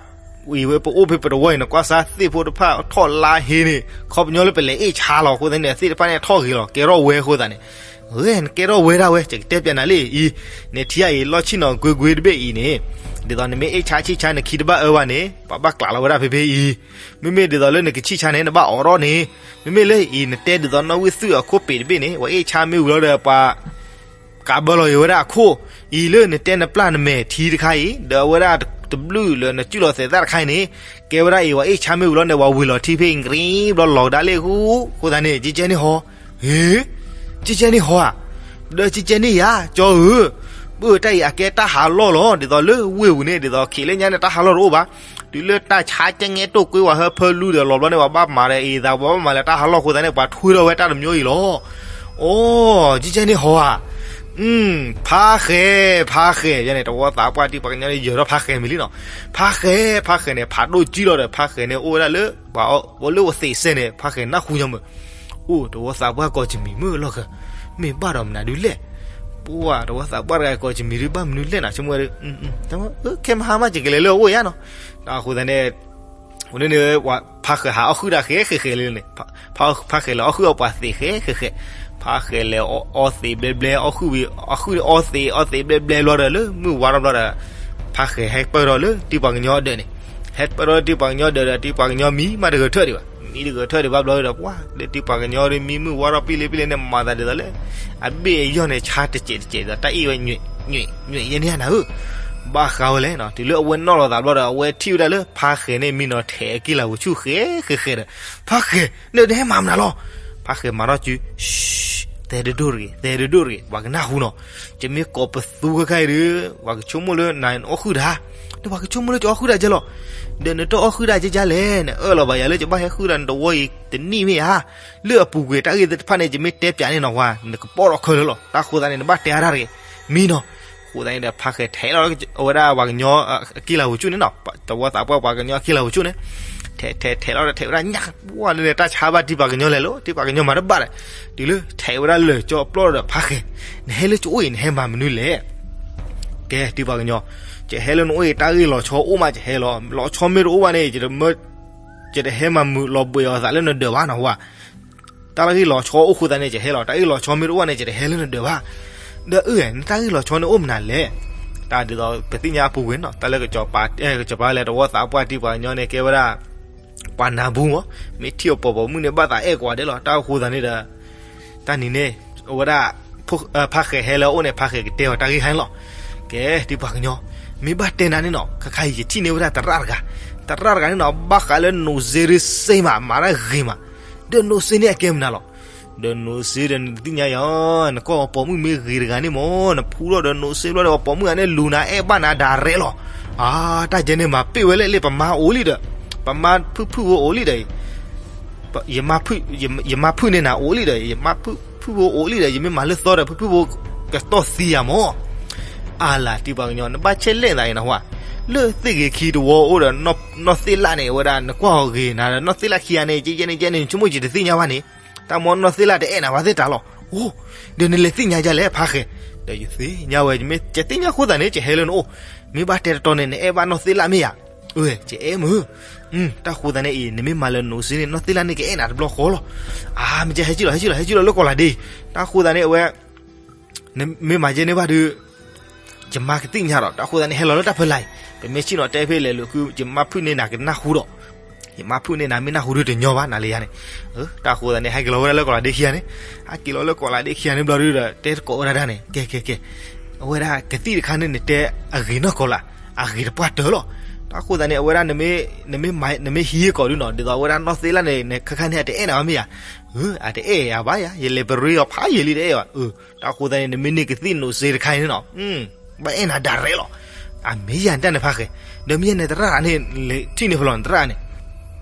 အံၤဝဲပအိၣ်ဖဲပတဝီအံၤ နကွၢ်စါသ့ၣ်ဖိတဖၣ်ထီၣ်လါဟ့န့ၣ် ခီပညီလၢပလဲၤအ့ၣ်ဆါလီၤအဃိသတးန့ၣ် သ့ၣ်တဖၣ်န့ၣ်ထီၣ်ဂ့ၤလီၤ ကဲထီၣ်ဝဲအဃိသတးန့ၣ်, နကဲထီၣ်ဝဲဒၣ်ဝဲ ယကတဲပၠးနၤလံအံၤ, နထံအံၤလီၢ်ဆံၣ်နီၤကွ့ကွ့တဘ့ၣ်အံၤန့ၣ်, ဒ်သိးနမ့ၢ်အ့ၣ်ဆါဆံၣ်ဆါနခံတဘၣ်အၢဘၣ်န့ၣ် ပှၤဘၣ်ကျးလီၤဝဲဒၣ်ဖဲဖဲအံၤ, မ့မ့ၢ်ဒ်သိးလၢနကဆံၣ်ဆါန့ၣ် နဘၣ်အိးထီၣ်န့ၣ်, မ့မ့ၢ်လၢအံၤ နတဲဒ်သိးနီၣ်ဝံၣ်သုးအခိၣ်ပ့းတဘ့ၣ်န့ၣ် ပှၤအ့ၣ်ဆါမ့ၢ်ဝံၤလီၤဒီးပှၤ ကးဘၢလီၤယိၤဝဲဒၣ်အခိၣ်, အံၤလၢနတဲနပျၢ်နမဲာ်ထံတခါအံၤ ဒီးအဝဲဒၣ်တဘျုးလၢနစုၣ်လီၤသဲးသၣ်တခါအံၤန့ၣ်, ကဲဝဲဒၣ်အံၤ ပှၤအ့ၣ်ဆါမ့ၢ်ဝံၤလီၤန့ၣ် ပှၤဝံၤလီၤထံဖဲအံၤ ကရံဘျီလီၤကဒါလ့ၣ်ဃူ, အဃိသတးန့ၣ် ကကဲန့ၢ်ဟီ, ဟ့, ကကဲန့ၢ်ဟီဧါ, ဒီးကကဲန့ၢ်ယၤ ကၠီဧၢ, ပၢတၢ်အံၤအကဲတၢ်ဟးလီၢ်လီၤ ဒ်သိးလၢဝ့ၢ်ပူၤန့ၣ် ဒ်သိးခံးလၢညါန့ၣ် တၢ်ဟးလီၢ်တအိၣ်ဘၣ်, တုၤလၢတၢ်ဆါကဲငဲတိၢ်ကွ့ဝဲဟၢဖၢလူဒီးလီၤဘျီန့ၣ် ပှၤဘၣ်မၤဒီးအံၤသး ပှၤဘၣ်မၤလၢတၢ်ဟးလီၢ်အဃိသတးန့ၣ် ပှၤထွံထီၣ်ဝဲတၢ်တမျိုးအံၤလီၤ. အိ, ကကဲန့ၢ်ဟီဧါ, ဖါဃဲၤ, ဖါဃဲၤန့ၣ် တဝီသးပှၢ်တံၤပှၤကညီန့ၣ် ယၢၤထီၣ်ဖါဃဲၤမံၤလံနီၤ, ဖါဃဲၤ, ဖါဃဲၤန့ၣ် ဖးဒိၣ်ကံလီၤဒီး ဖါဃဲၤန့ၣ် အိၣ်ဝဲဒၣ်လၢ ပှၤလၢအသံးစဲန့ၣ် ဖါဃဲၤနၢ်ဟူညီမုၢ်, အိၣ် တဝီသးပှၢ်ကိးကမံၤမုၢ်လီၢ်ဃဲၤ, မ့ၢ်ဘၣ်ဒီးမနုၤဒုလဲၣ်, ပှၤ တဝီသးပှၢ်တဂၤကိးကမံၤဒု ဘၣ်မနုၤလဲၣ်နီၤ ဆိကမိၣ်ဝဲဒၣ်, ခဲမဟါမး ယကလဲၤလၢအအိၣ်ယါနီၤ, အဃိသတးန့ၣ် ဝဲန့ၣ် ဖါဃဲၤဟးအီၣ်ဃုာ်တၢ်ဃဲၤဃဲၤဃဲၤလၢန့ၣ်, ဖါဃဲၤလဲၤအီၣ်ဃုာ်အီၣ်ပှၤသံးဃဲၤဃဲၤဃဲၤ, ဖါဃဲၤလဲၤအီသံးဘျဲဘျဲ အီၣ်ဃုာ်ဝံၤ အီၣ်ဃုာ်အီသံး အီသံးဘျဲဘျဲဘျီဒီး လၢမုၢ်ဝါထီၣ်ဘျီဒီး ဖါဃဲၤဟဲပၢၢ်ထီၣ်လၢတံၤပှၤကညီအဒၢးန့ၣ်, ဟဲပၢၢ်ထီၣ်လၢတံၤပှၤကညီဒၢးဒီး တံၤပှၤကညီမံမးတဂဲၤထၢၣ်ဒံးဘၣ်. မံတဂဲၤထၢၣ်ဒံးဘၣ်ဘျီဒီး ပှၤလၢတံၤပှၤကညီဒီး မံမုၢ်ဝါထီၣ်ပံလ့ပံလ့န့ၣ် မၤသးဒ်သိးလၢ အဘ့ၣ်အယီၢ်န့ၣ် ဆါတစဲးတစဲးဒီး တၢ်အ့ၣ်ဝဲ ညွံးညွံးညွံးယဲန့ၣ်နၤဧၢ, ဘၣ်ဃးဝဲလဲၣ်နီၤ. တုၤလၢအဝဲနီၣ်လီၤသးဘျီဒီး အဝဲထံၣ်ဝဲဒၣ်လၢဖါဃဲၤန့ၣ် မံနီၤထဲးအကံၢ်လၤဝူၤဆူၣ်ဃဲဃဲဃဲဒီး, ဖါဃဲၤ နတဟဲမၤမနုၤလီၤ. ဖါဃဲၤမၤထီၣ်စု, သဲဒိၣ်ဒိၣ်တဂ့ၤ, သဲဒိၣ်ဒိၣ်တဂ့ၤ, ပှၤကနၢ်ဟူနီၤ. ယမ့ၢ်ကိးပသူခဲခါအံၤဒီး ပှၤကဆိကမိၣ်လၢနၤနအီၣ်ဃုာ်တၢ်, ဒီးပှၤကဆိကမိၣ်လၢယအီၣ်ဃုာ်တၢ်ကဲလီၤ. ဒီးနတအီၣ်ဃုာ်တၢ်ကဲကလဲၣ်, နအၢၣ်လီၤဘၣ်ယၤလၢယဘၣ်ဟဲဃုာ်ဒီးနတဝီအံၤတနံၣ်မ့ၢ်ဧါ. လၢအပူၤကွံာ်တၢ်ဂ့ၢ်သ့ၣ်တဖၣ်န့ၣ် ယမ့ၢ်တဲပၠးန့ၣ်နီၤ ပှၤ နကပိာ်ထီၣ်ခဲလၢာ်လီၤ. တၢ်ဃိသတးန့ၣ် နဘၣ်တဲအါတၢ်တဂ့ၤ, မံနီၤ. အဃိသတးန့ၣ်ဒီး ဖါဃဲၤထဲးလီၤအဝဲဒၣ်ပှၤကညီအကံၢ်လၤဝူၤဆူၣ်န့ၣ်နီၤ, သဝီသးပှၢ်ပှၤကညီအကံၢ်လၤဝူၤဆူၣ်န့ၣ်, ထဲးထဲးထဲးလီၤဒီး ထဲးဝဲဒၣ်ညၣ်ပှၢ်န့ၣ် တၢ်ဆါဘၣ်တံၤပှၤကညီလဲၤလီၤ, တံၤပှၤကညီမၤတဘၣ်ဒီး, တုၤလၢထဲးဝဲဒၣ်လၢာ်ကၠီပျီၢ်ဒီး ဖါဃဲၤ, နဟဲလၢကၠိအိၣ်အံၤ နဟဲမၤမနုၤလဲၣ်. ကဲ တံၤပှၤကညီ, ယဟဲလၢနအိၣ်အံၤ တၢ်ဂ့ၢ်လီၤဆီအိၣ်မး ယဟဲလီၤ, လီၤဆီမ့ၢ်တအိၣ်ဘၣ်န့ၣ် ယတဟဲမၤမုာ်လီၤဘှံးအီၤသးလၢနဒၢးဘၣ်နီၤဝဲ. တၢ်ဂ့ၢ်လီၤဆီအိၣ်အဃိသတးန့ၣ် ယဟဲလီၤ, တၢ်ဂ့ၢ်လီၤဆီမ့ၢ်တအိၣ်ဘၣ်န့ၣ် ယတဟဲလၢနဒၢးဘၣ်. ဒီးအၢ နတၢ်ဂ့ၢ်လီၤဆီန့ၣ်အိၣ်မနုၤလဲၣ်. တၢ်ဒ်သိးပသ့ၣ်ညါအပူၤကွံာ်နီၤ, တၢ်လၢကစီၤပၤ, ကစီၤပၤလဲၤသဝီသးပှၢ်တံၤပှၤကညီန့ၣ် ကဲဝဲဒၣ် ပှၤနၢ်ဘူမး, မ့ၢ်ထံၣ်အီၤပိာ်ပိာ်မုၣ်န့ၣ်ဘၣ်သးအဲၣ်ကွၢ်ဒဲးလီၤ. တၢ်အဃိသတးန့ၣ်ဒီး တၢ်နံၤန့ၣ် အဝဲဒၣ် ဖါဃဲၤဟဲလၢအအိၣ်န့ၣ် ဖါဃဲၤကတဲအီၤတၢ်ဂ့ၢ်ခါန့ၣ်လီၤ. ကဲ တံၤပှၤကညီ, မ့ၢ်ဘၣ်တဲနၤန့ၣ်နီၤ, ခဲခါအံၤယထံၣ်န့ၢ်ဝဲဒၣ် သရၣ်တဂၤ, သရၣ်တဂၤန့ၣ်နီၤ ဘၣ်ဃးလၢနိးစ့ရ့စ့မး မၤတၢ်ဂ့ၤမး, ဒီးနိးစ့န့ၣ်အကဲမနုၤလီၤ. ဒီးနိးစ့ဒီးနကသ့ၣ်ညါယၤ, နကွၢ်အီၤပိာ်မုၣ်မ့ၢ်ဂ့ၤတဂၤန့ၣ်မး, နဖှူထီၣ်ဒီးနိးစ့ဘျီဒီး အပိာ်မုၣ်ဂၤန့ၣ်လူၤနၤအဲၣ်ဘၣ်နၤဒၣ်ရဲလီၤ. အါ တၢ်ကဲန့ၣ်မၤပ့ၢ်ဝဲလဲၣ်, လၢပမါအိၣ်လံဒီး, ပမါဖုၣ်ဖုၣ်ဖိအိၣ်လံဒီး ယမါဖုၣ်န့ၢ်နၤအိၣ်လံဒီး ယမါဖုၣ်ဖုၣ်ဖိအိၣ်လံဒီး ယမ့ၢ်မၤလၢသီဒီး ဖုၣ်ဖုၣ်ဖိကတီၢ်သံယၤမး. အါလၢ် တံၤပှၤကညီ နဘၣ်ဆဲးလဲၣ်သးအံၤနဟါ, လၢသ့ၣ်ဂ့ၤခံတဝီအိၣ်ဒီး နီၢ်သ့ၣ်လၣ်န့ၣ် အဝဲဒၣ် နကွၢ်အီၤဂ့ၤနၤဒီး နီၢ်သ့ၣ်လၣ်ခံဂၤန့ၣ် ကဲယဲန့ၣ် ယဲန့ၣ် နဆိကမိၣ်ယတသ့ၣ်ညါဘၣ်န့ၣ်, တၢ်မ့ၢ်နီၢ်သ့ၣ်လၣ်တအဲၣ်နၤဘၣ်သ့ၣ်တၢ်လီၤ. အိၣ်, ဒီးနလဲၤသ့ၣ်ညါဒ်လဲၣ် ဖါဃဲၤ, ဒီးယသ့ၣ်ညါဝဲ ယမ့ၢ်ကသ့ၣ်ညါအဃိသတးန့ၣ် ယဟဲလၢနအိၣ်, မ့ၢ်ဘၣ်တဲတတီၤန့ၣ် နအဲၣ်ဘၣ်နီၢ်သ့ၣ်လၣ်မ့ၢ်ဧါ. အၢ ယအဲၣ်မုၢ်, တၢ်ဃိသတးန့ၣ်အံၤ နမ့ၢ်မၤလၢနအိၣ်စ့န့ၣ် နီၢ်သ့ၣ်လၣ်န့ၣ်ကအဲၣ်နၤတဘျီဃီလီၤ. အါ မ့ၢ်ကဟဲက့ၤလီၤ ဟဲက့ၤလီၤ ဟဲက့ၤလီၤလၢကီၢ်လၤဒ့, တၢ်ဃိသတးန့ၣ် အဝဲ နမ့ၢ်မၤယဲန့ၣ်ဘၣ်ဒီး ယမါကသ့ၣ်ညါဒီး တၢ်ဃိသတးန့ၣ် ဟဲလီၤလၢတၢ်ဖဲလၢ်အံၤ, ပမ့ၢ်ဆ့ၣ်နီၤတဲဖဲလဲၣ်လိာ်ခု ယမါဖုၣ်န့ၢ်နၤကနၢ်ဟူဒီး, ယမါဖုၣ်န့ၢ်နၤမ့ၢ်နၢ်ဟူဒီးတညီဘၣ် နၤလၢယၤန့ၣ်. တၢ်ဃိသတးန့ၣ် ဟဲက့ၤလီၤဝဲဒၣ်လၢကီၢ်လၤဒ့ခံဂၤန့ၣ်, ဟဲက့ၤလီၤလၢကီၢ်လၤဒ့ခံဂၤန့ၣ်ဘျီဒီး တဲသကိးဝဲဒၣ်တၢ်န့ၣ် ကဲ ကဲ ကဲ, အဝဲဒၣ်ကသံၣ်တခါန့ၣ် နတဲအဂ့ၤနီၢ်ကီၢ်လၢ်, အဂ့ၤတပှၢ်တၢၢ်လီၤ. တၢ်ဃိသတးန့ၣ် အဝဲဒၣ် နမ့ၢ်ဟံးကိာ်ဒုနီၤ ဒ်သိးအဝဲဒၣ်နီၢ်သ့ၣ်လၣ်န့ၣ် ခဲခါန့ၣ် အတအဲၣ်နၤဘၣ်မ့ၢ်ဧါ. အတအဲၣ်ယၤဘၣ်ယၤ ယလဲၤပရ့အီၤဖးယံာ်လံ တအဲၣ်ဘၣ်. တၢ်ဃိသတးန့ၣ် နမ့ၢ်န့ၢ်ကသံၣ်နိးစ့တခါန့ၣ်နီၤ ဘၣ်အဲၣ်နၤဒၣ်ရဲလီၤ. အမ့ၢ်ယၤန့ၣ်တၢ်န့ၣ်ဖါဃဲၤ, ဒီးမ့ၢ်ယၤန့ၣ်သရၣ်တဂၤန့ၣ် လဲၤထံၣ်န့ၢ်ဖဲလဲၣ်န့ၣ် သရၣ်န့ၣ်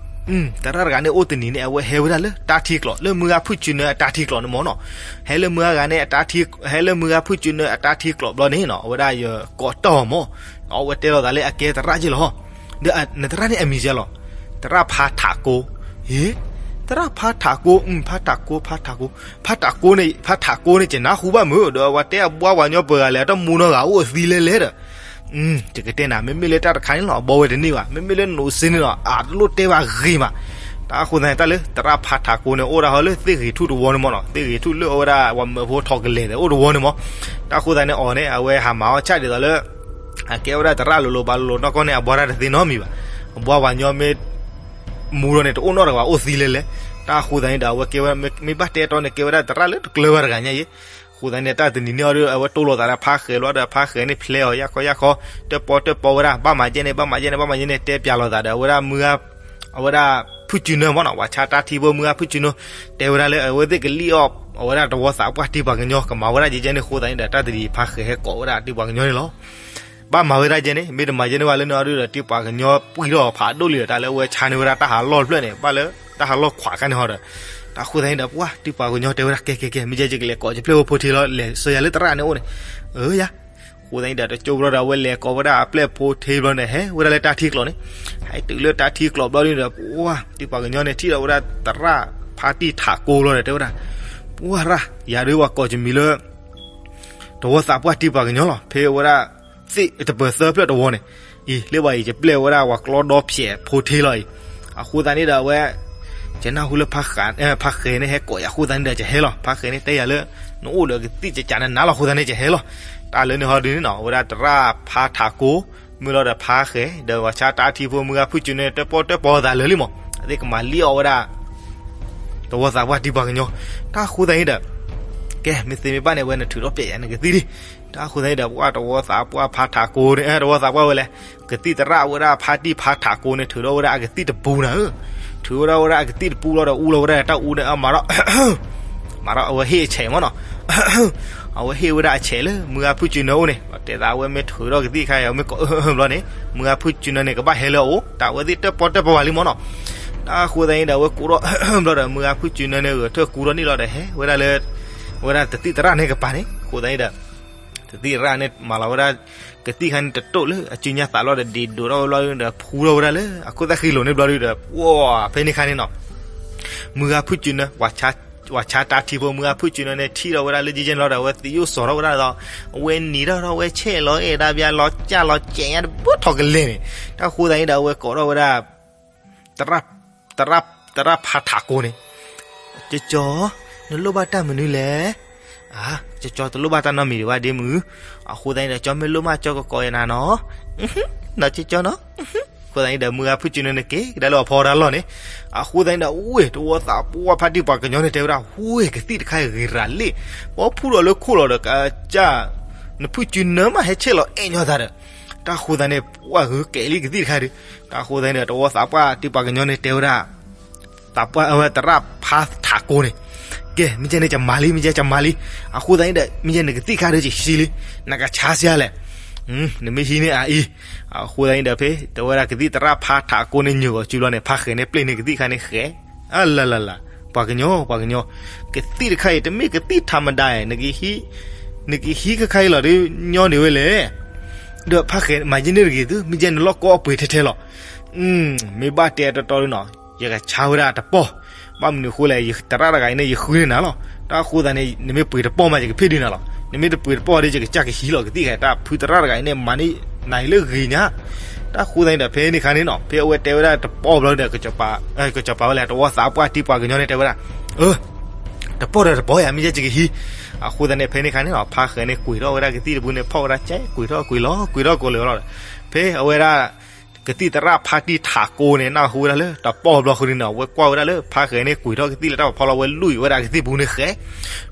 သရၣ်တဂၤန့ၣ် အိၣ်တနံၤန့ၣ် အဝဲဟဲဝဲဒၣ်လၢတၢ်ထံကျိး လၢမုၢ်ဂၤဖုၣ်စုနၢအတၢ်ထံကျိးန့ၣ်မ့ၢ်နီၤ. ဟဲလၢမုၢ်ဂၤန့ၣ် ဟဲလၢမုၢ်ဂၤဖုၣ်စုနၢအတၢ်ထံကျိးဘျီန့ၣ်နီၤ အဝဲဒၣ်ယကိးတၢ်အီၤမ့ၢ်, အဝဲတဲလိာ်သးလၢအကဲသရၣ်က့လီၤ. ဒီးနသရၣ်န့ၣ်အမံၤကဲလီၤ, သရၣ်ဖါထးကိ, ဟ့, သရၣ်ဖါထးကိ, ဖါထးကိ ဖါထးကိ, ဖါထးကိန့ၣ် ဖါထးကိန့ၣ် ယနၢ်ဟူဘၣ်မုၢ် ဒီးအဝဲတဲအဘှါပှၤကညီပှၤဂၤလဲၣ် အတမူနီတဂၤအိၣ်အသံလဲလဲဒီး ယကတဲနၤ မ့မ့ၢ်လၢတၢ်တခါန့ၣ်လီၤ အဘီဝဲတန့ၢ်ဘၣ် မ့မ့ၢ်လၢနအိၣ်စ့န့ၣ်လီၤ အတလိၣ်တဲဘၣ်ဂ့ၤမး. တၢ်ဃိသတးန့ၣ် တၢ်လၢသရၣ်ဖါထးကိန့ၣ် အိၣ်ဒၣ်ဟီလၢသ့ၣ်ဂ့ၤထူၣ်တဝီန့ၣ်မ့ၢ်နီၤ သ့ၣ်ဂ့ၤထူၣ်လၢအဝဲဒၣ်ပှၤမၢဖိထီၣ်ကလဲာ်ဒီးအိၣ်တဝီန့ၣ်မ့ၢ်. တၢ်ဃိသတးန့ၣ်အီၤန့ၣ် အဝဲဟးမၤအီၣ်ဆၣ်ဒ်သိးလၢ အကဲဝဲဒၣ်သရၣ်လိၤလိၤဘၣ်လိၤလိၤနီၢ်ကီၢ်န့ၣ် အဘှါတၢ်တသ့နီတမံၤဘၣ်. အဘှါပှၤကညီမ့ၢ် မူဒီးန့ၣ် တအိၣ်နီတဂၤဘၣ်အိၣ်သံလဲလဲ. တၢ်ဃိသတးန့ၣ်ဒီး အဝဲကဲဝဲဒၣ် မ့ၢ်ဘၣ်တဲတီန့ၣ် ကဲဝဲဒၣ်သရၣ်လၢတကျၢၤဘၣ်တဂၤညါအံၤ. အဃိသတးန့ၣ် တၢ်တနံၤန့ၣ်အီၤဒီး အဝဲတိၢ်လိာ်သးဒီးဖါဃဲၤလီၤဒီး ဖါဃဲၤန့ၣ်ဖျဲအီၤ ယၢ်ခီယၢ်ခီ တၢၣ်ပီၣ်တၢၣ်ပီၣ်ဝဲဒၣ် ဘၣ်မၤကဲန့ၣ် ဘၣ်မၤကဲန့ၣ် ဘၣ်မၤကဲန့ၣ် တဲပျးလိာ်သးဒီး အဝဲဒၣ်မုၢ်ဂၤ အဝဲဒၣ်ဖုၣ်စုနၢမ့ၢ်နီၤ ပှၤဆါတၢ်ထံဖိမုၢ်ဂၤဖုၣ်စုနၢ တဲဝဲဒၣ်လၢအဝဲသ့ၣ်ကလံၣ်အီၣ် အဝဲဒၣ်တဝီသးပှၢ်တံၤပှၤကညီ ကမၤဝဲဒၣ်ကဲကဲန့ၣ် အဃိသတးန့ၣ်ဒီး တၢ်တနံၤဖါဃဲၤဟဲကိးဝဲဒၣ်တံၤပှၤကညီန့ၣ်လီၤ. ဘၣ်မၤဝဲဒၣ်ကဲန့ၣ် မ့ၢ်တမၤကဲန့ၣ်ဘၣ်လၢန့ၣ်အီၤဒီး တံၤပှၤကညီပှံၢ်ထီၣ်ဖးဒိၣ်လံဒီး တၢ်လၢအဝဲဆါန့ၢ်ဝဲဒၣ်တၢ်ဟးလီၢ်တဖျၢၣ်န့ၣ် ဘၣ်လၢတၢ်ဟးလီၢ်ခွးခါန့ၣ်ဟီဒီး တၢ်ဃိသတးန့ၣ်ဒီး ပှၤတံၤပှၤကညီတဲဝဲဒၣ် ကဲကဲကဲ မ့ၢ်ကဲကလဲၤကိးယပျဲၢ်ဖိဖိထ့လီၤ လဲၤဆှၢယၤလၢသရၣ်န့ၣ်အိၣ်န့ၣ် အၢယၤ အဃိသတးန့ၣ်ဒီး တကၠိဘျီဒီး အဝဲလဲၤကိးဝဲဒၣ်အပျဲၢ်ဖိထ့ဘျီန့ၣ် ဟဲဝဲဒၣ်လၢတၢ်ထံကျိးန့ၣ် ဟဲတုၤလၢတၢ်ထံကျိးဘျီန့ၣ်ဒီး ပှၤတံၤပှၤကညီန့ၣ် ထံၣ်ဒီးဝဲဒၣ်သရၣ်ဖါတံၢ်ထးကိလီၤဒီး တဲဝဲဒၣ် ပှၤရၣ် ယၤဒုးပှၤကိးယမံၤလၢ တဝီသးပှၢ်တံၤပှၤကညီလီၤ ဖဲဝဲဒၣ် သ့ၣ်တပၢၤသၢဖျၢၣ်တဝီန့ၣ် အံၤ လၢဘၣ်အံၤ ယပျဲၢ်ဝဲဒၣ်ပှၤကျီဒီဖျဲးဖိထ့လီၤအံၤ အဃိသတးန့ၣ်ဒီး အဝဲ ယနၢ်ဟူလၢ ဖါဃဲၤန့ၣ်ဟဲကိးယၤအဃိသတးန့ၣ်ဒီး ယဟဲလီၤ ဖါဃဲၤန့ၣ်တဲယၤလၢ နအိၣ်ဒီးကသံၣ်ကကးနနၤလီၤ အဃိသတးန့ၣ် ယဟဲလီၤ တၢ်လၢန့ၣ်ဟီဒုန့ၣ်နီၤ အဝဲဒၣ်သရၣ်ဖါထးကိ မုၢ်လီၤဒီးဖါဃဲၤ ဒီးပှၤဆါတၢ်ထံဖိ မုၢ်ဂၤဖုၣ်စူၤနၢ တၢၣ်ပီၣ်တၢၣ်ပီၤသးလၢာ်လံမး, အသ့ၣ်ကမၤလံအီၣ်ဝဲဒၣ် တဝီသးပှၢ်တံၤပှၤကညီ, တၢ်ဃိသတးန့ၣ်ဒီး ကဲ မ့ၢ်သ့မ့ၢ်ဘၣ်န့ၣ် အဝဲန့ၣ်ထုးထီၣ်ပျဲယၤနကသံၣ်လံ. တၢ်ဃိသတးန့ၣ်ဒီး ပှၤတဝီသးပှၢ်ဖါထးကိန့ၣ် တဝီသးပှၢ်ဝဲလဲၣ်, ကသံၣ်သရၣ်ဝဲဒၣ်ဖါတံၢ်ဖါထးကိန့ၣ် ထုးထီၣ်ဝဲဒၣ်အကသံၣ်တပူနၤဧၢ, ထုးထီၣ်ဝဲဒၣ်အကသံၣ်တပူလီၤဒီး အူလီၤဝဲဒၣ်တၢ်အူန့ၣ် အမၤထီၣ် မၤထီၣ်အဝဲဟ့ၣ်အဆဲးမးနီၤ, အဝဲဟ့ၣ်ဝဲဒၣ်အဆဲးလၢ မုၢ်ဂၤဖုၣ်စူၤနၢအိၣ်န့ၣ်, တဲသးအဝဲမ့ၢ်ထုးထီၣ်ကသံၣ်ခါအံၤ အဝဲမ့ၢ်ကိးဘျီန့ၣ် မုၢ်ဂၤဖုၣ်စူၤနၢန့ၣ် ကဘၣ်ဟဲလၢအအိၣ် တၢ်အဝဲသ့ၣ်တၢၣ်ပီၣ်တၢၣ်ပီၤဝဲလံမးနီၤ. တၢ်ဃိသတးန့ၣ်ဒီး အဝဲကိးထီၣ်ဘျီဒီး မုၢ်ဂၤဖုၣ်စူၤနၢန့ၣ် ဂဲၤထၢၣ်ကူထီၣ်န့ၣ်လီၤဒီး ဟဲဝဲဒၣ်လၢ ဝဲဒၣ်တသံၣ်သရၣ်န့ၣ်ကပၤန့ၣ်, ဃိသတးန့ၣ်ဒီး တသံၣ်သရၣ်န့ၣ် မၤလီၤဝဲဒၣ် ကသံၣ်ခါန့ၣ်တတိၢ်လၢအစုညါသးလီၤဒီး ဒ့ဒိးထီၣ်ဝဲဘျီဒီး ဖူထီၣ်ဝဲဒၣ်လၢအခိၣ်သၣ်ဃံလိၤန့ၣ်ဘျီဒီး ပှၤဖဲန့ၣ်ခါန့ၣ်နီၤ မုၢ်ဂၤဖုၣ်စူၤနၢ ပှၤဆါတၢ်ထံဖိ မုၢ်ဂၤဖုၣ်စူၤနၢန့ၣ် ထံၣ်ထီၣ်ဝဲဒၣ်လၢယဲယဲန့ၣ်လီၤဒီး အဝဲသံယိၣ်စီၤထီၣ်ဝဲဒၣ်ဒီး အဝဲနံၤထီၣ်ထီၣ်ဝဲဆဲးလီၤအဲၣ်ဒၣ်ဘျါ လီၤကၢ်လီၤကဲးညါတဘၣ်ထီၣ်ကလဲာ်န့ၣ်, တၢ်ဃိသတးန့ၣ်ဒီး အဝဲကိးထီၣ်ဝဲဒၣ် သရၣ် သရၣ်ဖါထးကိန့ၣ်, ကၠီကၠီ, နလိၣ်ဘၣ်တၢ်မနုၤလဲၣ်. အၢ ကၠီကၠီတလိၣ်ဘၣ်တၢ်နီတမံၤဒံးဘၣ်ဒ့မုၣ်, အဃိသတးန့ၣ်ဒီး ကၠီမ့ၢ်လိၣ်မးကၠီကကိးယၤနၤနီၤ, နီၤကၠီကၠီနီၤ. အဃိသတးန့ၣ်ဒီး မုၢ်ဂၤဖုၣ်စူၤနၢန့ၣ်က့ၤကဒါလၢအဖီတၢ်လီၢ်န့ၣ်, အဃိသတးန့ၣ်ဒီး ဝ့ၢ် တဝီသးပှၢ်ဖါတံၢ်ပှၤကညီန့ၣ် တဲဝဲဒၣ် ဝ့ၢ် ကသံၣ်တခါအံၤဂ့ၤရၤလံ, ပှၤဖူထီၣ်လၢခိၣ်လီၤဒီး ကစၢ် နဖုၣ်စူၤနၢမးဟဲဆဲးလီၤအဲၣ်ညီသးဒီး, တၢ်ဃိသတးန့ၣ် ပှၤဂုၤကဲးလံကသံၣ်တခါဒီး, တၢ်ဃိသတးန့ၣ်ဒီး တဝီသးပှၢ်တံၢ်ပှၤကညီန့ၣ် တဲဝဲဒၣ် သးပှၢ်အဝဲသရၣ်ဖါထးကိန့ၣ်, ကဲ မ့ၢ်ကဲန့ၣ် ကမၤလံ မ့ၢ်ကဲကမၤလံ, အဃိသတးန့ၣ်ဒီး မ့ၢ်ကဲနကသံၣ်ခါဒီး ယဟံးလံ, နကဆါစ့ၢ်လဲၣ်, နမ့ၢ်ဟံးန့ၢ်အအံၤ, အဃိသတးန့ၣ်ဒီး ဖဲတဲဝဲဒၣ်ကသံၣ်သရၣ်ဖါထးကိန့ၣ် ညိၣ်ဂီၤစုဘျီန့ၣ် ဖါဃဲၤန့ၣ် ပျဲၢ်န့ၢ်ကသံၣ်ခါန့ၣ်ဃဲၤ, အလလလ, ပှၤကညီ ပှၤကညီ, ကသံၣ်တခါအံၤ တမ့ၢ်ကသံၣ်ထးမဒါ, နကဟံးခါခါအံၤလီၤဒီး ညီန့ၢ်ဝဲလဲၣ်, ဒီးဖါဃဲၤမၤယဲန့ၢ်တဂ့ၤသု မ့ၢ်ယဲနလီၢ်ကီအပှ့ၤထဲထဲလီၤ, မ့ၢ်ဘၣ်တဲတီတီလံနီၤ, ယကဆါဝဲဒၣ်တပီၢ်, ဘၣ်မနုၤအဃိလဲၣ် ယသရၣ်တဂၤအံၤန့ၣ် ယဃုန့ၢ်နၤလီၤ, တၢ်ဃိသတးန့ၣ် နမ့ၢ်ပှ့ၤတပီၢ်မး ယကဖ့ၣ်ဒုးနၤလီၤ, နမ့ၢ်တပှ့ၤတပီၢ်ဒီး ယကစၢ်ကဟံးလီၤကသံၣ်ဃဲၤ, တၢ်ဖုသရၣ်တဂၤအံၤန့ၣ် မၤန့ၢ်နၤအံၤလၢဂ့ၤညါ, တၢ်ဃိသတးန့ၣ်ဒီး ဖဲန့ၣ်ခါန့ၣ်နီၤ ဖဲအဝဲတဲဝဲဒၣ်တပီၢ်ဘျီဒီး ကစီၤပၤဝဲလဲၣ် တဝီသးပှၢ်တံၢ်ပှၤကညီန့ၣ် တဲဝဲဒၣ်, အၢ တပီၢ်ဒီးတပီၢ်ယၤ မ့ၢ်ယဲယကဟံး, အဃိသတးန့ၣ် ဖဲန့ၣ်ခါန့ၣ်နီၤ ဖါဃဲၤန့ၣ် ကွံာ်ထီၣ်ဝဲဒၣ်ကသံၣ်တပူၤန့ၣ် ဖီၣ်ဝဲဒၣ်ကဲ ကွံာ်ထီၣ်ကွံာ်လီၤ ကွံာ်ထီၣ်ကွံာ်လီၤလီၤဒီး, ဖဲအဝဲဒၣ် ကသံၣ်သရၣ်ဖါတံၢ်ထးကိန့ၣ် နၢ်ဟူဝဲဒၣ်လၢ တပီၢ်ဘျီဃီန့ၣ်နီၤ အဝဲကွၢ်ဝဲဒၣ်လၢ ဖါဃဲၤန့ၣ် ကွံာ်ထီၣ်ကသံၣ်လၢတၢ်ဖီလီၤ အဝဲလူၢ်အံၤဝဲဒၣ်ကသံၣ်ပူၤန့ၣ်ဃဲၤ,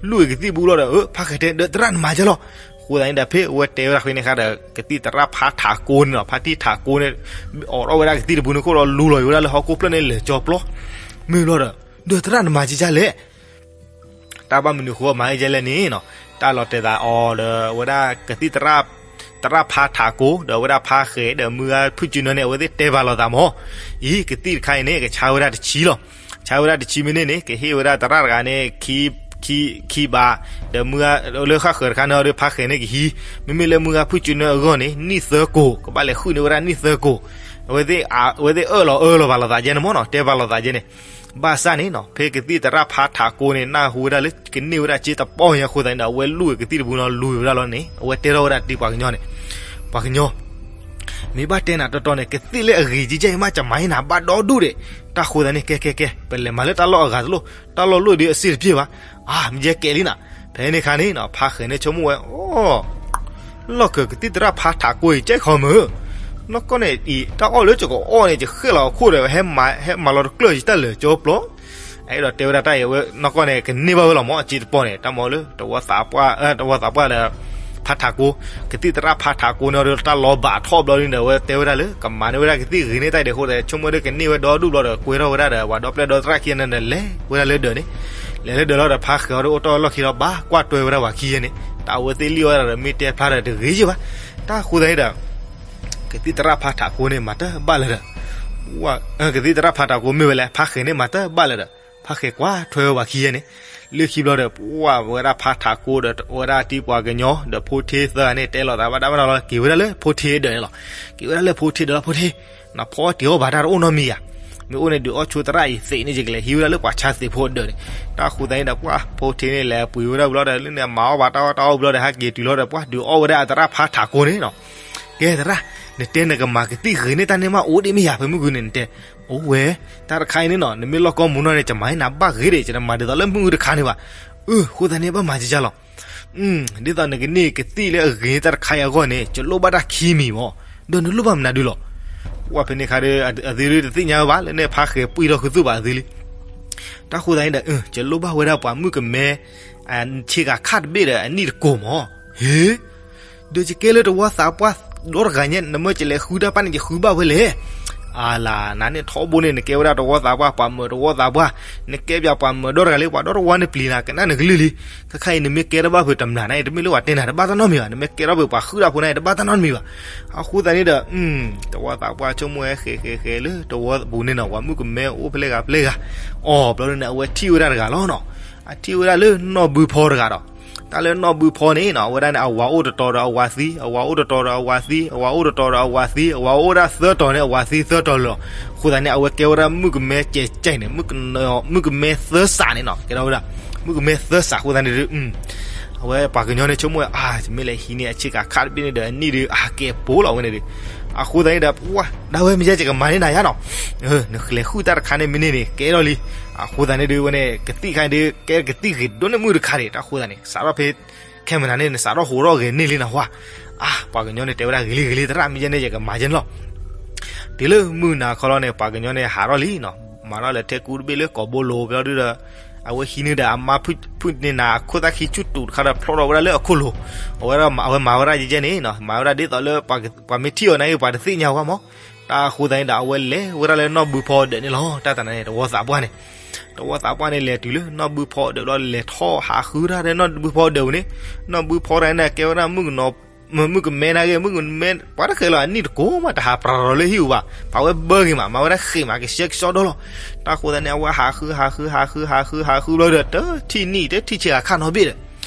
လူၢ်အံၤကသံၣ်ပူၤလီၤဒီး ဖါဃဲၤတဲ ဒီးသရၣ်နမၤကဲလီၤ, အဃိသတးန့ၣ်ဒီး ဖဲအဝဲတဲဝဲဒၣ်ဖဲန့ၣ်ခါဒီး ကသံၣ်သရၣ်ဖါထးကိန့ၣ်နီၤ ဖါတံၢ်ထးကိန့ၣ် အိးထီၣ်ဝဲဒၣ်ကသံၣ်တပူၤန့ၣ်ခိၣ်ဒီး လူလီၤအံၤဝဲဒၣ်လၢဟီၣ်ခိၣ်ဖျၢၣ်န့ၣ် လဲၤကၠီပျီ, မ့ၢ်ဘျီဒီး ဒီးသရၣ်နမၤကဲလဲၣ် တၢ်ဘၣ်မနုၤဃိမၤအံၤကဲလဲၣ်န့ၣ်နီၤ, တၢ်လီၤတဲာ်သးအီၤဒီး အဝဲဒၣ်ကသံၣ်သရၣ်, သရၣ်ဖါထးကိ ဒီးအဝဲဒၣ်ဖါဃဲၤ ဒီးမုၢ်ဂၤဖုၣ်စူၤနၢန့ၣ် အဝဲသ့ၣ်တဲဘၣ်လိာ်သးမၢ်, အံၤ ကသံၣ်တခါအံၤန့ၣ် ကဆါဝဲဒၣ်တဆံလီၤ, ဆါဝဲဒၣ်တဆံမ့ၢ်န့ၣ်န့ၣ် ကဟ့ၣ်ဝဲဒၣ်သရၣ်တဂၤန့ၣ် ခံ, ခံ, ခံဘး, ဒီးမုၢ်ဂၤလၢဃၣ်ဃၢၤတခါန့ၣ်ဒီး ဖါဃဲၤန့ၣ်ကဟံး, မ့မ့ၢ်လၢမုၢ်ဂၤဖုၣ်စူၤနၢအဂီၢ်န့ၣ် နံၣ်သၢကိၢ်, ကဘၣ်လဲၤဃုန့ၢ်ဝဲဒၣ်နံၣ်သၢကိၢ်, အဝဲသ့ၣ်အၢၣ်လီၤအၢလီၤဘၣ်လိာ်သးကဲန့ၣ်မၢ်နီၤ တဲဘၣ်လိာ်သးကဲန့ၣ် ဘၣ်ဆၣ်န့ၣ်နီၤ ဖဲကသံၣ်သရၣ်ဖါထးကိန့ၣ် နၢ်ဟူဝဲဒၣ်လၢကန့ၢ်ဝဲဒၣ်စ့တပီၢ်ညါအဃိသတးန့ၣ်ဒီး အဝဲလူၢ်ကသံၣ်တပူၤနီၤ လူၤဝဲဒၣ်လီၤန့ၣ် အဝဲတဲထီၣ်ဝဲဒၣ်တံၢ်ပှၤကညီန့ၣ်, ပှၤကညီ, မ့ၢ်ဘၣ်တဲနၤတီတီန့ၣ် ကသံၣ်လၢအဂ့ၤကဲကဲအံၤမး ကမၤအံၤနၤဘၣ်ဒီဒူၣ်ဒံး, တၢ်ဃိသတးန့ၣ် ကဲကဲကဲ ပလဲၤမၤလၢတၢ်လီၢ်အဂၤတလိၣ်, တၢ်လီၢ်လိၣ်ဒီးအစ့တပျ့ၤဘၣ်, အါ မ့ၢ်ယဲကဲလံနၤ, ဖဲန့ၣ်ခါန့ၣ်နီၤ ဖါဃဲၤန့ၣ်ဆိကမိၣ်ဝဲ အိ လီၢ်ခၢၣ်ကသံၣ်သရၣ်ဖါထးကိအံၤ ကဲခီမုၢ်, နီၢ်ကီၢ်န့ၣ်အံၤ တၢ်အီၣ်လၢယကအီၣ်န့ၣ် ယဃဲၣ်လီၤအခိၣ်ဒီး ဟဲမၤလီၤတကျၢၢ် ယတၢ်လၢာ်ကၠီပျီ, အဲၣ်ဒိးတဲဝဲဒၣ်တၢ်အံၤ အဝဲနီၢ်ကီၢ်န့ၣ် ကန့ၢ်ဘၣ်ဝဲလီၤမၢ် အစ့တပီၢ်န့ၣ် တၢ်မၤလၢ တဝီသးပှၢ်, တဝီသးပှၢ်ဒီး ဖါထးကိ, ကသံၣ်သရၣ်ဖါထးကိန့ၣ်ဒီး တၢ်လီၤဘၣ်ထီၣ်ဘျီဒ်န့ၣ်ဒီး အဝဲတဲဝဲဒၣ်လၢ ကမၤန့ၢ်ဝဲဒၣ်ကသံၣ်ဂ့ၤန့ၢ်တၢ်အံၤဒံးအဃိဒီး ဆိကမိၣ်ဒီးကန့ၢ်ဝဲဒီဒူၣ်ဘျီဒီး ကွဲထီၣ်ဝဲဒၣ်ဒီး ပှၤဒီပျဲၢ်ဒီသရၣ်ခံဂၤန့ၣ်ဒီး လဲၤဝဲဒၣ်လၢဒၢးန့ၣ်, လဲၤလၢဒၢးလီၤဒီး ဖါဃဲၤအီၤဒီးအိၣ်တီၢ်လီၢ်ခံလီၤ ဘၣ်ကွၢ်တွဲဝဲဒၣ်ပှၤခံဂၤန့ၣ်, တၢ်အဝဲသ့ၣ်လံၣ်အီၣ်ဝဲဒၣ်ဒီး မ့ၢ်တဲဖျါဒီးတဂ့ၤယဲၢ်ဘၣ်, တၢ်ဃိသတးန့ၣ်ဒီး ကသံၣ်သရၣ်ဖါထးကိန့ၣ် မၤတၢ်ဘၣ်လၢၤဒီး, ကသံၣ်သရၣ်ဖါထးကိမ့ၢ်ဝဲလဲၣ် ဖါဃဲၤန့ၣ်မၤတၢ်ဘၣ်လၢၤဒီး ဖါဃဲၤကွၢ်ထွဲဝဲပှၤခံဂၤန့ၣ်, လၢခံဘျီဒီး ပှၤဝဲဒၣ်ဖါထးကိဒီး ဝဲဒၣ်တံၢ်ပှၤကညီ ဒီးဖိထ့သၢဂၤန့ၣ် တဲလိာ်သးဘၣ်တၢ်ဘၣ်နီၤလီၤ က့ၤဝဲဒၣ်လၢဖိထ့အဒၢးန့ၣ်လီၤ. က့ၤဝဲဒၣ်လၢဖိထ့ဒီးလီၤ ဖိထ့, နဖီအီၣ်တ့ၤအီၣ်ဘၣ်တၢ်တအိၣ်နီတမံၤဧါ, မ့ၢ်အိၣ်န့ၣ်ဒုးအီၣ်ဆိသရၣ်အံၤသ့ၣ်န့ၣ် ယကလဲၤဟံးဝဲဒၣ်လၢပှၤဆါသ့ၣ်ဖိအဒၢးန့ၣ်, တၢ်ဃိသတးန့ၣ်ဒီး ပှၤဖိထ့န့ၣ် လဲၤပှ့ၤဝဲဒၣ်ဝံၤလီၤဒီး လၢန့ၣ်မၤအီၣ်ဘၣ်တၢ်အီၣ်တၢ်အီဝံၤလီၤဒီး ဟဲက့ၤတုၤလီၤဒီး ပှၤဒုးအီၣ်ဝဲဒၣ်အသရၣ်ဖါထးကိန့ၣ်နီၤ ကဲသရၣ်, နတဲနကမၤကသံၣ်ဂ့ၤန့ၢ်တၢ်န့ၣ်မး အိၣ်ဒံးမ့ၢ်ယၤ ဖဲမုၢ်ဂုၢ်န့ၣ် နတဲ, အိၣ်ဝဲ, တၢ်တခါအံၤန့ၣ်နီၤ နမ့ၢ်လီၢ်ကီမူနီၢ်န့ၣ် ယမၤန့ၢ်နၤဘၣ်ဂ့ၤဒံး ယတမၤဒ်သိးလၢမုၢ်ဂုၢ်တခါန့ၣ်ဘၣ်. အၢ ဃိသတးန့ၣ် ဘၣ်မၤကကၢ်လီၤ. ဒ်သိးနကန့ၢ်ကသံၣ်လၢအဂ့ၤန့ၢ်တၢ်တခါအံၤအဂီၢ်န့ၣ် ယလိၣ်ဘၣ်တၢ်ခံမံၤမး. ဒီးနလိၣ်ဘၣ်မနုၤဒုလီၤ. ပှၢ်ဖဲန့ၣ်အခါဒီး အသုဒုတသ့ၣ်ညါဝဲဘၣ် လၢန့ၣ်ဖါဃဲၤပှံၢ်ထီၣ်ခူသူၣ်ဘၣ်အသုလံ. တၢ်ဃိသတးန့ၣ်ဒီး ယလိၣ်ဘၣ်ဝဲဒၣ်ပှၤမုၣ်ကမဲ ဆ့ကၤခၣ်တဘ့ၣ်ဒီးအနံၣ်တကိးမး. ဟ့, ဒီးယကဲလၢတဝီသးပှၢ်ဒီတဂၤညါ နမ့ၢ်ကလဲၤဃုတၢ်ပၢ်န့ၣ် ယဃုဘၣ်ဝဲလဲၣ်. အလၤ နၤန့ၣ်ထီဘိန့ၣ် နကဲဝဲဒၣ်တဝီသးပှၢ် ပှၤမၢးတဝီသးပှၢ်, နကဲပၠးပှၤမၢးဒီတဂၤလံ ပှၤဒီတဝီန့ၣ်ပျံၤနၤ ကနၣ်နကလုၢ်လံ. ခဲခါအံၤ နမ့ၢ်ကဲထီၣ်ဘၣ်ဖုးတမျးန့ၣ် တမ့ၢ်လၢပှၤတဲနၤတဘၣ်တၢ်နီတမံၤဘၣ်, နမ့ၢ်ကဲထီၣ်ဖုးပှၤဃုတၢ်ဖိန့ၣ် တဘၣ်တၢ်နီတမံၤဘၣ်. အဃိသတးန့ၣ်ဒီး တဝီသးပှၢ်ဆိကမိၣ်ဝဲဃဲၤဃဲၤဃဲၤလၢတဝီပူၤန့ၣ်နီၤ ပှၤမုၣ်ကမဲအိၣ်ဖဲလဲၣ်ဂၤဖဲလဲၣ်ဂၤ, အီၤဘျီန့ၣ် အဝဲထံၣ်ဝဲဒၣ်တဂၤလီၤနီၤ. အထံၣ်ဝဲဒၣ်လၢနီၢ်ဘုဖီတဂၤဒီး တၢ်လၢနီၢ်ဘုဖီန့ၣ်နီၤ အဝဲဒၣ်န့ၣ် အဝၤအိၣ်တတီၤဒီးအဝၤသံ, အဝၤအိၣ်တတီၤဒီးအဝၤသံ, အဝၤအိၣ်တတီၤဒီးအဝၤသံ, အဝၤအိၣ်ဝဲဒၣ်သၢတီၤန့ၣ် အဝၤသံသၢတီၤလီၤ. အဃိသတးန့ၣ် အဝဲကဲဝဲဒၣ်မုၣ်ကမဲကဲကဲန့ၣ် မုၣ်ကမဲသၢစးန့ၣ်နီၤ ကဲထီၣ်ဝဲဒၣ် မုၣ်ကမဲသၢစးအဃိသတးန့ၣ်ဒီး အဝဲပှၤကညီန့ၣ်ဆိကမိၣ်ဝဲ အါ ယမ့ၢ်လဲၤဟံးန့ၢ်အဆ့ကၤခၣ်တဘ့ၣ်န့ၣ်ဒီး အနံၣ်ဒီး အကဲပိာ်လီၤဝဲန့ၣ်ဒီး အဃိသတးန့ၣ်ဒီး ပှၢ်ဒၣ်ဝဲမ့ၢ်ယဲယကမၤန့ၢ်နၤယါနီၤ, နလဲၤဃုတၢ်တခါန့ၣ်မ့ၢ်န့ၢ်န့ၣ် ကဲထီၣ်လံ. အဃိသတးန့ၣ်ဒီး ဝဲန့ၣ် ကသံၣ်ခါန့ၣ်ဒီး ကဲကသံၣ်ဂ့ၤဒိၣ်န့ၢ်မုၣ်တခါန့ၣ် တၢ်ဃိသတးန့ၣ် စးထီၣ်ဖဲ ခဲမနၤန့ၣ် နစးထီၣ်ဟိးထီၣ်ဂဲၤန့ၢ်လံနဟါ. အါ ပှၤကညီန့ၣ်တဲဝဲဒၣ်ဂ့ၤလံဂ့ၤလံ သရၣ်မ့ၢ်ယဲန့ၣ် ယကမၤယဲန့ၣ်လီၤ. တုၤလၢမုၢ်နၤခီလီၤန့ၣ် ပှၤကညီန့ၣ်ဟးထီၣ်လံနီၤ, မၤထီၣ်လၢထဲကူတဘ့ၣ်လၢကိာ်ဘိလိၤဖဲလီၤဒုဒီး အဝဲဟံးန့ၢ်ဒီးအမါဖုၣ်န့ၢ်နၤအခိၣ်သၣ်ခံဆူၣ်တူာ်တခါဒီးဖျီထီၣ်ဝဲဒၣ်လၢအခိၣ်လိၤ, အဝဲဒၣ်အဝဲမၤဝဲဒၣ်ယဲယဲန့ၣ်နီၤ မၤဝဲဒၣ်ဒ်သိးလၢ ပှၤမ့ၢ်ထံၣ်အီၤန့ၣ် ပှၤတသ့ၣ်ညါဝဲမး. တၢ်အဃိသတးန့ၣ်ဒီး အဝဲလဲၤဝဲဒၣ်လၢနီၢ်ဘုဖီဒၢးန့ၣ်လီၤ. တၢ်သနာ်န့ၣ် တဝီသးပှၢ်န့ၣ် တဝီသးပှၢ်န့ၣ် လဲၤတုၤလၢနီၢ်ဘုဖီဒၢးဘျီ လဲၤထီၣ်ဟးဃုတၢ်လၢနီၢ်ဘုဖီဒၢးပူၤန့ၣ်, နီၢ်ဘုဖီတဂၤန့ၣ် ကဲဝဲဒၣ်မုၣ်ကမဲနၤဂ့ၤ မုၣ်ကမဲ ပှၤတဃဲၤလီၤ အနံၣ်တကိးမး တဟးပြးလီၤလၢဟံၣ်အူဘၣ်, ပာ်ဝဲဘၢဂ့ၤမး မၤဝဲဒၣ်ဃ့ၢ်မး ကဆှဲကဆှီဒီလီၤ. တၢ်ဃိသတးန့ၣ် အဝဲဟးဃု ဟးဃု ဟးဃု ဟးဃု ဟးဃုဘျီဒီး တထံၣ်နံၣ် တထံၣ်ဆ့ကၤခၣ်နီတဘ့ၣ်ဒီး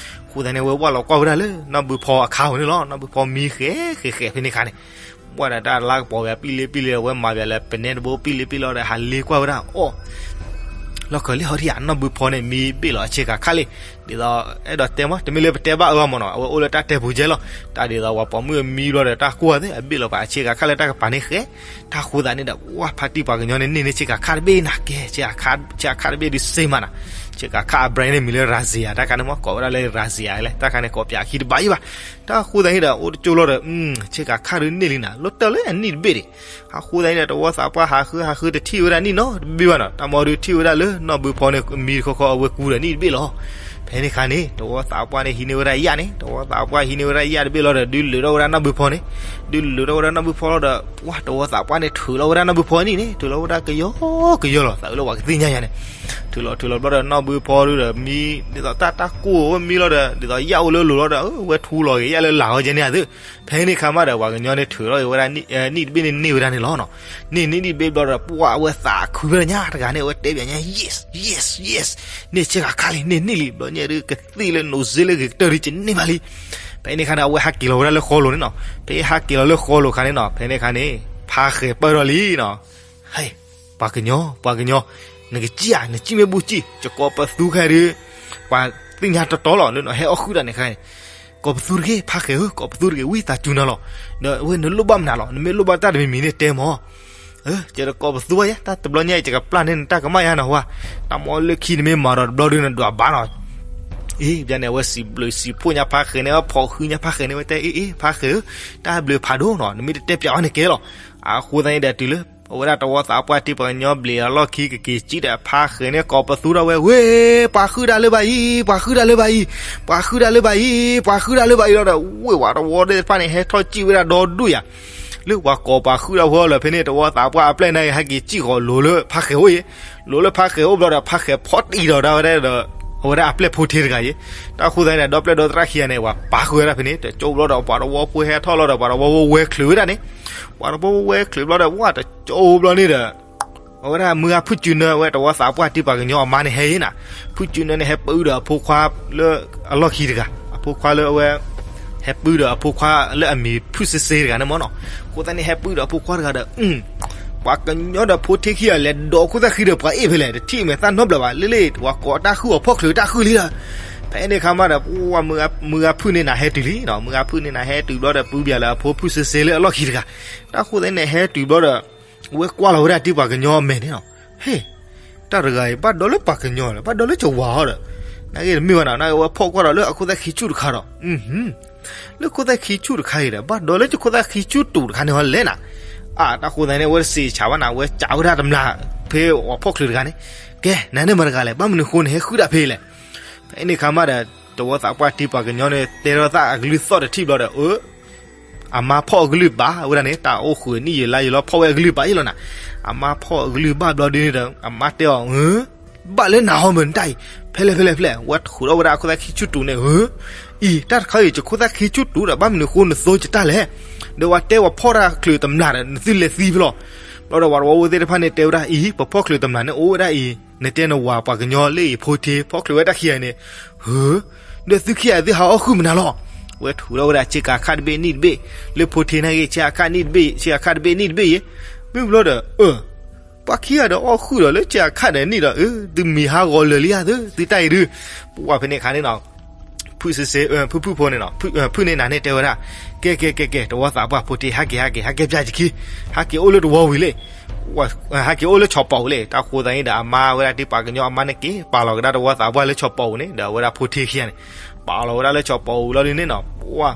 အဃိသတးန့ၣ် အဝဲဝၢ်လီၤကွၢ်ဝဲဒၣ်လၢနီၢ်ဘုဖီအခါပူၤန့ၣ်လီၤ. နီၢ်ဘုဖီမံဃဲၤဃဲၤဃဲၤဖဲန့ၣ်အခါန့ၣ် ပှၢ်ဒီးတၢ်လၢကပီၤဝဲပံၣ်လ့ပံၣ်လ့ အဝဲမၤပၠးလၢပနဲတဘိပံၣ်လ့ပံၣ်လ့ဒီး ဟးလ့ကွၢ်ဝဲဒၣ်အီၤ လီၢ်ခၢၣ်လံဟီထံၣ်ဧါ နီၢ်ဘုဖီန့ၣ် မံဘ့ၣ်လီၤအဆ့ကၤခၣ်လံ. ဒ်သိး အဲၣ်ဒိးတဲမး တမ့ၢ်လၢပတဲဘၣ်အၢမးနီၤ အဝဲအိၣ်လၢတၢ်တဲပူၤကဲလီၤ. တၢ်ဒ်သိးပှၤပိာ်မုၣ်အမံဘျီဒီး တၢ်ကွၢ်သ့ၣ် အဘ့ၣ်လီၤပှၤအဆ့ကၤခၣ်လၢတၢ်ကပၤန့ၣ်ဃဲ တၢ်ဃိသတးန့ၣ်ဒီး ပှၢ်ဖါတံၢ်ပှၤကညီန့ၣ် န့ၢ်န့ၢ်ဆ့ကၤခၣ်တဘ့ၣ်နၤ ကဲ ဆ့ကၤခၣ်တဘ့ၣ်ဒုးစ့မးနၤ. ဆ့ကၤခၣ်အ brand န့ၣ် မံၤလၢ Razzia တၢ်ခါန့ၣ်မး ကိးဝဲဒၣ်လၢ Razzia လဲၣ် တၢ်ခါန့ၣ် ကိးပၠးခံတဘၣ်အံၤဘၣ်. တၢ်ဃိသတးန့ၣ်ဒီး အိၣ်တကၠိလီၤဒီး ဆ့ကၤခၣ်ဒုးန့ၢ်လံနၤ လီၤတၢၢ်လၢအနံၣ်တဘ့ၣ်ဒံး. အဃိသတးန့ၣ်ဒီး တဝီသးပှၢ်ဟးဃုဟးဃုတထံၣ်ဝဲဒၣ်နံၣ်နီတဘ့ၣ်ဘၣ်နီၤ တၢ်မီဒုးထံၣ်ဝဲဒၣ်လၢနီၢ်ဘုဖီန့ၣ် မံတခီခီအဝဲကူဒီးနံၣ်တဘ့ၣ်လီၤ. ဖဲန့ၣ်အခါန့ၣ် တဝီသးပှၢ်န့ၣ် ဟံးန့ၢ်ဝဲဒၣ်ယၣ်န့ၣ် တဝီသးပှၢ်ဟံးန့ၢ်ဝဲဒၣ်ယၣ်တဘ့ၣ်လီၤဒီး ဒုးလုာ်ထီၣ်ဝဲဒၣ်နီၢ်ဘုဖီန့ၣ် ဒုးလုာ်ထီၣ်ဝဲဒၣ်နီၢ်ဘုဖီလီၤဒီး ပှၢ်တဝီသးပှၢ်န့ၣ် ထုးလီၤဝဲဒၣ်နီၢ်ဘုဖီနံၣ်န့ၣ် ထုးလီၤဝဲဒၣ်ကယီကယီလီၤ သးလၢပှၤကသ့ၣ်ညါယၤန့ၣ် ထုးလီၤထုးလီၤဘျီဒီး နီၢ်ဘုဖီဒုးဒီးမံ ဒ်သိးတၢ်တၢ်ကိၢ်ဝဲမံလီၤဒီး ဒ်သိးယၣ်အိၣ်လၢလိၤလီၤဒီး ဝဲထူလီၤဂ့ၤယၣ်လၢလာ်အီၤကဲန့ၣ်အသု. ဖဲန့ၣ်အခါမးဒီး ပှၤကညီန့ၣ် ထုးထီၣ်ဝဲဒၣ်နံၣ်တဘ့ၣ်န့ၣ်န့ၢ်ဝဲဒၣ်န့ၣ်လီၤ. န့ၢ်နံၣ်တဘ့ၣ်ဘျီဒီး ပှၢ်အဝဲသးခုဝဲညါတဂၤန့ၣ် အဝဲတဲပၠးညါ yes yes yes န့ၢ်ဆ့ကၤခၣ်လံ န့ၢ်န့ၢ်လံ ဘျီညါဒုး ကသ့ၣ်လၢနိးစ့လၢဂ့ၤကတၢၢ်ဒုး ကန့ၢ်ဘၣ်လံ. ဖဲန့ၣ်အခါန့ၣ် အဝဲဟးက့ၤလီၤဝဲဒၣ်လၢဃီလိၤန့ၣ်နီၤ ဖဲဟးက့ၤလီၤလၢဃီလိၤအခါန့ၣ်နီၤ ဖဲန့ၣ်အခါန့ၣ် ဖါဃဲၤပၢၢ်ထီၣ်လံနီၤ ဟဲ ပှၤကညီ ပှၤကညီ နကစံၣ်ဧါ နစံၣ်မ့ၢ်ဘူၣ်စံၣ် ယကိးပသူခဲဒုး ပှၤသ့ၣ်ညါတီတီလီၤ လၢနဟဲအီၣ်ဃုာ်တၢ်န့ၣ်ခါန့ၣ် ကိးပသူတဂ့ၤ ဖါဃဲၤဧၢ ကိးပသူတဂ့ၤ ဝံသးစူၤနၤလီၤ. ဒီးအဝဲနလိၣ်ဘၣ်မနုၤလီၤ နမ့ၢ်လိၣ်ဘၣ်တၢ်တမံၤမံၤန့ၣ်တဲမး ယတကိးပသူဘၣ်ယဲ တၢ်တဘျီညါအံၤ ယကပျၢ်န့ၢ်နတၢ်ကမၣ်ယါနီၤဝဲ တၢ်မီလၢခံနမ့ၢ်မၤဒီးတဘျီဒုးနဒွးဘၣ်နီၤ အ့ ဘျီန့ၣ် အဝဲစံးဘျုးစံးဖှိၣ်ညါဖါဃဲၤန့ၣ် အဖီၣ်ဃုညါဖါဃဲၤန့ၣ် အဝဲတဲအ့ အ့ ဖါဃဲၤဧၢ တၢ်ဘျုးဖးဒိၣ်နီၤ နမ့ၢ်တတဲပၠးအီၤန့ၣ်ကဲလီၤ. အဃိသတးန့ၣ်ဒီးတုၤလၢ အဝဲဒၣ်တဝီသးပှၢ်တံၢ်ပှၤကညီဘျဲးအလီၢ်ခံ ကက့ၤစံၣ်ဒီးဖါဃဲၤန့ၣ် ကိးပသူထီၣ်ဝဲ ဝ့ၢ် ပှၤဃုတၢ်လၢၤဘၣ်အံၤ ပှၤဃုတၢ်လၢၤဘၣ်အံၤ ပှၤဃုတၢ်လၢၤဘၣ်အံၤ ပှၤဃုတၢ်လၢၤဘၣ်အံၤလီၤဒီး ဝ့ၢ်ဝးတဝီသ့ၣ်တဖၣ်န့ၣ် ဟဲထီၣ်စံၣ်ဝဲဒၣ်ဒီဒူၣ်ယၤ လၢပှၤကိးပှၤဃုတၢ်ဖိလၢဖဲန့ၣ် တဝီသးပှၢ်အပျဲၢ်န့ၣ် ဟဲက့ၤစံၣ်ဃီၤလိၤလၢဖါဃဲၤအိၣ်အံၤ လိၤလၢဖါဃဲၤအိၣ်ဘျီဒီး ဖါဃဲၤဖီၣ်တံၢ်ဒီးဒၣ်ဝဲဒၣ်ဒီး အဝဲဒၣ်အပျဲၢ်ဖိထ့တဂၤအံၤ တၢ်ဃိသတးန့ၣ် ဒီပျဲၢ်ဒီသရၣ်ခံဂၤန့ၣ် ပှၤပာ်ဃုာ်ဝဲဒၣ်ဖဲန့ၣ် တကၠိဘျီဒီး ပှၤတဝီဖိဟဲထီၣ်လီၤဒီး ပှၤတဝီဖိဝဲချုးဝဲဒၣ်န့ၣ် ပှၤတဝီဖိဝဲချုးဘျီဒီး ဝဲတကၠိဘျီန့ၣ်ဒီး အဝဲဒၣ်မုၢ်ဂၤဖုၣ်စုနၢ အဝဲတဝီသးပှၢ်တံၢ်ပှၤကညီအမါန့ၣ်ဟဲအံၤနၤ ဖုၣ်စုနၢန့ၣ် ဟဲပုၢ်ဒီးအဖိခွါလၢအလီၢ်ခံတဂၤ အဖိခွါလၢအဝဲ ဟဲပုၢ်ဒီးအဖိခွါလၢအမံၤဖုၣ်စ့စ့တဂၤန့ၣ်မ့ၢ်နီၤ အဃိသတးန့ၣ် ဟဲပုၢ်ဒီးအဖိခွါတဂၤဒီး ပှၤကညီဒီးဖိထ့ခံဂၤလဲၤဒိးခိၣ်သၣ်ဃံဒီးပှၤအ့ၣ်ဖဲလဲၣ် တထံၣ်မဲာ်သၣ်နီတဘျီဘၣ် လ့လ့ၣ် ပှၤကိးတၢ်ဃုာ်အီၤဖီၣ်ချုးတၢ်ဃုာ်လံဒီး ဖဲန့ၣ်အခါမးဒီး မုၢ်ဂၤဖုၣ်န့ၢ်နၤဟဲတုၤလံနီၤ မုၢ်ဂၤဖုၣ်န့ၢ်နၤဟဲတုၤဘျီဒီး ပုၢ်ဘၣ်လၢအဖိဖုၣ်စ့စ့လၢအလီၢ်ခံတဂၤ တၢ်ဃိသတးန့ၣ် ဟဲတုၤဘျီဒီး ဝဲကွၢ်လီၤဝဲဒၣ်တံၢ်ပှၤကညီအမဲာ်န့ၣ်နီၤ ဟ့ၣ် တၢ်တဂၤအံၤ ဘၣ်ဒီးလၢပှၤကညီလီၤ ဘၣ်ဒီးလၢကဝၤဟီဒီး နာ်က့တမ့ၢ်ဘၣ်နီၤ နာ်က့ဝဲဖီၣ်ကွၢ်ဒီးလၢအခိၣ်သၣ်ခံဆူၣ်တခါဒီး လၢခိၣ်သၣ်ခံဆူၣ်တခါအံၤဒီး ဘၣ်ဒီးလၢယခိၣ်သၣ်ခံဆူၣ်တူာ်တခါန့ၣ်ဟီလဲၣ်နၤ. အတၢ်ဃိသတးန့ၣ် အဝဲတစံးဆၢဘၣ်နၤ အဝဲစံးဝဲဒၣ်တမျၢ် ဖဲပှၤဖီၣ်ချုးတဂၤန့ၣ်, ကဲ နၤန့ၣ်မတၤတဂၤလဲၣ်, ဘၣ်မနုၤဃိနဟဲဃုာ်ဒၣ်ဖဲလဲၣ်. ဖဲန့ၣ်အခါမးဒီး တဝီသးပှၢ်တံၤပှၤကညီန့ၣ် တဲထီၣ်သးအကလုၢ်သီၣ်တထံၣ်ဘျီဒီး အၢ အမါဖီၣ်အကလုၢ်ဘၣ်ဝဲဒၣ်န့ၣ် တၢ်အိၣ်ဃုာ်နံၣ်ယံာ်လါယံာ်လီၤ ဖီၣ်ဝဲအကလုၢ်ဘၣ်အံၤလီၤနၤ. အမါဖီၣ်အကလုၢ်ဘၣ်ဘျီဒ်န့ၣ်ဒီး အမါတဲအီၤ ဘၣ်လၢနၤဟီမ့ၢ်နတၢ်အံၤ, ဖဲလဲၣ်ဖဲလဲၣ်ဖဲလဲၣ်, ဝဲထုးထီၣ်ဝဲဒၣ်အခိၣ်သၣ်ခံဆူၣ်တူာ်န့ၣ် အံၤ တၢ်တခါအံၤ ယခိၣ်သၣ်ခံဆူၣ်တူာ်ဒီး ဘၣ်မနုၤဃိနသိကတၢ်လဲၣ်. ဒီးဝဲတဲပှၤဖီၣ်တၢ်ချုးတမျၢ်ဒီး နသုလဲၤသံဖဲလီၤ. ဘျီဒီးပှၤတဝီဖိသ့ၣ်တဖၣ်န့ၣ်တဲဝဲဒၣ်အံၤ ပဖီၣ်ချုးတမျၢ်န့ၣ်အိၣ်ဝဲဒၣ်အံၤ, နတဲနဝၤပှၤကညီလၢအံၤ ဖိထ့ ဖီၣ်ချုးဝဲတၢ်ခံဂၤန့ၣ်, ဟၢ ဒီးသုခံဂၤသုဟးအီၣ်ဃုာ်မနုၤလီၤ. ဝဲထုးထီၣ်ဝဲဒၣ်ဆ့ကၤခါတဘ့ၣ်နံၣ်တဘ့ၣ်, လၢဖိထ့နာ်က့ ဆ့ကၤခါနံၣ်တဘ့ၣ် ဆ့ကၤခါတဘ့ၣ်နံၣ်တဘ့ၣ်အံၤ, မ့ၢ်ဘျီဒီး အၢ ပှၤခံဂၤဒီးအီၣ်ဃုာ်ဒီးလၢဆ့ကၤခါဒီးနံၣ်ဒီး အၢ သုမံၤဟးဂီၤလၢာ်လံဧါသု သုတၢ်အံၤဒုး, ပှၤဖဲန့ၣ်အခါန့ၣ်နီၤ ဖုၣ်စ့စ့ ဖုၣ်ဖုၣ်ဖိန့ၣ်နီၤ ဖုၣ်န့ၢ်နၤန့ၣ်တဲဝဲဒၣ်, ကဲကဲကဲကဲ တဝီသးပှၢ်ဖိထ့ ဟဲက့ၤဟဲက့ၤ ဟဲက့ၤပၠၣ်ယခံ, ဟဲက့ၤအိၣ်လၢတဝီဝံၤလံ ဟဲက့ၤအိၣ်လၢဆီၣ်ပီၣ်ဝံၤလံ. တၢ်ဃိသတးန့ၣ်ဒီး အမါဝဲဒၣ်တံၤပှၤကညီအမါန့ၣ်က့ၤ ပာ်လီၤကဒါတဝီသးပှၢ်လၢဆီၣ်ပီၣ်ဝံၤန့ၣ်ဒီး အဝဲဒၣ်ဖိထ့ခံဂၤန့ၣ် ပာ်လီၤဝဲဒၣ်လၢဆီၣ်ပီၣ်ဝံၤလီၤဒ်န့ၣ်နီၤ ပှၤ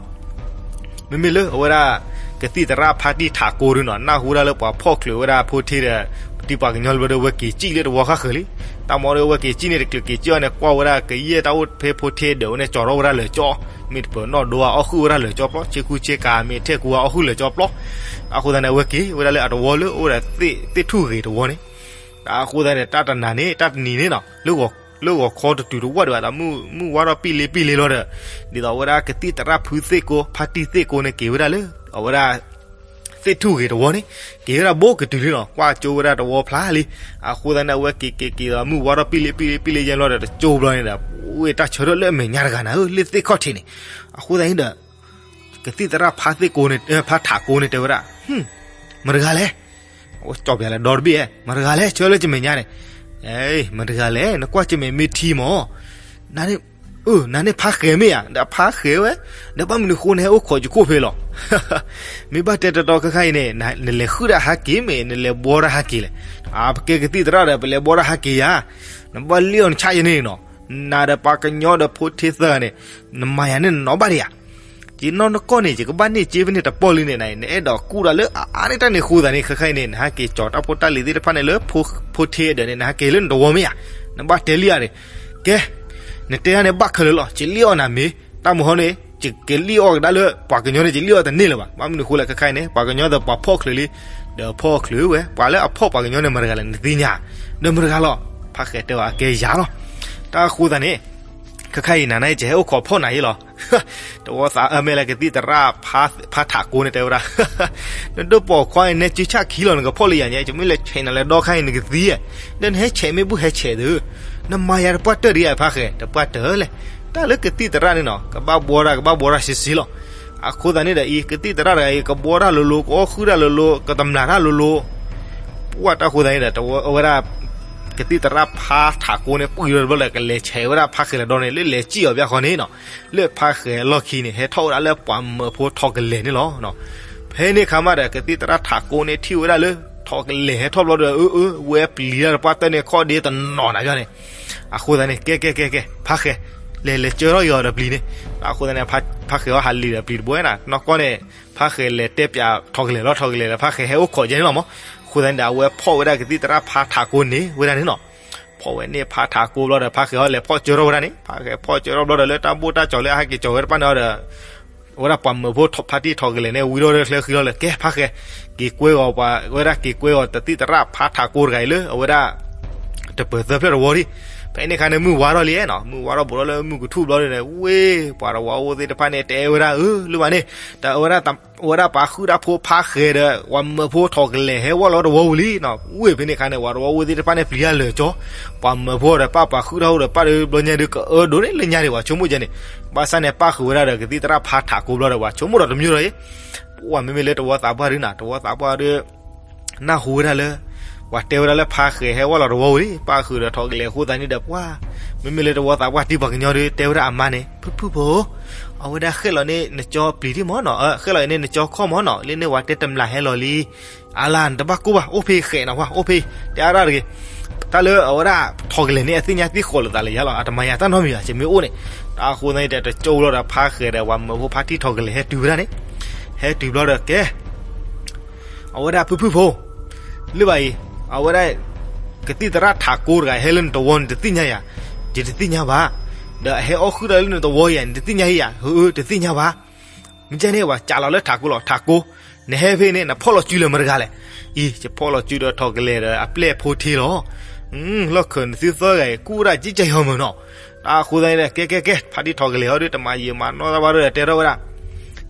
မ့မ့ၢ်လၢအဝဲဒၣ် ကသံၣ်သရၣ်ဖါတံၢ်ထးကိဒုနီၤ နၢ်ဟူဒၣ်လၢပှၤဖီၣ်ချုးဝဲဒၣ်ဖိထ့ဒီး တံၤပှၤကညီလၢဘျီဒီး ဝဲက့ၤစံၣ်လၢတဝီဃၣ်ဃၢၤလံ. တၢ်မၤဒီးဝဲက့ၤစံၣ်န့ၣ် တချုးက့ၤစံၣ်အီၤန့ၣ် ကွၢ်ဝဲဒၣ်ကယဲၢ်တၢ်အိၣ်ဖဲဖိထ့ဒီးဝဲန့ၣ် ကၠီၤထီၣ်ဝဲဒၣ်လၢာ်ကၠီ, မ့ၢ်တပၢၤနီၣ်ဒိအီၤ အီၣ်ဃုာ်ဝဲဒၣ်လၢာ်ကၠီပျီ, ဆ့ကူဆ့ကၤမ့ၢ်ထဲကူအီၣ်ဃုာ်လၢာ်ကၠီပျီ. အဃိသတးန့ၣ် အဝဲက့ၤဝဲဒၣ်လၢအတဝီလၢအိၣ်ဝဲဒၣ်သ့ၣ်ထူၣ်ဂ့ၤတဝီန့ၣ် အဃိသတးန့ၣ် တၢ်တနၤန့ၣ် တၢ်တနံၤန့ၣ်နီၤ လၢဂီၤခီတတုၤတဝီဒံးဘၣ်ဒီး မုၢ်ဝါထီၣ်ပံၣ်လ့ပံၣ်လ့လီၤဒီး ဒ်သိးအဝဲဒၣ်ကသံၣ်သရၣ်ဖုသ့ၣ်ကိ ဖါတံၢ်သ့ၣ်ကိန့ၣ် က့ၤဝဲဒၣ်လၢ အဝဲဒၣ် သ့ၣ်ထူၣ်ဂ့ၤတဝီန့ၣ် က့ၤဝဲဒၣ်ဘိကတုၤလံနီၤ ကွၢ်ကၠိဝဲဒၣ်တဝီဖျါလံ. အဃိသတးန့ၣ် အဝဲက့ၤက့ၤက့ၤဒီး မုၢ်ဝါထီၣ်ပံၣ်လ့ပံၣ်လ့ပံၣ်လ့ယဲၢ်လီၤဒီး တကၠိဘျီန့ၣ်ဒီး ဝဲတၢ်ဆၢထၢၣ်လၢအမဲာ်ညါတဂၤနၤဧၢ လၢသ့ၣ်ခီၣ်ထံးန့ၣ် အဃိသတးန့ၣ်ဒီး ကသံၣ်သရၣ်ဖါသ့ၣ်ကိန့ၣ် ဖါထးကိန့ၣ်တဲဝဲဒၣ်, မတၤတဂၤလဲၣ်, အဝဲကၠီပၠးလၢဒီတဘ့ၣ်ဧါ, မတၤတဂၤလဲၣ် ဆၢလၢယမဲာ်ညါန့ၣ်, မတၤတဂၤလဲၣ် နကွၢ်ယမဲာ်မ့ၢ်ထံမၢ်, နန့ၣ်, နၤန့ၣ်ဖါဃဲၤမ့ၢ်ဧါ, ဒီးဖါဃဲၤဝဲ, ဒီးဘၣ်မနုၤဃိနဟဲအိၣ်ခိးယခိၣ်ဖဲလီၤ. မ့ၢ်ဘၣ်တဲတီတီခဲခါအံၤန့ၣ် နလဲၤဃုာ်တၢ်ဟးက့ၤမ့ၢ် နလဲၤဘှီတၢ်ဟးက့ၤလဲၣ်. ပကဲကသံၣ်သရၣ်ဒီး ပလဲၤဘှီတၢ်ဟးက့ၤယၤ, နဘၣ်လံၣ်အီၤနဆၣ်ယန့ၣ်နီၤ, နၤဒီးပှၤကညီဒီးဖိထ့သၢဂၤန့ၣ်, နမၤယၤန့ၣ်နနီၢ်ဘၣ်ဒံးဧါ. ယနီၢ်နကီၢ်န့ၣ် ယကဘၣ်န့ၢ်စ့ဖဲန့ၣ်တပီၢ်လံန့ၣ် နအဲၣ်ဒိးကူၣ်တၢ်လၢအအါန့ၢ်တၢ်န့ၣ်အဃိသတးန့ၣ် ခဲခါအံၤန့ၣ် နဟးက့ၤကၠီၤတၢ်ဖိတၢ်လံၤသ့ၣ်တဖၣ်န့ၣ်လၢ ဖိထ့ဒီးန့ၣ် နဟးက့ၤလၢနတဝီမ့ၢ်ဧါ, နဘၣ်တဲလံဧါန့ၣ်, ကဲ, နတဲဒၣ်န့ၣ်ဘၣ်ခဲလၢာ်လီၤ, ယလံၣ်အီၣ်နၤမ့ၢ်, တၢ်မုၢ်ဟီန့ၣ် ယကလံၣ်အီၣ်ကဒါလၢ ပှၤကညီန့ၣ် ယလံၣ်အီၣ်တန့ၢ်လၢၤဘၣ်. ဘၣ်မနုၤဃိလဲၣ်ခဲခါအံၤန့ၣ် ပှၤကညီဒီးပှၤဖီၣ်ချုးလံ, ဒီးဖီၣ်ချုးဝဲ ပှၤလၢအဖီၣ်ပှၤကညီန့ၣ် မတၤတဂၤလဲၣ် နသ့ၣ်ညါ, ဒီးမတၤတဂၤလီၤ, ဖါဃဲၤတဲအီၤအကဲယၤလီၤ. တၢ်အဃိသတးန့ၣ် ခဲခါအံၤနၤန့ၣ် ယဟဲအိၣ်ခိးဖီၣ်နၤယ့လီၤ. တဝီသးအၢမ့ၢ်လၢကသံၣ်သရၣ်ဖါထးကိန့ၣ်တဲဝဲဒၣ်, နဒိၣ်ပိာ်ခွါအံၤ နဲကၠ့ဆၣ်ခံလီၤ နကဖီၣ်လံယၤညါ, ယမ့ၢ်လဲၤဆဲးနၤလၢဒီခါအံၤ နကသံဧါ, ဒီးနဟဲဆဲးမ့ၢ်ဘူၣ်ဟဲဆဲးသု, နမၤယၤတပှၢ်တၢၢ်ဒံးဧါ ဖါဃဲၤ, တပှၢ်တၢၢ်လဲၣ်. တၢ်လၢကသံၣ်သရၣ်န့ၣ်နီၤ ကဘၣ်ဘှီတၢ် ကဘၣ်ဘှီတၢ်ဆံးဆံးလီၤ. အဃိသတးန့ၣ်ဒီးအံၤ ကသံၣ်သရၣ်တဂၤအံၤ ကဘှီတၢ်လိၤလိၤ ကအီၣ်ဃုာ်တၢ်လိၤလိၤ ကတမျၢ်တၢ်လိၤလိၤ ပှၢ်တၢ်ဃိသတးန့ၣ်ဒီး အဝဲဒၣ် ကသံၣ်သရၣ်ဖါထးကိန့ၣ် ပှံာ်လီၤတဘျီဒီး ကလဲၤဆဲးဝဲဒၣ်ဖါဃဲၤလၢဒီန့ၣ် လၢလဲၤစံၣ်အီၤဘၣ်ဃီန့ၣ်နီၤ, လၢဖါဃဲၤအလီၢ်ခံန့ၣ် ဟဲထီၣ်ဝဲဒၣ်လၢပှၤမၢဖိထိးကလဲာ်န့ၣ်လီၤ. ဖဲန့ၣ်အခါမးဒီး ကသံၣ်သရၣ်ထးကိန့ၣ် ထံၣ်ဝဲဒၣ်လၢ ထိးကလဲာ်ဟဲထီၣ်ဘျီဒီး အၢ အၢ ဝဲပျံၤတၢ်တပှၢ်တၢၢ်န့ၣ် ခီၣ်ဒ့တနီၤနၤဘၣ်န့ၣ် အဃိသတးန့ၣ် ကဲ ကဲ ကဲ ကဲ ဖါဃဲၤ လဲၤ လဲၤကၢထီၣ်ယီၤဒီးပျံၤန့ၣ်. အဃိသတးန့ၣ် ဖါဃဲၤအီၤဟးလံၤဒီးပျံၤတဘိဝဲဒၣ် နီၢ်ကီၢ်န့ၣ် ဖါဃဲၤလဲၤတဲပၠးထိးကလဲာ်လီၤ ထိးကလဲာ်ဒီး ဖါဃဲၤဟဲအိၣ်ခိးကဲန့ၣ်လီၤမး. အဃိသတးန့ၣ်ဒီး အဝဲဖီၣ်ဝဲဒၣ်ကသံၣ်သရၣ်ဖါထးကိန့ၣ် ဝဲဒၣ်န့ၣ်နီၤ. ဖီၣ်ဝဲန့ၣ်ဖါထးကိဘျီဒီး ဖါဃဲၤအီၤလဲၤဖီၣ်ကၢထီၣ်ဝဲဒၣ်န့ၣ် ဖါဃဲၤဖီၣ်ကၢထီၣ်ဘျီဒီး လၢတၢ်ဘိၣ်တၢ်ကၠီၤလၢအဟဲက့ၤကၠီၤဝဲတဖၣ်န့ၣ်ဒီး အဝဲဒၣ်ပှၤမၢဖိဖါတံၢ်ထိးကလဲာ်န့ၣ် ဝံထီၣ်လၢချၢဃံလီၤလၢ ကဲ ဖါဃဲၤ က့ၤကွဲဂီၤပှၤ အဝဲဒၣ်က့ၤကွဲဂီၤတသံၣ်သရၣ်ဖါထးကိတဂၤအံၤလၢ အဝဲဒၣ် တပၢၤသၢဖျၢၣ်တဝီဒံး. ဖဲန့ၣ်အခါန့ၣ် မုၢ်ဝါထီၣ်လံနီၤ မုၢ်ဝါထီၣ်ဘူးထီၣ်လၢမုၢ်ကထူၣ်ဘျီန့ၣ် ဝ့ၢ် ပှၤတဝီအိၣ်သ့ၣ်တဖၣ်န့ၣ် တဲဝဲဒၣ် အၢ လၢမးန့ၣ် တၢ်အဝဲဒၣ် အဝဲဒၣ်ပှၤဃုာ်တၢ်ဖိဖါဃဲၤဒီး ပှၤမၢဖိထိးကလဲာ်ဟဲဝဲလီၤတဝီဝံၤလံနီၤ. ဝ့ၢ်ဖဲန့ၣ်အခါန့ၣ် ပှၤတဝီအိၣ်သ့ၣ်တဖၣ်န့ၣ် ပျံၤတၢ်လၢာ်ကၠီ ပှၤမၢဖိဒီးပၢ်ပှၤဃုာ်တၢ်ဖိဒီးပၢ်ဒီးဘျီညါဒီး ကအၢဒိးန့ၢ်လၢညါဒံး ပှၤဆိကမိၣ်ကဲန့ၣ် ဘၣ်ဆၣ်န့ၣ် ပၣ်ဃုာ်ဝဲဒၣ်ဒီးကသံၣ်သရၣ်ဖါထးကိဘျီဒီး ပှၤဆိကမိၣ်ဒီးတမံၤဒီးအံၤ ပှၤမ့မ့ၢ်လၢတဝီသးပှၢ်ဒုးနၤ တဝီသးပှၢ်ဒုး နၢ်ဟူဝဲဒၣ်လၢ ပှၤတဲဝဲဒၣ်လၢဖါဃဲၤဟဲဝဲလီၤတဝီဝံၤလံ ပၣ်ဃုာ်ဒီးထိးကလဲာ်အဃိသတးန့ၣ်ဒီး ပှၤ မ့မ့ၢ်လၢတဝီသးပှၢ်တံၤပှၤကညီဒုး တဲဝဲဒၣ်အမါန့ၣ် ဖုၣ်ဖုၣ်ဖိ အဝဲဒၣ်ဃဲၣ်လီၤန့ၢ်နကၠီပျံၤဒံးမၢ်နီၤ ဃဲၣ်လီၤအံၤန့ၢ်နကၠီခီၣ်မၢ်နီၤ လၢန့ၣ်ဝဲတဲတမျၢ်ဟဲလီၤလံ အလါ နတဘၣ်ကိၢ်ဘၣ် အိၣ်ဖဲဃဲးနီၤ ပှၤအိၣ်ဖဲ တဲအါဒၣ်တဂ့ၤ. တၢ်လၢအဝဲဒၣ် ထိးကလဲာ်န့ၣ် အသ့ၣ်ညါသ့ၣ်ဃီလိာ်သးလၢယၤလီၤ, အတမၤယၤတၢ်နီတမံၤဘၣ်, ယမ့ၢ်အိၣ်န့ၣ်. တၢ်အဃိသတးန့ၣ်ဒီး တကၠိလီၤဒီး ဖါဃဲၤဒီး ပှၤမၢဖိဖါတံၢ်ထိးကလဲာ် ဟဲတုၤဝဲဒၣ်န့ၣ်, ဟဲတုၤဘျီဒီးကဲ အဝဲဒၣ်ဖုၣ်ဖုၣ်ဖိ, လၢဘၣ်အံၤ, အဝဲဒၣ် ကသံၣ်သရၣ်ထးကိတဂၤ ဟဲလၢနသဝီ နတသ့ၣ်ညါယၤ, ယတသ့ၣ်ညါဘၣ်, ဒီးအဟဲအီၣ်ဃုာ်ဒီးလၢနသဝီယၤ နတသ့ၣ်ညါယၤ, ဟၢ တသ့ၣ်ညါဘၣ်. မ့ၢ်ကဲန့ၣ် ပှၤကးလီၤလၢထးကိလီၤ, ထးကိ, နဟဲဖဲန့ၣ် နဖီၣ်လီၤစုလၢၤမတၤတဂၤလဲၣ်. အံၤ ယဖီၣ်လီၤစုဒီးထိးကလဲာ်ဒီး အပျဲၢ်ဖိထ့လီၤ. လီၢ်ခၢၣ်နသုသၢဂၤအံၤ ကူၣ်ဝဲဒၣ်ကံကဲဟီမုၢ်နီၤ. တၢ်အဃိသတးန့ၣ်ဒီး ကဲကဲကဲ ဖါတံၢ်ထိးကလဲာ်အီၤဒီး တမၤယံာ်မၤနီၢ်တၢ်ဘၣ်ဒီး တဲထီၣ်ဝဲဒၣ်,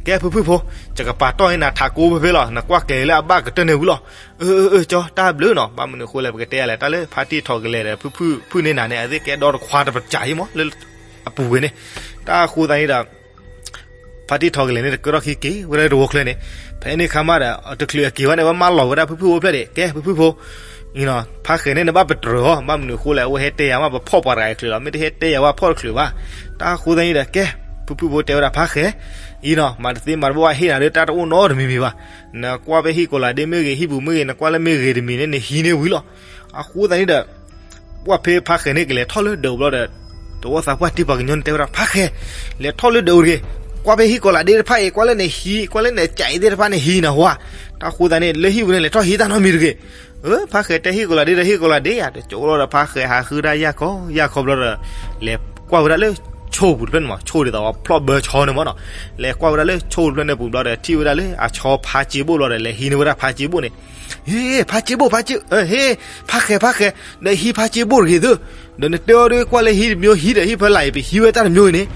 ကဲဖုၣ်ဖုၣ်ဖိ, ယကပာ်တီၢ်အံၤနၤထးကိဖဲဖဲလီၤ, နကွၢ်ကျဲၤလၢအဘၣ်ကတၢၢ်န့ၣ်ဝံၤလီၤ. အၢ အၢ အၢ ကၠီ တၢ်ဘျုးနီၤ, ဘၣ်မနုၤအဃိလဲၣ် ပကတဲယၤလဲၣ်, တၢ်လၢဖါတံၢ်ထိးကလဲာ်ဒီး ဖုၣ်ဖုၣ်ဖုၣ်န့ၢ်နၤန့ၣ် အသ့ၣ်ကဲဒီတခွါတပစးယံမး လၢအပူၤကွံာ်န့ၣ်. တၢ်အဃိသတးန့ၣ်ဒီး ဖါတံၢ်ထိးကလဲာ်န့ၣ် တကၢထီၣ်ခံက့ၤဝဲဒၣ်တဝီချၢန့ၣ်, ဖဲန့ၣ်ခါမးဒီး တချုးအက့ၤဘၣ်န့ၣ် ဝဲမၢလီၤဝဲဒၣ်ဖုၣ်ဖုၣ်အိၣ်ဖျဲၣ်ဒံး, ကဲဖုၣ်ဖုၣ်ဖိ, ဖါဃဲၤန့ၣ် နဘၣ်ပတြၢၤအီၤ, ဘၣ်မနုၤအဃိလဲၣ် အဝဲဟဲတဲယၤမး ပဖီၣ်ပှၤတဂၤအံၤချုးလီၤ, မ့ၢ်တဟဲတဲယၤဝဲဖီၣ်တချုးဘၣ်. တၢ်အဃိသတးန့ၣ်ဒီး ကဲ ဖုၣ်ဖုၣ်ဖိတဲဝဲဒၣ်ဖါဃဲၤ, အံၤနီၤ မၤတသ့မၤတဘၣ် ဟ့ၣ်နၤဒီးတၢ်တအိၣ်နီတမံၤမံၤဘၣ်, နကွၢ်ဖဲဟံၣ်ကိးလးဒ့မ့ၢ်ဂ့ၤ ဟံၣ်ပူၤမ့ၢ်ဂ့ၤ နကွၢ်လၢမ့ၢ်ဂ့ၤတမံၤန့ၣ် နဟံးန့ၢ်ဝံၤလီၤ. အဃိသတးန့ၣ်ဒီး ပှၢ်ဖဲဖါဃဲၤန့ၣ် ကလဲၤထီၣ်လၢဒၢးဘျီဒီး သဝီသးပှၢ်တံၢ်ပှၤကညီန့ၣ် တဲဝဲဒၣ်ဖါဃဲၤ, လဲၤထီၣ်လၢဒၢးအိၣ်တဂ့ၤ, ကွၢ်ဖဲဟံၣ်ကိးလးဒ့တဖၣ်အံၤ ကွၢ်လၢနဟံး ကွၢ်လၢနကးအံၤသ့ၣ်တဖၣ်န့ၣ် ဟံးနၤဟါ, တၢ်ဃိသတးန့ၣ် လၢဟံၣ်ပူၤန့ၣ် လဲၤထီၣ်ဟံးတၢ်နီတမံၤတဂ့ၤ. အၢ ဖါဃဲၤတဲဟံၣ်ကိးလးဒ့ဒီးဟံၣ်ကိးလးဒ့ယါ, တကၠိလီၤဒီး ဖါဃဲၤဟးဃုတၢ်ယၢ်ခီယၢ်ခီဘျီဒီး လဲၤကွၢ်ဝဲဒၣ်လၢဆိပူၤတဖျၢၣ်န့ၣ်မး, ဆိဒ်သိးဖျီၣ်ဘၢဆီန့ၣ်မးနီၤ, လဲၤကွၢ်ဝဲဒၣ်လၢဆိတဖျၢၣ်န့ၣ်ပူၤဘျီဒီး ထံၣ်ဝဲဒၣ်လၢအဆီဖါစ့ဘိၣ်ဘျီဒီး လဲၤဟံးန့ၢ်ဝဲဒၣ်ဖါစ့ဘိၣ်န့ၣ် ဟ့ ဖါစ့ဘိၣ် ဖါစ့, ဟ့ ဖါဃဲၤ ဖါဃဲၤ, ဒီးဟံးဖါစ့ဘိၣ်တဂ့ၤသု, ဒီးနတဲအီၤဒီး ကွၢ်လၢဟံးတမံၤဟံးဒီး ဟံးဖဲလာ်အံၤ ပဟံးဝဲတၢ်တမံၤအံၤန့ၣ်,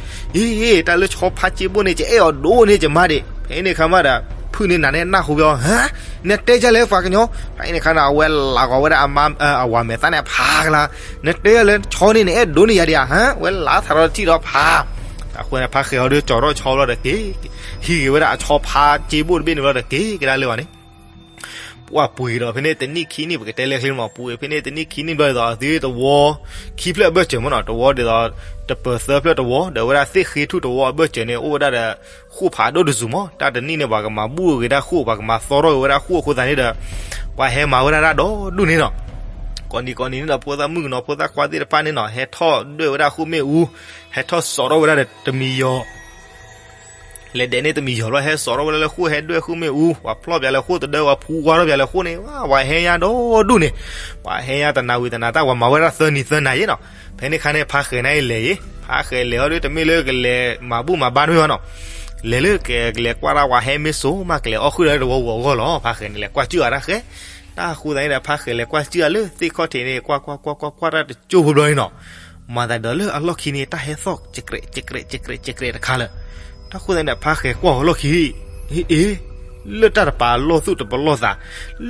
ဟ့ တၢ်လၢဆီဖါစ့ဘိၣ်န့ၣ် ကအဲၣ်အီၤဒိၣ်န့ၣ် ကမါဒံး, ဖဲန့ၣ်ခါမးဒီး ဖုၣ်န့ၢ်နၤန့ၣ် နၢ်ဟူဘၣ်အီၤ, ဟါ, နတဲဒ်လဲၣ်ပှၤကညီ, ဖဲန့ၣ်ခါန့ၣ် အဝဲလးဂီၤဝဲဒၣ်အမါ အဝၤမဲာ်သၣ်န့ၣ် ဖးကလါ, နတဲလၢဆီန့ၣ် နအဲၣ်ဒိးန့ၢ်ယၤဒံးဧါ, ဟါ, ဝဲလးထးထီၣ်တထံၣ်ဒီးဖး အဃိန့ၣ် ဖါဃဲၤအီၤဒီး ကၠီၤထီၣ်ဆီဘျီဒီးက့ၤ, ဟံးက့ၤဝဲဒၣ်အဆီဖါစ့ဘိၣ်တဘ့ၣ်န့ၣ်ဘျီဒီး က့ၤကဒါလၢၤဘၣ်န့ၣ်, ပှၢ်ပှ့ၤဒီးဖဲန့ၣ်တနံၣ်ခံနံၣ် ပကတဲလဲၤချ့မး ပှ့ၤဖဲန့ၣ်တနံၣ်ခံနံၣ်ဘျီဒ်သိး အသုတဝီ ခံဖျၢၣ်အဘၢၣ်စၢၤမးနီၤ, တဝီဒ်သိး တပၢၤသၢဖျၢၣ်တဝီ ဒီးဝဲဒၣ်သ့ၣ်ဃ့ထူၣ်တဝီအဘၢၣ်စၢၤန့ၣ် အိၣ်ဝဲဒၣ်ဒီး ဃိၣ်ဖးဒိၣ်တစူၤမး, တၢ်တနံၣ်န့ၣ် ပှၤကမၤဘူၣ်ဂ့ၤဒၣ်ဃိၣ် ပှၤကမၤသီထီၣ်ဂ့ၤဝဲဒၣ်ဃိၣ်အဃိသတးန့ၣ်ဒီး ပှၤဟဲမၤဝဲဒၣ်တၢ်ဒီဒူၣ်န့ၣ်နီၤ ကိးနံၤကိးနံၤန့ၣ်ဒီး ဖိသၣ်မုၣ်ကနီၤ ဖိသၣ်ခွါသ့ၣ်တဖၣ်န့ၣ်နီၤ ဟဲထီၣ်ဒွဲၣ်ဝဲဒၣ်ဃိၣ်မ့ၣ်အူ, ဟဲထီၣ်စိာ်ထီၣ်ဝဲဒၣ်ဒီးတမံၤယီၤ, လဲၤဒဲးန့ၣ်တမံၤယီၤဘျီ ဟဲစိာ်ထီၣ်ဝဲဒၣ်လၢဃိၣ် ဟဲဒွဲၣ်ဃိၣ်မ့ၣ်အူ, ပှၤဖျီၣ်ပၠးလၢဃိၣ်တဒၢ ပှၤဖူကွၢ်ထီၣ်ပၠးလၢဃိၣ်န့ၣ် ပှၤဟဲညါဒီဒူၣ်န့ၣ်, ပှၤဟဲညါတနၤဝံၤတနၤ တၢ်ပှၤမၤဝဲဒၣ်သၢနံၤသၢနၤယဲနီၤ, ဖဲန့ၣ်ခါန့ၣ် ဖါဃဲၤန့ၣ်အံၤလဲၤယဲ, ဖါဃဲၤလဲၤအီၤဒီး တမ့ၢ်လၢကလဲၤမၤဘူၣ်မၤဘါတမ့ၢ်ဘၣ်နီၤ, လဲၤလၢကလဲၤကွၢ်တၢ် ပှၤဟဲမ့ၢ်စိၤမး ကလဲၤအီၣ်ဃုာ်ဒီးတဝီပူၤအဂီၢ်လီၤ, ဖါဃဲၤန့ၣ် လဲၤကွၢ်စုၣ်အတၢ်ဃဲၤ တၢ်အဃိသတးန့ၣ်ဒီး ဖါဃဲၤလဲၤကွၢ်စုၣ်အလၢသ့ၣ်ခီၣ်ထံးန့ၣ် ကွၢ်ကွၢ်ကွၢ်ကွၢ်ကွၢ်တၢ်တကၠိဖိဘျီန့ၣ်နီၤ, မၤသးဒီးလၢအလီၢ်ခံန့ၣ် တၢ်ဟဲသီၣ် ကကရဲး ကကရဲး ကကရဲး ကကရဲးတခါလၢာ်, တၢ်အဃိသတးန့ၣ်ဒီး ဖါဃဲၤကွၢ်အီၤလီၢ်ခံ, အ့ အ့ လၢတၢ်တပာ်လီၢ်သူၣ်တပာ်လီၢ်သး,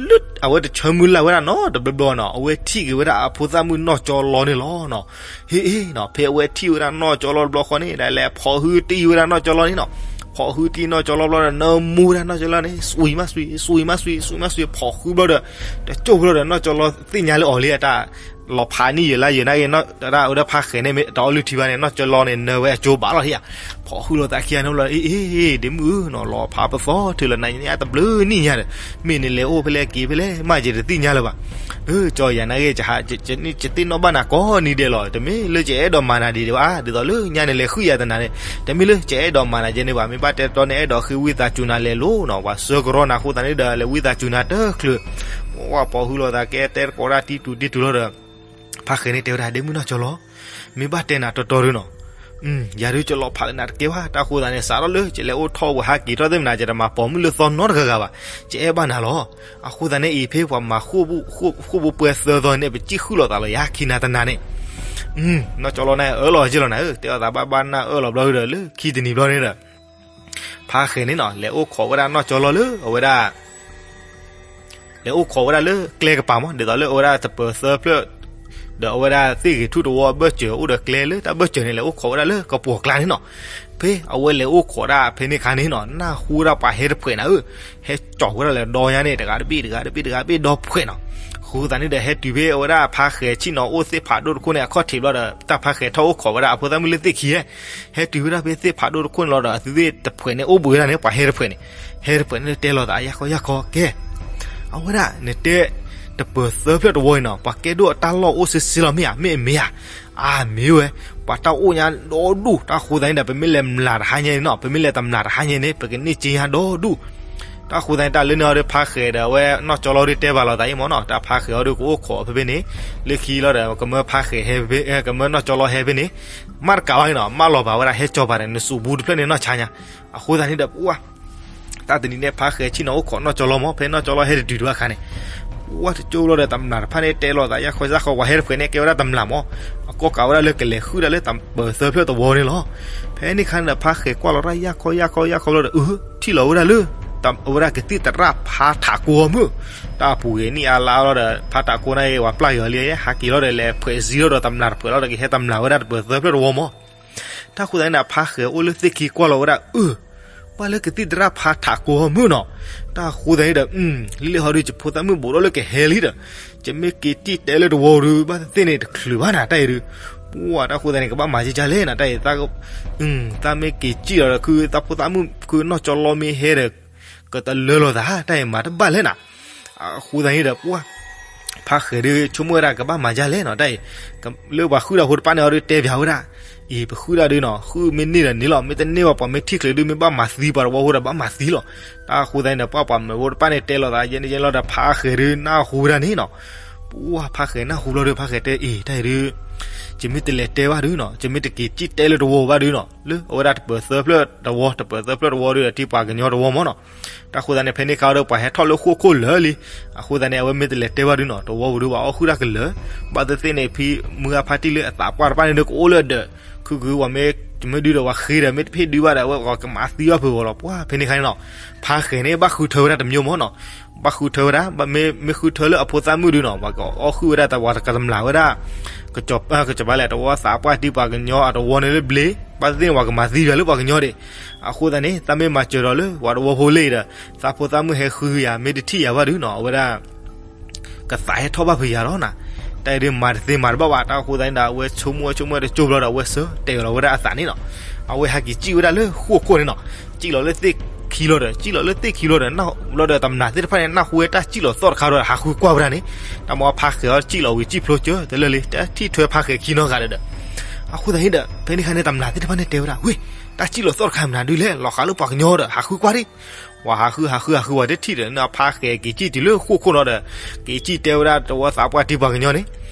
လၢအဝဲတဆၢမုၢ်လၢ်ဝဲဒၣ်နီတဘျီဘျီနီၤ အဝဲထံၣ်က့ၤဝဲဒၣ်အဖိသၣ်မုၣ်နီၢ်ကၠီလီန့ၣ်လီၤနီၤ, ဟ့ အ့ နီၤ ဖဲအဝဲထံၣ်ဝဲဒၣ်နီၢ်ကၠီလီတဘျီဃီန့ၣ် ဒီးလဲၤဖီၣ်ဟုတံၢ်ဝဲဒၣ်နီၢ်ကၠီလီန့ၣ်နီၤ, ဖီၣ်ဟုတံၢ်နီၢ်ကၠီလီဘျီဒီး နၢမူဝဲဒၣ်နီၢ်ကၠီလီန့ၣ် စွံမးစွံ စွံမးစွံ စွံမးစွံ ဖီၣ်ဟုဘျီဒီး တကၠိၢ်ဘျီဒီး နီၢ်ကၠီလီသ့ၣ်ညါလၢအီၤလံတၢ် လီၤဖးနံၣ်ယဲၢ်လါယဲၢ်နၣ်ဂ့ၤ တၢ်ဝဲဒၣ်ဖါဃဲၤန့ၣ် မ့ၢ်တအီလုၢ်ထံဘၣ်န့ၣ် နီၢ်ကၠီလီန့ၣ် နၢဝဲအကၠိဘၣ်လီၤဟံၣ်ဧါ, ဖီၣ်ဟုလိာ်သးခံဂၤန့ၣ်ဘျီ အ့ အ့ ဒ့မုၣ်ဧၢနီၤ လီၤဖးပသီထုးလီၤနၤညါ တဘျုးနံၣ်ညါဒီး မ့ၢ်နလဲၤအိၣ်ဖဲလဲၣ်က့ၤဖဲလဲၣ်မး ယတသ့ၣ်ညါလၢၤဘၣ်, အၢ ကၠီယၤနၣ်ဂ့ၤ ယသ့ၣ်နီၣ်ဘၣ်နၤကိးနံၤဒဲးလီၤ တမ့ၢ်လၢယအဲၣ်ဒိးမၤနၤဒံးဒံးဘၣ် ဒ်သိးလၢညါန့ၣ်လဲၤဃုယၤသနၤန့ၣ် တမ့ၢ်လၢယအဲၣ်ဒိးမၤနၤယဲန့ၣ်ဘၣ် မ့ၢ်ဘၣ်တဲတီန့ၣ် အဲၣ်ဒိးဃ့ဝံသးစူၤနၤလဲၤလိၤနီၤ ပှၤဆှၢကရီနၤအဃိသတးန့ၣ်ဒီး လဲၤဝံသးစူၤနၤတချုး, ပှၤဖီၣ်ဟုလိာ်သးကဲတဲတကိးဒၣ်တံတူၤတံတူၤလီၤဒီး ဖါဃဲၤန့ၣ်တဲဝဲဒၣ် ဒ့မုၣ်နီၢ်ကၠီလီ မ့ၢ်ဘၣ်တဲနၤတီတီဒုနီၤ, ယၤဒုးကလီၤဖးလၢနၤတကဲဘၣ် တၢ်အဃိသတးန့ၣ် စးထီၣ်လၢယလဲၤအိၣ်ထီၣ်ဝဲဟးက့ၤထီၣ်သ့ၣ်မနၤ ယတမၤပိာ်မုၣ်လၢသီနီတဂၤဂၤဘၣ်, ယအဲၣ်ဘၣ်နၤလီၤ, အဃိသတးန့ၣ်အံၤ ဖဲပှၤမၤဃိၣ်ဘိပှဲၤသၢသီန့ၣ် ပစံၣ်ဃုာ်လိာ်သးလီၤယၤ ခံနၤတနၤန့ၣ် နီၢ်ကၠီလီနၤအၢၣ်လီၤက့ၤလီၤနၤဧၢ တဲအီၤသးဘၣ်ဘၣ်နၢ်အၢၣ်လီၤဘျီဒီးလၢခံတနံၤဘျီန့ၣ်ဒီး ဖါဃဲၤန့ၣ်နီၤ လဲၤအိၣ်ခိးဝဲဒၣ်နီၢ်ကၠီလီလၢအဝဲဒၣ် လဲၤအိၣ်ခိးဝဲဒၣ်လၢကျဲကပၤမး ဒ်သိးလၢအဝဲဒၣ်တပၢၤသၢဖျၢၣ် ဒီးအဝဲဒၣ်သ့ၣ်ဂ့ၤထူၣ်တဝီအဘၢၣ်စၢၤ အိၣ်ဒီးကျဲလၢတၢ်ဘၢၣ်စၢၤန့ၣ် လဲၤအိၣ်ခိးဝဲဒၣ်လၢကပီၤကျါန့ၣ်နီၤ, ဖဲအဝဲလဲၤအိၣ်ခိးဒၣ်ဖဲန့ၣ်ခါန့ၣ်နီၤ နၢ်ဟူဒၣ်ပှၤဟဲတဖှဲးနၤဧၢ, ဟဲကၠီၤဝဲဒၣ်လၢဒီညါန့ၣ် တဂၤတဘ့ၣ်တဂၤတဘ့ၣ်တဂၤတဘ့ၣ်ဒီဖှဲးနီၤ, အဃိသတးန့ၣ်ဒီး ဟဲတုၤဖဲအဝဲဒၣ်ဖါဃဲၤဆ့ၣ်နီၤအိၣ်သ့ၣ်ဖးဒိၣ်တခိၣ်န့ၣ် အခီၣ်ထံးဘျီဒီး တၢ်ဖါဃဲၤထီၣ်အိၣ်ခိးဝဲဒၣ်အဖိသၣ်မုၣ်လၢသ့ၣ်ခံဧါ ဟဲတုၤဝဲဒၣ်ဖဲသ့ၣ်ဖးဒိၣ်တခိၣ်န့ၣ်လီၤဒီး အသုသ့ၣ်တဖှဲးန့ၣ်အိၣ်ဘှံးဝဲဒၣ်န့ၣ် ပှၤဟဲတဖှဲးန့ၣ်, ဟဲတဖှဲးန့ၣ်တဲလီၤသးယၢ်ခီယၢ်ခီ ကဲ, အဝဲဒၣ် နတဲ တပၢၤသၢဖျၢၣ်တဝီအံၤနီၤ ပှၤကဲဒိၣ်အတၢ်လီၢ်အိၣ်စ့စ့လီၤမ့ၢ်ဧါ, မ့ၢ်အမ့ၢ်ဧါ. အမ့ၢ်ဝဲ, ပှၤတၢ်အိၣ်ညါဒီဒူၣ်. တၢ်ဃိသတးန့ၣ်ဒီး ပမ့ၢ်လဲၤမျးတဟါညါန့ၣ်နီၤ, ပမ့ၢ်လဲၤတမျးတဟါညါန့ၣ် ပကန့ၢ်က့ညါဒီဒူၣ်. တၢ်ဃိသတးန့ၣ် တၢ်လၢန့ၣ်အီၤဒီး ဖါဃဲၤဒီးအဝဲနီၢ်ကၠီလီၤဒီးတဲဘၣ်လိာ်သးအံၤမ့ၢ်နီၤ, တၢ်ဖါဃဲၤအီၤဒီးကအိၣ်ခိးဖဲဖဲန့ၣ်, လၢခံလီၤဒီး ကမၢဖါဃဲၤဟဲဖဲ, ကမၢနီၢ်ကၠီလီၤဟဲဖဲန့ၣ်, မ့ၢ်တကးဘၣ်အံၤနီၤ, မ့ၢ်လီၤဘၣ်ဝဲဒၣ်ဟဲကၠီၤပၤဒီး နစူးဘူးတဖျၢၣ်န့ၣ်နီၢ်ဆါညါ. အဃိသတးန့ၣ်ဒီး ပှၤ တၢ်တနံၤန့ၣ် ဖါဃဲၤဆ့ၣ်နီၤအိၣ်ခိးနီၢ်ကၠီလီၤမး, ဖဲနီၢ်ကၠီလီၤဟဲတတုၤတဘၣ်ခါန့ၣ်, ပှၤတကၠိလီၤဒီး တမျးတဖၣ်န့ၣ်တဲလိာ်သး ယၢ်ခီယၢ်ခီ, ပှၤဟဲတဖှဲးန့ၣ် ကဲဝဲဒၣ်တမျးမး, အကိးကးဝဲဒၣ်လၢကလဲၤဃုာ်ဒၣ်လၢတပၢၤသၢဖျၢၣ်တဝီန့ၣ်လီၤ. ဖဲန့ၣ်ခါန့ၣ်ဒီး ဖါဃဲၤကွၢ်လီၤတၢ် ယၢ်ခီယၢ်ခီလီၤဒီး အၢ ထံၣ်လီၤဝဲဒၣ်လၢ အဝဲဒၣ်ကသံၣ်သရၣ်ဖါထးကိအမုၢ်, တၢ်ပူၤဂ့ၤနံၣ်အါလါလီၤဒီး ဖါထးကိန့ၣ် ဝၤပျၢ်ယီၤလံ ဟဲက့ၤလီၤဒီး လဲၤဖှဲးစံလီၤဒီး တမျးတဖှဲးလီၤဒီး ကဟဲတမျးဝဲဒၣ်တပၢၤသၢဖျၢၣ်တဝီမး. တၢ်ဃိသတးန့ၣ်ဒီး ဖါဃဲၤအိၣ်လၢသ့ၣ်ခံကွၢ်လီၤဝဲဒၣ် အၢ ဘၣ်လၢကသံၣ်သရၣ်ဖါထးကိအမုၢ်နီၤ. တၢ်ဃိသတးန့ၣ်ဒီး လံလံဟီဒုး ယဖိသၣ်မုၣ်ဘူးဒီးလၢကဟဲလံဒီး ယမ့ၢ်က့ၤစံၣ်တဲလၢတဝီဒုး ဘၣ်သ့ၣ်သ့ၣ်န့ၣ် တချုးဘၣ်နၤ တၢ်အံၤဒုး, ပှၤ တၢ်ဃိသတးန့ၣ် ကဘၣ်မၤကကလဲၣ်နၤ တၢ်အံၤ, သးမ့ၢ်က့ၤစံၣ်လီၤဒီး ခုသးဖိသးမုၣ် ခုနီၢ်ကၠီလီမ့ၢ်ဟဲဒီး ကတလၢလိာ်သး တၢ်အံၤမၤတဘၣ်လဲၣ်နၤ. အဃိသတးန့ၣ်ဒီး ပှၤ ဖါဃဲၤဒုး ဆိကမိၣ်ဝဲဒၣ် ကဘၣ်မၤဒ်လဲၣ်နီၤ တၢ်အံၤ, လၢပှၤဃုာ်ဒီးဖိတဖၣ်န့ၣ်အီၤဒုး တဲပၠးဝဲဒၣ်, အံၤ ပဃုာ်ဒၣ်ဒုးနီၤ ဃုာ်မ့ၢ်န့ၢ်ဒီးန့ၢ်လီၤ မ့ၢ်တန့ၢ်ဘၣ် ပှၤမ့ၢ်ထံၣ်ချုးဒုး မ့ၢ်ဘၣ်မၤသံပှၤတဝီဖိဒီး ဘၣ်မၤသံလီၤ. တၢ်အဃိသတးန့ၣ်ဒီး ပှၤပှၤမၢဖိတဖၣ်န့ၣ် တဲလိာ်သး ယဲန့ၣ်ယဲလီၤဒီး ဖါဃဲၤဒုး နၢ်ဟူဝဲဒၣ်န့ၣ်နီၤ. ပှၤ ဖါဃဲၤနၢ်ဟူဘျီဒုး ဖါဃဲၤတဲ အံၤ တၢ်အံၤဒုး ယမ့ၢ်တလဲၤတဲဘၣ်ဒုးနီၤ ယမ့ၢ်တက့ၤစံၣ်တဲလၢတဝီဘၣ်ဒုးနီၤ လၢအဝဲဒၣ်တပၢၤသၢဖျၢၣ်တဝီ တပၢၤသၢဖျၢၣ်တဝီဒုးဒီး ထံပှၤကညီတဝီမးနီၤ. တၢ်ဃိသတးန့ၣ် ဖဲန့ၣ်ခါအီၤဒီး ပှၤဟဲထီၣ်လၢဃိၣ်ခိၣ်လၢာ်လံ. အဃိသတးန့ၣ် အဝဲမ့ၢ်တလဲၤတဲဘၣ်ဒုးနီၤ တဝီပူၤဒုး ပှၤအီၣ်ဃုာ်တၢ်ကလၢာ်, ဘၣ်သ့ၣ်သ့ၣ်န့ၣ် ဖံမုၢ်အဖါတံၢ်လၢအသးပှၢ်တဖၣ်န့ၣ်ဒုး ကအိၣ်လၢအဒၢး, ခုၣ်ခုၣ် ပှၤမ့ၢ်တမ့ၢ်ဒုးဒီး ပှၤဃ့ဒီး မ့ၢ်တဖ့ၣ်ဒုးဘၣ်ဒီး အဝဲကမၤသံဘၣ်ဖုးဂီၤလီၤ. ပှၤ ဖဲန့ၣ်ခါန့ၣ်နီၤ ဖါဃဲၤန့ၣ် ဘၣ်ဃုထၢဝဲဒၣ်တမံၤမးနီၤ. ဘၣ်ဃုထၢဝဲဒၣ် မ့ၢ်ဃုထၢလၢအဖိသၣ်မုၣ်ဒုးနီၤ ပှၤကအီၣ်ဃုာ်ဝဲဒၣ်တၢ် ပှၤကတမျးဝဲဒၣ် ကစီၤပၤလဲၣ် တဝီသးပှၢ်တံၢ်ပှၤကညီအတဝီန့ၣ်လၢဘျ့, ဘၣ်သ့ၣ်သ့ၣ်န့ၣ် ပှၤကမၤသံတၢ်လၢပှၤကညီဒၣ်. အဃိသတးန့ၣ် သးမ့ၢ်မၤစၢၤဒီးလၢ ပှၤတဝီဖိလၢအံၤဒီး သးဖိသၣ်မုၣ်ဟဲဃုယၤ မ့ၢ်တထံၣ်ယၤဘၣ်ဒုးနီၤ အဝဲဒၣ် ကသးဟဲထီၣ်ဘၣ်ဖုးယၤလီၤနၤ. တၢ်အံၤဒုးမၤတသ့မၤတဘၣ်ဘၣ်. တၢ်အဃိသတးန့ၣ်ဒီး အဝဲဆိကမိၣ်ဝဲဆိကမိၣ်ဝဲတကၠိဘျီဒီး အဝဲစၢၤတဲာ်လီၤဝဲဒၣ်အသးန့ၣ်နီၤ. အဝဲဟဲက့ၤစံၣ်ဝဲဒၣ်လၢဃိၣ်ခိၣ်န့ၣ်နီၤ. စံၣ်လီၤလၢသ့ၣ်ခံလီၤဒီး စံၣ်လီၤလၢသ့ၣ်ခံလီၤဒီး ဘျီဒီးတမျးသ့ၣ်တဖၣ်န့ၣ် နၢ်ဟူဝဲတၢ်စံၣ်လီၤသီၣ်တခါဒီး ဟးဃုကွၢ်ဝဲဒၣ်န့ၣ်. တၢ်မ့ၢ်ဖါဃဲၤအီၤစံၣ်လီၤဝံၤစံၣ်ဖျိကၢတလၢာ်လံ တထံၣ်ထွဲဖါဃဲၤခံနီတဂၤဒီး အဃိသတးန့ၣ်ဒီး ဖဲန့ၣ်ခါန့ၣ် တမျးသ့ၣ်တဖၣ်န့ၣ်တဲဝဲဒၣ် ဝ့ၢ် တၢ်စံၣ်လီၤသီၣ်တခါမနုၤဒုးလဲၣ် လီၤဃးလၢပှၤကညီဒီး ဟးဃုကွၢ်ဒၣ်. ပှၤဟးဃုဟးဃုဟးဃု ပှၤတထံၣ်ဒီး ဖါဃဲၤက့ၤစံၣ်တုၤလၢဃိၣ်ခိၣ်နီၤဒီး က့ၤစံၣ်တဲဝဲဒၣ်တဝီသးပှၢ်တံၢ်ပှၤကညီန့ၣ်,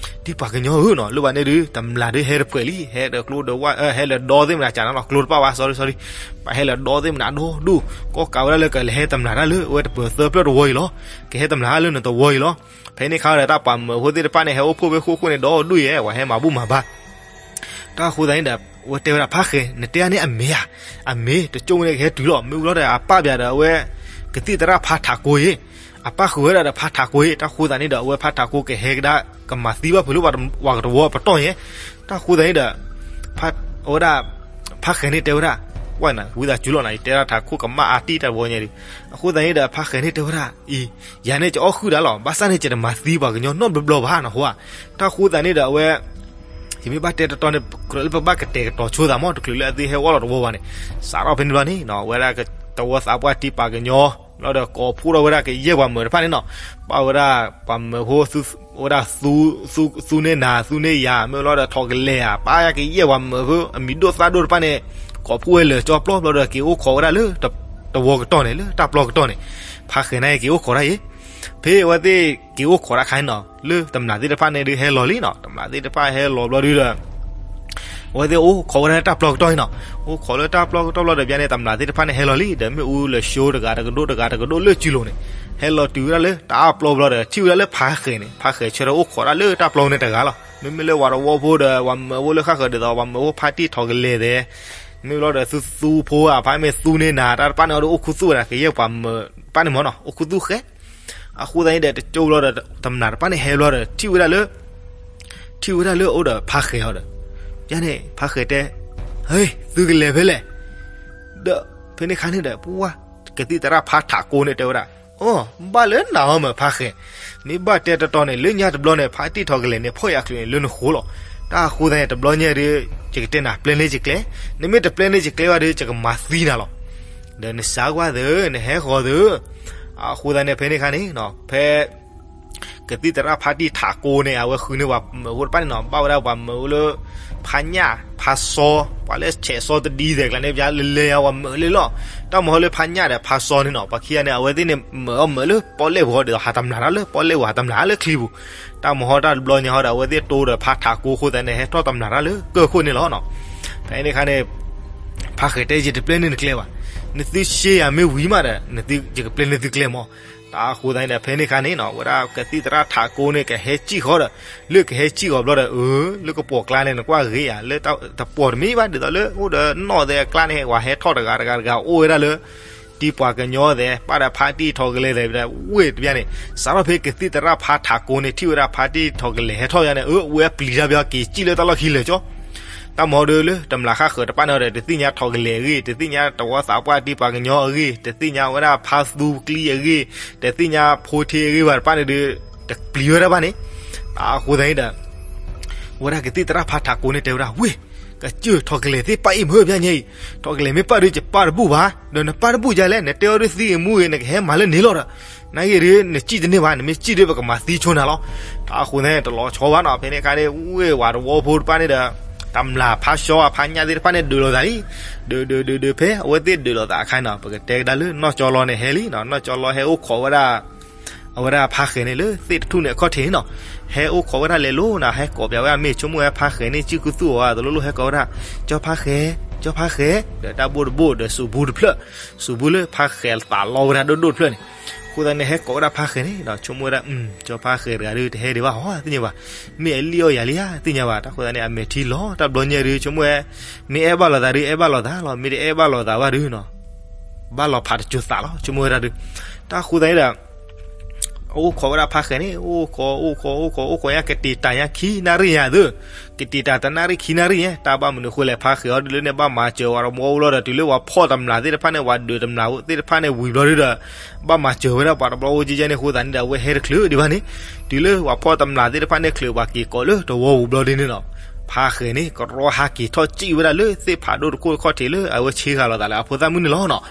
တံၢ်ပှၤကညီဧၢနီၤ လၢဘၣ်န့ၣ်ဒုး တမျးဒုးဟဲတဖှဲးလံ ဟဲဒီးကျိဒီးဝဲ ဟဲလၢဒီသ့ၣ်မနၤ ကနၤလီၤ ကျိတပၣ်ဝဲ sorry sorry, ပှၤဟဲလၢဒီသ့ၣ်မနၤဒီဒူၣ် ကိးကးဝဲဒၣ်လၢကလဲၤဟဲတမျးတၢ်လၢအဝဲတပၢၤသၢဖျၢၣ်တဝီအံၤလီၤ. ကဟဲတမျးလၢနတဝီအံၤလီၤ. ဖဲန့ၣ်ခါဒီး တၢ်ပှၤမၢဖိသ့ၣ်တဖၣ်န့ၣ် ဟဲအိၣ်ဖှိၣ်ဖဲဃိၣ်ခိၣ်န့ၣ်ဒီဒူၣ်ယဲ ပှၤဟဲမၤဘူၣ်မၤဘါ တၢ်အဃိသတးန့ၣ်ဒီး အဝဲတဲဝဲဒၣ် ဖါဃဲၤ နတဲအါန့ၣ်အမ့ၢ်ဧါ, အမ့ၢ် တကၠိဝဲန့ၣ်ကဟဲတုၤလီၤ မ့ၢ်ဝံၤလီၤဒီး အပၢ်ပၠးဒီးအဝဲ ကသံၣ်သရၣ်ဖါထးကိအံၤ, အပၢ်ဃုာ်ဝဲဒၣ်ဒီးဖါထးကိအံၤ တၢ်ဃိသတးန့ၣ်ဒီး အဝဲဖါထးကိကဟဲကဒါ ကမၤသံဘၣ်ဖုးလၢပှၤကတဝီပတီၢ်ယဲ, တၢ်ဃိသတးန့ၣ်ဒီး ဖါ အဝဲဒၣ် ဖါဃဲၤန့ၣ်တဲဝဲဒၣ်, ဝဲနၤ ဝံသးစူၤလီၤနၤ ယတဲဒၣ်ထးခိၣ်ကမၣ်အါတံၢ်တၢ်တဝီညါဒီး, အဃိသတးန့ၣ်ဒီး ဖါဃဲၤန့ၣ်တဲဝဲဒၣ် အံၤ ယၤန့ၣ်ကအီၣ်ဃုာ်ဒၣ်လီၤ ဘၣ်ဆၣ်န့ၣ်ယတမၤသံပှၤကညီနီတဘျီဘျီဘၣ်နီၤ ဟိဧါ, တၢ်ဃိသတးန့ၣ်ဒီး အဝဲ ယမ့ၢ်ဘၣ်တဲတတီန့ၣ် ကြၢးလၢပဘၣ်ကတဲာ်ကတီၤဆိသးမး တချုးလၢအသ့ဟဲဝဲလီၤတဝီဘၣ်န့ၣ်, စးထီၣ်ဖဲန့ၣ်ဘျီန့ၣ် အဝဲဒၣ်တဝီသးပှၢ်တံၢ်ပှၤကညီ လီၤဒီးကိးဖှိၣ်ထီၣ်ဝဲဒၣ်ကယဲၢ်ပှၤမၢတဖၣ်န့ၣ်နီၤ, ပာ်ဝဲဒၣ်ပှၤမၢဖိ ဝဲဒၣ် သူန့ၢ်နၤ သူန့ၢ်ယၤ မ့ၢ်လီၤဒီးထီၣ်ကလဲာ်ဧါ ပာ်ယၤကယဲၢ်ပှၤမၢဖိ အမံၤဒိၣ်သၣ်ဒိၣ်တဖၣ်န့ၣ် ကိးဖှိၣ်ဝဲလၢာ်ကၠီပျီ ဘျီဒီးက့ၤအိၣ်ခိးဝဲဒၣ်လၢ တဝီကတီၢ်န့ၣ် လၢတၢ်ပျီကတီၢ်န့ၣ်, ဖါဃဲၤန့ၣ်က့ၤအိၣ်ခိးတၢ်အံၤ, ဖဲအဝဲသ့ၣ်က့ၤအိၣ်ခိးတၢ်ခါန့ၣ်နီၤ လၢတမျးသ့ၣ်တဖၣ်န့ၣ်ဒုးဟဲလီၤလံနီၤ, တမျးသ့ၣ်တဖၣ်ဟဲလီၤဘျီဒုးဒီး အဝဲသ့ၣ်အိၣ်ခိးဝဲဒၣ်လၢတၢ်ပျီကတီၢ်အံၤနီၤ, အိၣ်ခိးလၢတၢ်ပျီကတီၢ်ဘျီဒီး ပျဲန့ၣ် တမျးသ့ၣ်တဖၣ်န့ၣ်ဟဲလီၤလံဒီး မ့ၣ်အူလၢၢ်ဆိတဂၤတကဒိၣ်တဂၤတကဒိၣ်လၢစုလိၤန့ၣ်, ဟဲလီၤတုၤဝဲဒၣ်လၢတၢ်ပျီဘျီဒီး ထံၣ်ဝဲဒၣ်လၢဖါဃဲၤန့ၣ် ဖါဃဲၤဆၢထၢၣ်အိၣ်ခိးဒၣ်လၢတၢ်ပျီန့ၣ်တဂၤလီၤ, မ့မ့ၢ်လၢပှၤတဝီဖိဒီး ပှၤမၢဖိလၢဃၣ်ဃၢၤဒ်သိး ပှၤမၢဖိဖါတံၢ်ထီၣ်ကလဲာ်သဲး မ့ၢ်ဘျီဒီးသူသူဖိဧါ ဖဲမ့ၢ်သူန့ၢ်နၤ တၢ်တဖၣ်န့ၣ်အီၤဒီးအိၣ်ခူသူၣ်ဝဲဒၣ် ကယဲၢ်ပှၤမၢတဖၣ်န့ၣ်မ့ၢ်နီၤ အိၣ်ခူသူၣ်ဃဲ, အဃိသတးန့ၣ်ဒီး တကၠိဘျီဒီး တမျးတဖၣ်န့ၣ်ဟဲဘျီဒီး ထံၣ်ဝဲဒၣ်လၢ ထံၣ်ဝဲဒၣ်လၢအအိၣ်ဒီးဖါဃဲၤအီၤဒီး, ယၤန့ၣ် ဖါဃဲၤတဲ, ဟ့ သုကလဲၤဖဲလဲၣ်, ဒီး ဖဲန့ၣ်ခါန့ၣ်ဒီး ပှၤ ကသံၣ်သရၣ်ဖါထးကိန့ၣ်တဲဝဲဒၣ်, အိ ဘၣ်လၢနၤအီၤမ့ၢ်ဖါဃဲၤ, မ့ၢ်ဘၣ်တဲတတီန့ၣ် လၢညါတဘျီန့ၣ် ဖါတံၢ်ထီၣ်ကလဲာ်န့ၣ် ဖီၣ်ယၤချုးန့ၣ်လၢနဃိလီၤ, တၢ်အဃိသတးန့ၣ် တဘျီညါဒီး ယကတဲနၤပျဲန့ၢ်ယကျဲ, နမ့ၢ်တပျဲန့ၢ်ယကျဲဘၣ်ဒီး ယကမၤသံနၤလီၤ, ဒီးနစးကွၢ်သု နဟဲဃီၤသု, အဃိသတးန့ၣ် ဖဲန့ၣ်ခါန့ၣ် ဖဲ ကသံၣ်သရၣ်ဖါတံၢ်ထးကိန့ၣ် အဝဲဃုန့ၢ်ပှၤမၢးဖိတဖၣ်န့ၣ်နီၤ, ဘၣ်ဝဲဒၣ်ပှၤမၢးဖိလၢ ဖါညၣ် ဖါစီ ပှၤလၢဆဲးစီတဒံသဲးကျါန့ၣ် ပျါလဲၤလဲၤယါပှၤမၢးလံလီၤ. တၢ်မၤဟီလၢဖါညၣ်ဒီးဖါစီန့ၣ်နီၤ, ပှၤခံဂၤန့ၣ် အဝဲသ့ၣ်န့ၣ် မၢးအီၣ်မၢးလၢပီၣ်လဲၣ်ပူၤဟီဒီး ဟးတမျၢ်တၢ်လၢပီၣ်လဲၣ်ပူၤ ဟးတမျၢ်လၢချံပူၤ. တၢ်မၤဟီတၢ်တဘျီညါဟီဒီး အဝဲသ့ၣ်တိဒီးဖါထးကိအဃိသတးန့ၣ် ဟဲထီၣ်တမျၢ်တၢ်လၢကၢၢ်ခိၣ်န့ၣ်လီၤ. ဖဲန့ၣ်အခါန့ၣ် ဖါဃဲၤတဲ ယတပျဲန့ၢ်နကျဲဘၣ်, နသုရှဲယၤမ့ၢ်ဝံၤမးဒီး နသု ယကပျဲန့ၢ်သုကျဲမး. တၢ်အဃိသတးန့ၣ်ဒီး ဖဲန့ၣ်အခါန့ၣ်နီၤ ဝဲဒၣ်ကသံၣ်သရၣ်ထးကိန့ၣ် ကဟဲစံၣ်ဃီဒီး လၢကဟဲစံၣ်ဃီဘျီဒီး အၢ လၢကပိာ်ကျါန့ၣ် နကွၢ်ဂ့ၤဧါ, လၢတပိာ်တမ့ၢ်ဘၣ် ဒ်သိးလၢအိၣ်ဒီးနီၣ်သဲအကျါန့ၣ် ပှၤဟဲထီၣ်တဂၤတဂၤတဂၤအိၣ်ဝဲဒၣ်လၢ တံၤပှၤကညီသဲး ပၣ်ဒီးဖါတံၢ်ထီၣ်ကလဲၤသဲး ဝ့ၢ်တဘျီန့ၣ် စးထီၣ်ဖဲကသံၣ်သရၣ်ဖါထးကိန့ၣ် ထံၣ်ဝဲဒၣ်ဖါတံၢ်ထီၣ်ကလဲၤဟဲထီၣ်ယါန့ၣ် အၢ ဝဲပျံၤတၢ်ဘျီက့ၤစံၣ်လၢတၢ်လီၢ်ခံလၢာ်ကၠီ တၢ်မၤဟီဒီးလၢတမျၢ်ဃၣ်ဃၢၤတဖၣ်န့ၣ်ဒီး တသ့ၣ်ညါထီၣ်ကလဲၤအဂ့ၢ်, တသ့ၣ်ညါတဝီသးပှၢ်တံၤပှၤကညီအဂ့ၢ်, တသ့ၣ်ညါဝဲဒၣ်ဖါသူကျံအဂ့ၢ်, တသ့ၣ်ညါဖိထ့အဂ့ၢ်ဘၣ်တဖၣ်န့ၣ်ဒီး တပျံၤဝဲဒၣ်ဘၣ်န့ၣ်. အဃိသတးန့ၣ်ဒီး ဝဲဒၣ်ကသံၣ်သရၣ်ဖါထးကိန့ၣ်တဲဝဲဒၣ် ဝ့ၢ် ကစၢၢ်ထီၣ်ကလဲၤသ့ၣ်ပၣ်အံၤမ့ၢ်ပျါညါအံၤ, ထီၣ်ကလဲၤမ့ၢ်ပၣ်ဒီး ယပၣ်တဘူၣ်ဘၣ်, ဒီးနပၣ်တဘူၣ်ယါလဲၣ်, နတဲအီၤဒုးသံအမူဂ့ၤ နကဟဲမၤလၢန့ၣ်လီၤဒီး နာ်ဂ့ၢ်ဒုး နစံၣ်တန့ၢ်ဘၣ်, နမ့ၢ်စံၣ်ဒုး ပကမၤသံဆိနၤလီၤ. တၢ်အဃိသတးန့ၣ် တလီၤဆီဘၣ်နီၤ, ဖဲန့ၣ်အခါန့ၣ် ဝ့ၢ်ဝးတဝီဖိတဖၣ်န့ၣ်ဒီး တမျၢ်ဖါစီအဖါညၣ်သ့ၣ်တဖၣ်န့ၣ် ဒုးလိာ်သးလံ, ဒုးဒုးဒုးဒုး ဖဲအဝဲသ့ၣ်ဒုးလိာ်သးအခါနီၤ ပကတဲကဒါလၢနီၢ်ကၠီလီန့ၣ်ဟဲလံနီၤ, နီၢ်ကၠီလီဟဲအိၣ်ခိးဝဲဒၣ် အဝဲဒၣ်ဖါဃဲၤန့ၣ် လၢသ့ၣ်တထူၣ်န့ၣ်အခီၣ်ထံးနီၤ, ဟဲအိၣ်ခိးဝဲဒၣ်လဲၤလိၤနီၤ, ဟဲကိးပၠးဝဲဒၣ်မ့ၢ်ဆိကမိၣ်ဝဲဖါဃဲၤန့ၣ် စံၣ်ကူသူၣ်အီၤဝဲ တလိၣ်လိၣ်ဟဲကိးဝဲဒၣ် ကၠီဖါဃဲၤ, ကၠီဖါဃဲၤ, ဒီးတၢ်ဘိၣ်တဘိၣ်ဒီးစူးဘူးတဖျၢၣ်, စူးဘူးလၢဖါဃဲၤသးလီဝဲဒၣ်ဒိၣ်ဒိၣ်တဖျၢၣ်န့ၣ်, အဃိသတးန့ၣ် ဟဲကိးဝဲဒၣ်ဖါဃဲၤန့ၣ်ဒီး ဆိကမိၣ်ဝဲဒၣ် ကၠီဖါဃဲၤတဂၤဒုး တဟဲဒံးဘၣ်ဟီ သ့ၣ်ညါဘၣ်, မ့ၢ်အလံၣ်အီၣ်ယၤလံဧါ သ့ၣ်ညါဘၣ်, တၢ်အဃိသတးန့ၣ် အမဲာ်ထံလီၤ တၢ်ဘျီညါဒုး ဆိကမိၣ်ဝဲ မ့ၢ်အဲၣ်ဘၣ်လိာ်သးဒုး အဲၣ်ဘၣ်လိာ်သးလီၤ, မ့ၢ်တအဲၣ်ဘၣ်လိာ်သးဘၣ်ဒုးနီၤ ဘၣ်လီၤဖးတစိၤသးလီၤ ဆိကမိၣ်ဝဲဒၣ်ဒုး, တၢ်အဃိသတးန့ၣ်ဒီး အိၣ်ခိးဝဲဒၣ်ဖါဃဲၤန့ၣ် အိၣ်ခိး အိၣ်ခိး အိၣ်ခိး အိၣ်ခိးညါ ကတံာ်တၢ်ညါခံနၣ်ရံၣ်ညါသု, ကတံာ်တၢ်တနၣ်ရံၣ်ခံနၣ်ရံၣ်ညါ တၢ်ဘၣ်မနုၤအဃိလဲၣ် ဖါဃဲၤအီၤဒုးလၢန့ၣ် ဘၣ်မၤစၢၤဝဲတဝီဘျီဒီး တုၤလၢပှၤဖီၣ်တမျၢ်သ့ၣ်တဖၣ်န့ၣ် ပှၤဒုးတမျၢ်သ့ၣ်တဖၣ်န့ၣ် ဝံၤဘျီဒုးဒီး ဘၣ်မၤစၢၤဝဲဒၣ်ပှၤတဘျီအိၣ်ကဲကဲန့ၣ်အဃိသတးန့ၣ်ဒီး အဝဲဟဲတချုးဒံးဘၣ်န့ၣ်, တုၤလၢပှၤဖီၣ်တမျၢ်သ့ၣ်တဖၣ်န့ၣ် ချုးပှၤက့ၤကိးလၢတဝီပူၤဘျီဒုးန့ၣ်နီၤ, ဖါဃဲၤန့ၣ် ကရီဟးက့ၤထီၣ်စံၣ်ဝဲဒၣ်လၢသ့ၣ်ဖးဒိၣ်တခိၣ်ခီၣ်ထံးလၢအဝဲဆ့ကၤလိာ်သးလၢအဖိသၣ်မုၣ်န့ၣ်လီၤနီၤ.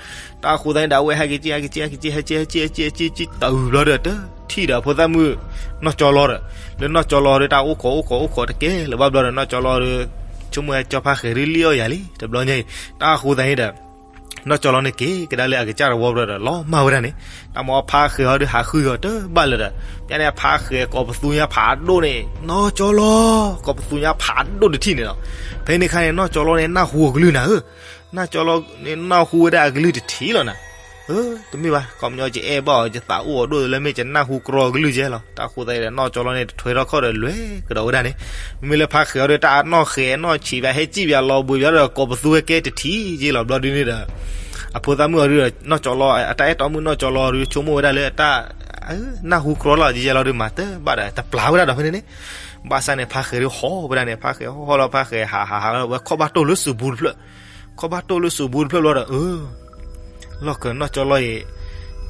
တၢ်အဃိသတးန့ၣ်ဒီး အဝဲဟဲက့ၤစံၣ် ဟဲက့ၤစံၣ် ဟဲက့ၤစံၣ် ဟဲက့ၤစံၣ် ဟဲက့ၤစံၣ် ဟဲက့ၤစံၣ် တုၤဘျီဒီး တထံၣ်ဒီးအဖိသၣ်မုၣ် နီၢ်ကၠီလီဒီး လၢနီၢ်ကၠီလီဒီး တၢ်အိၣ်ခိးအိၣ်ခိးအိၣ်ခိးတကဲလၢၤဘၣ်ဘျီဒီး နီၢ်ကၠီလီဒီး ဆိကမိၣ်ဝဲကၠီဖါဃဲၤဒုးလံၣ်အီၣ်ယၤလံ တဘျီညါအံၤ, တၢ်အဃိသတးန့ၣ်ဒီး နီၢ်ကၠီလီန့ၣ်က့ၤကဒါလၢအကစၢ်တဝီဘျီဒီး လီၤမၢ်ဝဲဒၣ်န့ၣ်, တၢ်မၤဖါဃဲၤအီၤဒုးဟးဃုအီၤတဘၣ်လၢၤဒီး ပျဲန့ၣ်ဖါဃဲၤကိးပသူညါဖးဒိၣ်န့ၣ် နီၢ်ကၠီလီ ကိးပသူညါဖးဒိၣ်တထံၣ်န့ၣ်လီၤ. ဖဲန့ၣ်အခါန့ၣ် နီၢ်ကၠီလီန့ၣ် နၢ်ဟူအကလုၢ်နၤဧၢ, နီၢ်ကၠီလီန့ၣ် နၢ်ဟူဝဲဒၣ်အကလုၢ်တထံၣ်လီၤနၤ အၢ တမ့ၢ်ဘၣ် ခီပညီယအဲၣ်ဘၣ်အီၤ ယသးအိၣ်အီၤဒိၣ်လၢမ့ၢ် ယနၢ်ဟူကြီအကလုၢ်ယဲလီၤ. တၢ်အဃိသတးဒီး နီၢ်ကၠီလီန့ၣ် တထွဲထီၣ်ခီၣ်ဒီးလွဲၤကဒီးဝဲဒၣ်န့ၣ်, မ့မ့ၢ်လၢဖါဃဲၤအီၤဒီး တၢ်အနီၢ်ဃဲၤနီၢ်ဆံးဘၣ် ဟဲစံၣ်ဘၣ်လီၤဘှံးဘၣ်ဒီး ကိးပသူဝဲကဲတထံၣ်က့လီၤဘျီဒုးန့ၣ်ဒီး အဖိသၣ်မုၣ်အီၤဒုးဒီး နီၢ်ကၠီလီ အတၢ်အဲၣ်တီမုၣ်နီၢ်ကၠီလီအီၤဒုး ဆိကမိၣ်ဝဲဒၣ်လၢအတၢ် နၢ်ဟူကြီလီၤ ယဲလီၤဒုး မၤတဘၣ်ဒီး တပျၢ်ဝဲဒၣ်ဒီးဖဲန့ၣ်န့ၣ်, ဘၣ်ဆၣ်န့ၣ် ဖါဃဲၤဒုးဟီၣ်ဝဲဒၣ်န့ၣ် ဖါဃဲၤဟီၣ်လီၤဖါဃဲၤဟးဟးဟးလီၤ ဝဲခီၣ်ဘၣ်တိၢ်လၢစူးဘူးတဖျၢၣ်, ခီၣ်ဘၣ်တိၢ်လၢစူးဘူးတဖျၢၣ်ဘျီဒီး အၢ လီၢ်ခၢၣ်နီၢ်ကၠီလီအံၤ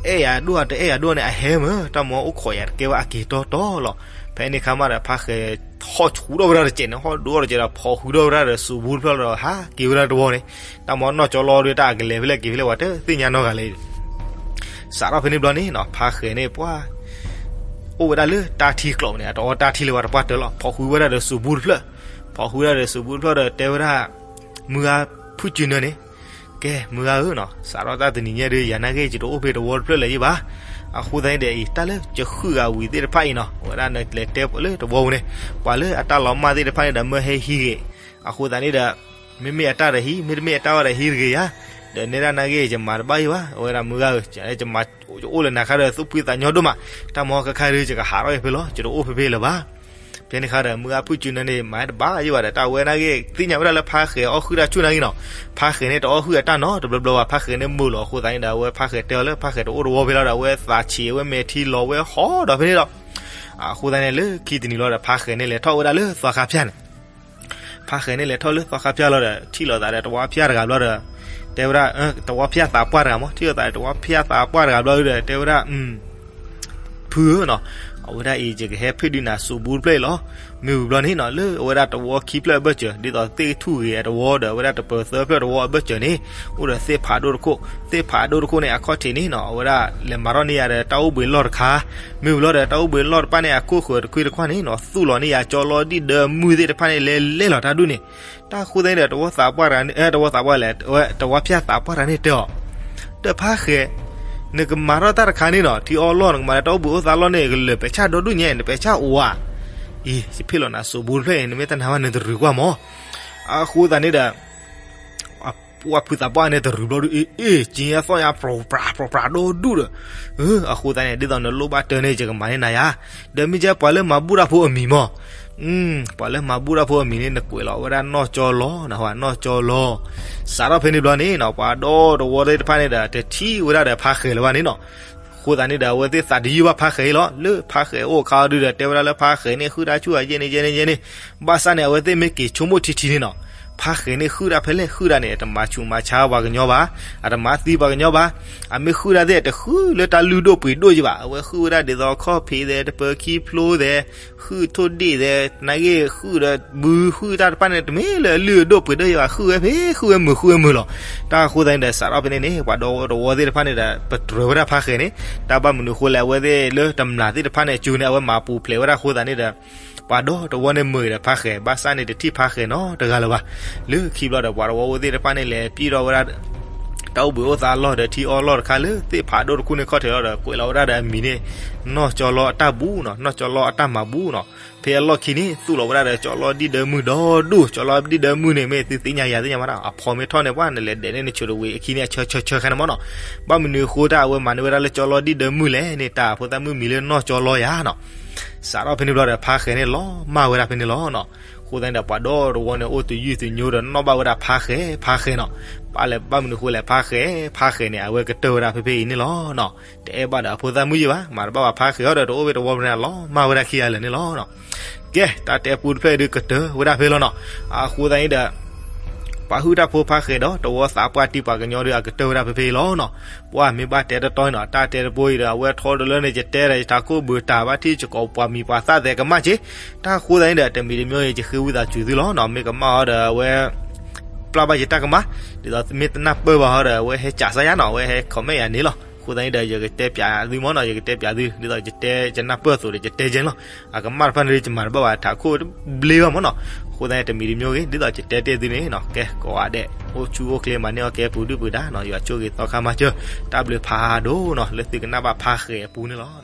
အဲၣ်ယၤဒိၣ်ဧါတအဲၣ်ယၤဒိၣ်န့ၣ် အဟဲမ့ၢ် တၢ်မၤအိၣ်ခိးယၤတကဲဝဲအက့ၤတီတီလီၤ. ဖဲန့ၣ်ခါမးဒီး ဖါဃဲၤဟီၣ်ဆူၣ်ထီၣ်ဝဲဒၣ်တစဲးန့ၣ် ဟီၣ်ဒိၣ်ထီၣ်တစဲးဒီး ဖီၣ်ဃုထီၣ်ဝဲဒၣ်ဒီးစူးဘူးတဖျၢၣ်လီၤဒီး ဟးက့ၤဝဲဒၣ်တဝီန့ၣ်, တၢ်မၤနီၢ်ကၠီလီဒုး တၢ်အကလဲၤဖဲလဲၣ်က့ၤဖဲလဲၣ် ပှၤတသ့ၣ်ညါနီတဂၤလၢၤ စးထီၣ်ဖဲန့ၣ်ဘျီန့ၣ်နီၤ ဖါဃဲၤန့ၣ်ပှၤ အိၣ်ဝဲဒၣ်လၢတၢ်ထံကျိးန့ၣ် အတအီတၢ်ထံလၢၤဘၣ်တပှၢ်တၢၢ်လီၤ. ဖီၣ်ဃုဝဲဒၣ်ဒီးစူးဘူးတဖျၢၣ်, ဖီၣ်ဃုဝဲဒၣ်ဒီးစူးဘူးတဖျၢၣ်ဒီးတဲဝဲဒၣ် မုၢ်ဂၤဖုၣ်စူနၢန့ၣ်, ကဲ မုၢ်ဂၤဧၢနီၤ စးထီၣ်တၢ်တနံၤညါဒီး ယၤနာ်က့ ယတအိၣ်ဖဲတဝီတဖျၢၣ်လၢၤယ့ၢ်ဘၣ်. အဃိသတးန့ၣ်ဒီး အံၤတၢ်လၢယဃုဂၤဝံၤသ့ၣ်တဖၣ်အံၤနီၤ အဝဲဒၣ်နလဲၤတဲလၢတဝီပူၤန့ၣ် ပှၤလၢအတၢ်လီၤမၢ်သ့ၣ်တဖၣ်န့ၣ်ဒီး မၢဟဲဟံးဂ့ၤ, အဃိသတးန့ၣ်ဒီး မ့မ့ၢ်အတၢ်ဒီးဟံး မ့တမ့ၢ်အတၢ်ဝဲဒီးဟံးတဂ့ၤယၤ, ဒီးနဲဒၣ်နာ်က့ ယမၤတဘၣ်ယ့ၢ်ဘၣ်. အဝဲဒၣ်မုၢ်ဂၤဧၢ ယမၤ ယအိၣ်လၢနၤခါဒီး သူၣ်ဖှံသးညီဒိၣ်မး, တၢ်မၤခါခါဒီး ယကဟးထီၣ်ဖဲလီၤ ယတအိၣ်ဖဲဖဲလၢၤဘၣ်. ဖဲန့ၣ်ခါဒီး မုၢ်ဂၤဖုၣ်စူနၢန့ၣ် မၤတဘၣ်ယ့ၢ်ဘၣ်ဒီး တၢ်ဝဲနာ်က့ သ့ၣ်ညါဝဲဒၣ်လၢဖါဃဲၤအီၣ်ဃုာ်တၢ်ဆူၣ်နာ်က့နီၤ, ဖါဃဲၤန့ၣ်တအီၣ်ဃုာ်အတၢ်နီတဘျီဘျီဘၣ် ဖါဃဲၤန့ၣ်မုာ်လီၤ. အဃိသတးန့ၣ်ဒီး အဝဲဖါဃဲၤတဲအီၤလၢ ဖါဃဲၤတအိၣ်တဝီဖဲလီၤဒီး အဝဲသးဆံး အဝဲမဲာ်ထံလီၤဝဲဟီၣ်ဒီးဖဲန့ၣ်ဒီး အဃိသတးန့ၣ် လၢခံတနံၤလီၤဒီး ဖါဃဲၤန့ၣ်လဲၤထီၣ်ဝဲဒၣ်လၢသီခါဖၠၣ်န့ၣ် ဖါဃဲၤန့ၣ်လဲၤထီၣ်လၢသီခါဖၠၣ်လီၤဒီး ထံၣ်လိာ်သးဒီးတဝီဖၠၣ်တဂၤဘျီဒီး တဲဝဲဒၣ် တဝီဖၠၣ်သးပှၢ်တဂၤမး ထံၣ်လိာ်သးဒီးတဝီဖၠၣ်သးပှၢ်တဂၤဘျီဒီး တဲဝဲဒၣ် ဖုဧၢနီၤ, အဝဲဒၣ်အံၤ ယကဟဲဖ့ၣ်ဒုးနၤစိးဘူးတဖျၢၣ်အံၤလီၤ. မ့ၢ်ဝံၤဘျီန့ၣ်နီၤ လၢအဝဲဒၣ်တဝီခံဖျၢၣ်အဘၢၣ်စၢၤ ဒ်သိးသ့ၣ်ထူၣ်ဂ့ၤအတဝီဒီး အဝဲဒၣ်တပၢၤသၢဖျၢၣ်တဝီအဘၢၣ်စၢၤန့ၣ် အိၣ်ဒီးသ့ၣ်ဖးဒိၣ်တခိၣ်, သ့ၣ်ဖးဒိၣ်တခိၣ်န့ၣ် အခီၣ်ထံးန့ၣ်နီၤ အဝဲဒၣ်လဲၤမၤထီၣ်န့ၢ်ယၤဒီးတၢ်အိၣ်ဘှံးလီၢ်တခါ, မ့ၢ်ဝံၤလီၤဒီး တၢ်အိၣ်ဘှံးလီၢ်တဖၣ်န့ၣ် အခိၣ်ဃၢၤတခွံတခွါန့ၣ်နီၤ သူၣ်လီၤန့ၢ်ယၤ ကၠီလီဒံၣ်ဒၢမုၢ်သ့ၣ်တဖၣ်န့ၣ် လဲၤလဲၤလီၤတၢ်ဒူၣ်န့ၣ်, တၢ်ဃိသတးန့ၣ်ဒီး တဝီသးပှၢ်တဂၤန့ၣ်, တဝီသးပှၢ်လဲၣ်, တဝီဖၠၣ်သးပှၢ်တဂၤန့ၣ်တဲအီၤ, ဒီးဖါဃဲၤ, နကမၤထီၣ်တၢ်တခါန့ၣ်နီၤ ထံအီလီၢ် နကမၤလၢတၢ်အိၣ်ဘှံးအိၣ်သါလီၢ်န့ၣ် ကလၢာ်ပဲာ်ဆၣ်ဒီဒူၣ်ညါ နပဲာ်ဆၣ်အိၣ်ဧါ, အံၤ ယဖ့ၣ်လီၤနၤစိးဘူးတဖျၢၣ်အံၤ နမ့ၢ်တနာ်ဘၣ် နတရုၤကွၢ်မး, အဃိသတးန့ၣ်ဒီး ပှၤဖုသးပှၢ်န့ၣ်တရုၤဘျီဒုး အ့ အ့ က့ၤညါသီၣ်ညါ ပြၤပြၤပြၤပြၤဒီဒူၣ်ဒီး, အဃိသတးန့ၣ် ဒ်သိးနလိၣ်ဘၣ်တၢ်န့ၣ် ယကမၤန့ၢ်နၤယါ, ဒီးမ့ၢ်ကဲပှၤလၢမၤဘူၣ်တၢ်ဖိအမံၤမး, ပှၤလၢမၤဘူၣ်တၢ်ဖိအမံၤန့ၣ် နကွဲးလီၤဝဲဒၣ်နီၢ်ကၠီလီၤ, နီၢ်ကၠီလီၤ, စးထီၣ်ဖဲန့ၣ်ဘျီန့ၣ်နီၤ ပှၤဒီတဝီသ့ၣ်တဖၣ်န့ၣ်ဒီး တထံၣ်ဝဲဒၣ်ဒီးဖါဃဲၤလၢၤဘၣ်န့ၣ်နီၤ အဃိသတးန့ၣ်ဒီး အဝဲသ့ၣ်သးတယုၢ်ဘၣ်ဖါဃဲၤအံၤလီၤ. လၢဖါဃဲၤအိၣ်အခါဒုဒီး တဲဝဲဒၣ်လၢဖါဃဲၤန့ၣ် ဃုတၢ်ဆူၣ်အယဲၢ်န့ၣ်ယဲၢ်န့ၣ်ယဲၢ်န့ၣ်, ဘၣ်ဆၣ်န့ၣ် အဝဲသ့ၣ်မ့ၢ်က့ၤဆိကမိၣ်ထံထံန့ၣ်နီၤ, ဖါဃဲၤန့ၣ်ဃုတၢ်ဖဲလဲၣ်ဃုတၢ်န့ၣ် အတမၤဆူးမၤဆါပှၤကညီဘၣ်, အတမၤသံပှၤကညီဘၣ်, အမ့ၢ်ဃုတၢ်သ့ၣ် တဃုလၢတၢ်လုၢ်ဒိၣ်ပှ့ၤဒိၣ်ယံၤဘၣ်, အဝဲဃုဝဲဒၣ်ဒ်သိးခီၣ်ဖံးသဲး တပၢၤခံဖျိသဲး ဃုထိၣ်ဒ့ၣ်သဲး နာ်က့ ဃုဒီးဘုဃုတၢ်တဖၣ်န့ၣ် တမ့ၢ်လၢအလုၢ်အဒိၣ်ပှ့ၤဒိၣ်ယံၤဘၣ်, ဃုဝဲဖဲ ဃုဝဲမုာ် ဃုဝဲမုာ်လီၤ. တၢ်အဃိသတးန့ၣ်ဒီး စးထီၣ်ဖဲန့ၣ်န့ၣ် ပှၤဒီတဝီသ့ၣ်တဖၣ်န့ၣ်ဒီး ပတြၢၤဝဲဒၣ်ဖါဃဲၤန့ၣ်, တၢ်ဘၣ်မနုၤအဃိလဲၣ် အဝဲသ့ၣ်လၢတမျၢ်သ့ၣ်တဖၣ်န့ၣ် အစုန့ၣ် အဝဲမၤပူၤဖျဲးဝဲဒၣ်အဃိသတးန့ၣ်ဒီး ပှၤဒီတဝီန့ၣ်မုာ်ဒီးဖါဃဲၤ, ဘၣ်ဆၣ်န့ၣ် တထံၣ်ဖါဃဲၤနီတဂၤလၢၤဘၣ်. လၢခံဘျီဒီး ပှၤတဝီသ့ၣ်တဖၣ်န့ၣ် လဲၤပျံၢ်ထီၣ်ဝဲဒၣ် တၢ်အိၣ်ဘှံးအိၣ်သါလီၢ်ဒီး ထံအီလီၢ်တခါလၢသ့ၣ်ဖးဒိၣ်တခိၣ်န့ၣ်ခီၣ်ထံးလီၤဒီး ကွဲးလီၤဝဲဒၣ်ဒီးအမံၤန့ၣ် နီၢ်ကၠီလီအတၢ်ဘူနီၤ, နီၢ်ကၠီလီအတၢ်မၤဘူနီၤ. ဖဲအလီၢ်ခံန့ၣ် သူၣ်လီၤဝဲဒၣ်ဒီးကၠီလီဒံၣ်ဒၢမုၢ်ဒီဒူၣ်, ကၠီလီဒံၣ်ဒၢမုၢ်န့ၣ် မ့ၢ်သုသ့ၣ်ညါယၤသ့ၣ်ညါမးနီၤ, အဖီမ့ၢ်ထီၣ်န့ၣ် ပှၢ်နလဲၤဒဲးန့ၣ် နဆိးတဝ့ၤအခံန့ၣ် အဆၢဆၢဆၢခါန့ၣ်မးနီၤ. ဘၣ်မနုၤအဃိတၢ်အဝဲမၤန့ၢ်ဝဲဒၣ်လၢကၠီလီဒံၣ်ဒၢမုၢ်လဲၣ်န့ၣ် တၢ်ဖိသၣ်မုၣ်မံၤလၢနီၢ်ကၠီလီယၤနီၤ. စးထီၣ်ဖဲန့ၣ်ဘျီဒီး ဖါဃဲၤန့ၣ်လီၤမၢ်ဝဲဒၣ်ဖဲန့ၣ်လီၤနီၤ. အဃိသတးန့ၣ်ဒီး ပှၤဒီတဝီန့ၣ် အိၣ်တယုၢ်တညိဒီး နီၣ်ဘၣ်ဝဲဒၣ်ဖါဃဲၤ ဖါဃဲၤနီၤ. ဘၣ်လဲၣ် ဘၣ်မနုၤအဃိလဲၣ် ဖါဃဲၤ ဖါဃဲၤန့ၣ် အဝဲကတၢၢ်ဝဲဒၣ်ဖဲဖဲအံၤန့ၣ်လီၤနီၤ. တအဲၣ်ဘၣ်ဒီးအဖိသၣ်မုၣ်ယံၤဘၣ်, မၤတဘၣ်ဘၣ်ဖါဃဲၤအီၤဒီး တအိၣ်ဝဲတဝီဖဲန့ၣ် လီၤမၢ်ဝဲဒၣ်ခံဂၤလၢာ်န့ၣ်လီၤနီၤ. ကဲ တၢ်တဲပူတဖျၢၣ်အံၤဒုးကတၢၢ်ဝဲဒၣ်ဖဲလီၤနီၤ. အဃိသတးန့ၣ်ဒီး ပှၤဟုၣ်တၢ်ဖိဖါဃဲၤဒီး တဝီသးပှၢ်တံၢ်ပှၤကညီဒီး အကတၢၢ်ဝဲဒၣ်ဖဲဖဲအံၤလီၤနီၤ. ပှၢ်မ့ၢ်ဘၣ်တဲတတီၤနီၤ တၢ်တဲတဘိအံၤဒီး အဝဲထီတလၢန့ၣ် ယတဲဒီး ယထးခိၣ်ဘုးတၢ်ဘၣ်ထံၣ် ယကိးပှၤမံၤပှၤသၣ်သဲးကမၣ်က့ၤ. တၢ်အဃိသတးန့ၣ်ဒီး တမံၤတမံၤအံၤ ယဃ့ဝံသးစူၤသုလီၤနီၤ. မ့ၢ်ကမၣ်အီၤဒီး အဝဲ ပျၢ်ဘၣ်ယတၢ်ကမၣ်, ဒ်သိးမ့ၢ်တနၢ်ပၢၢ်ဘၣ်အီၤဒီး အဝဲဟဲကးစၢ်ယါနီၤ, အဝဲဟဲ comment ယၤန့ၣ်လီၤ. အဃိသတးန့ၣ်ဒီး ယကတဲပၠးသုမ့ၢ်နီၤ, ယကတဲပၠးသု ဒ်သိးယတဲ ယနၢ်ပၢၢ်အသိးဒီး ယတဲကဲန့ၣ်လီၤ. အကမၣ်တဖၣ်န့ၣ် ယမၤတဘၣ်ဘၣ် ထးခိၣ်တဘျ့ဘၣ်မ့ၢ်နီၤ. အဃိသတးန့ၣ် တမံၤတမံၤဂ့ၤ ဒ်သိးယတဲတ့ၢ်သုန့ၣ်နီၤ, ကဲ ကိးဂၤဒဲး အိၣ်ဆူၣ်အိၣ်ချ့ မၤန့ၢ်အီၣ်ကဲပူၤဒုၣ်ပူၤဒါနီၤ, ယွၤဆိၣ်ဂ့ၤသီခါမၤစၢၤ, တၢ်ဘျုးဖးဒိၣ်နီၤ လၢသုကနၣ်ဘၣ်ဖါဃဲၤအပူၤန့ၣ်လီၤ.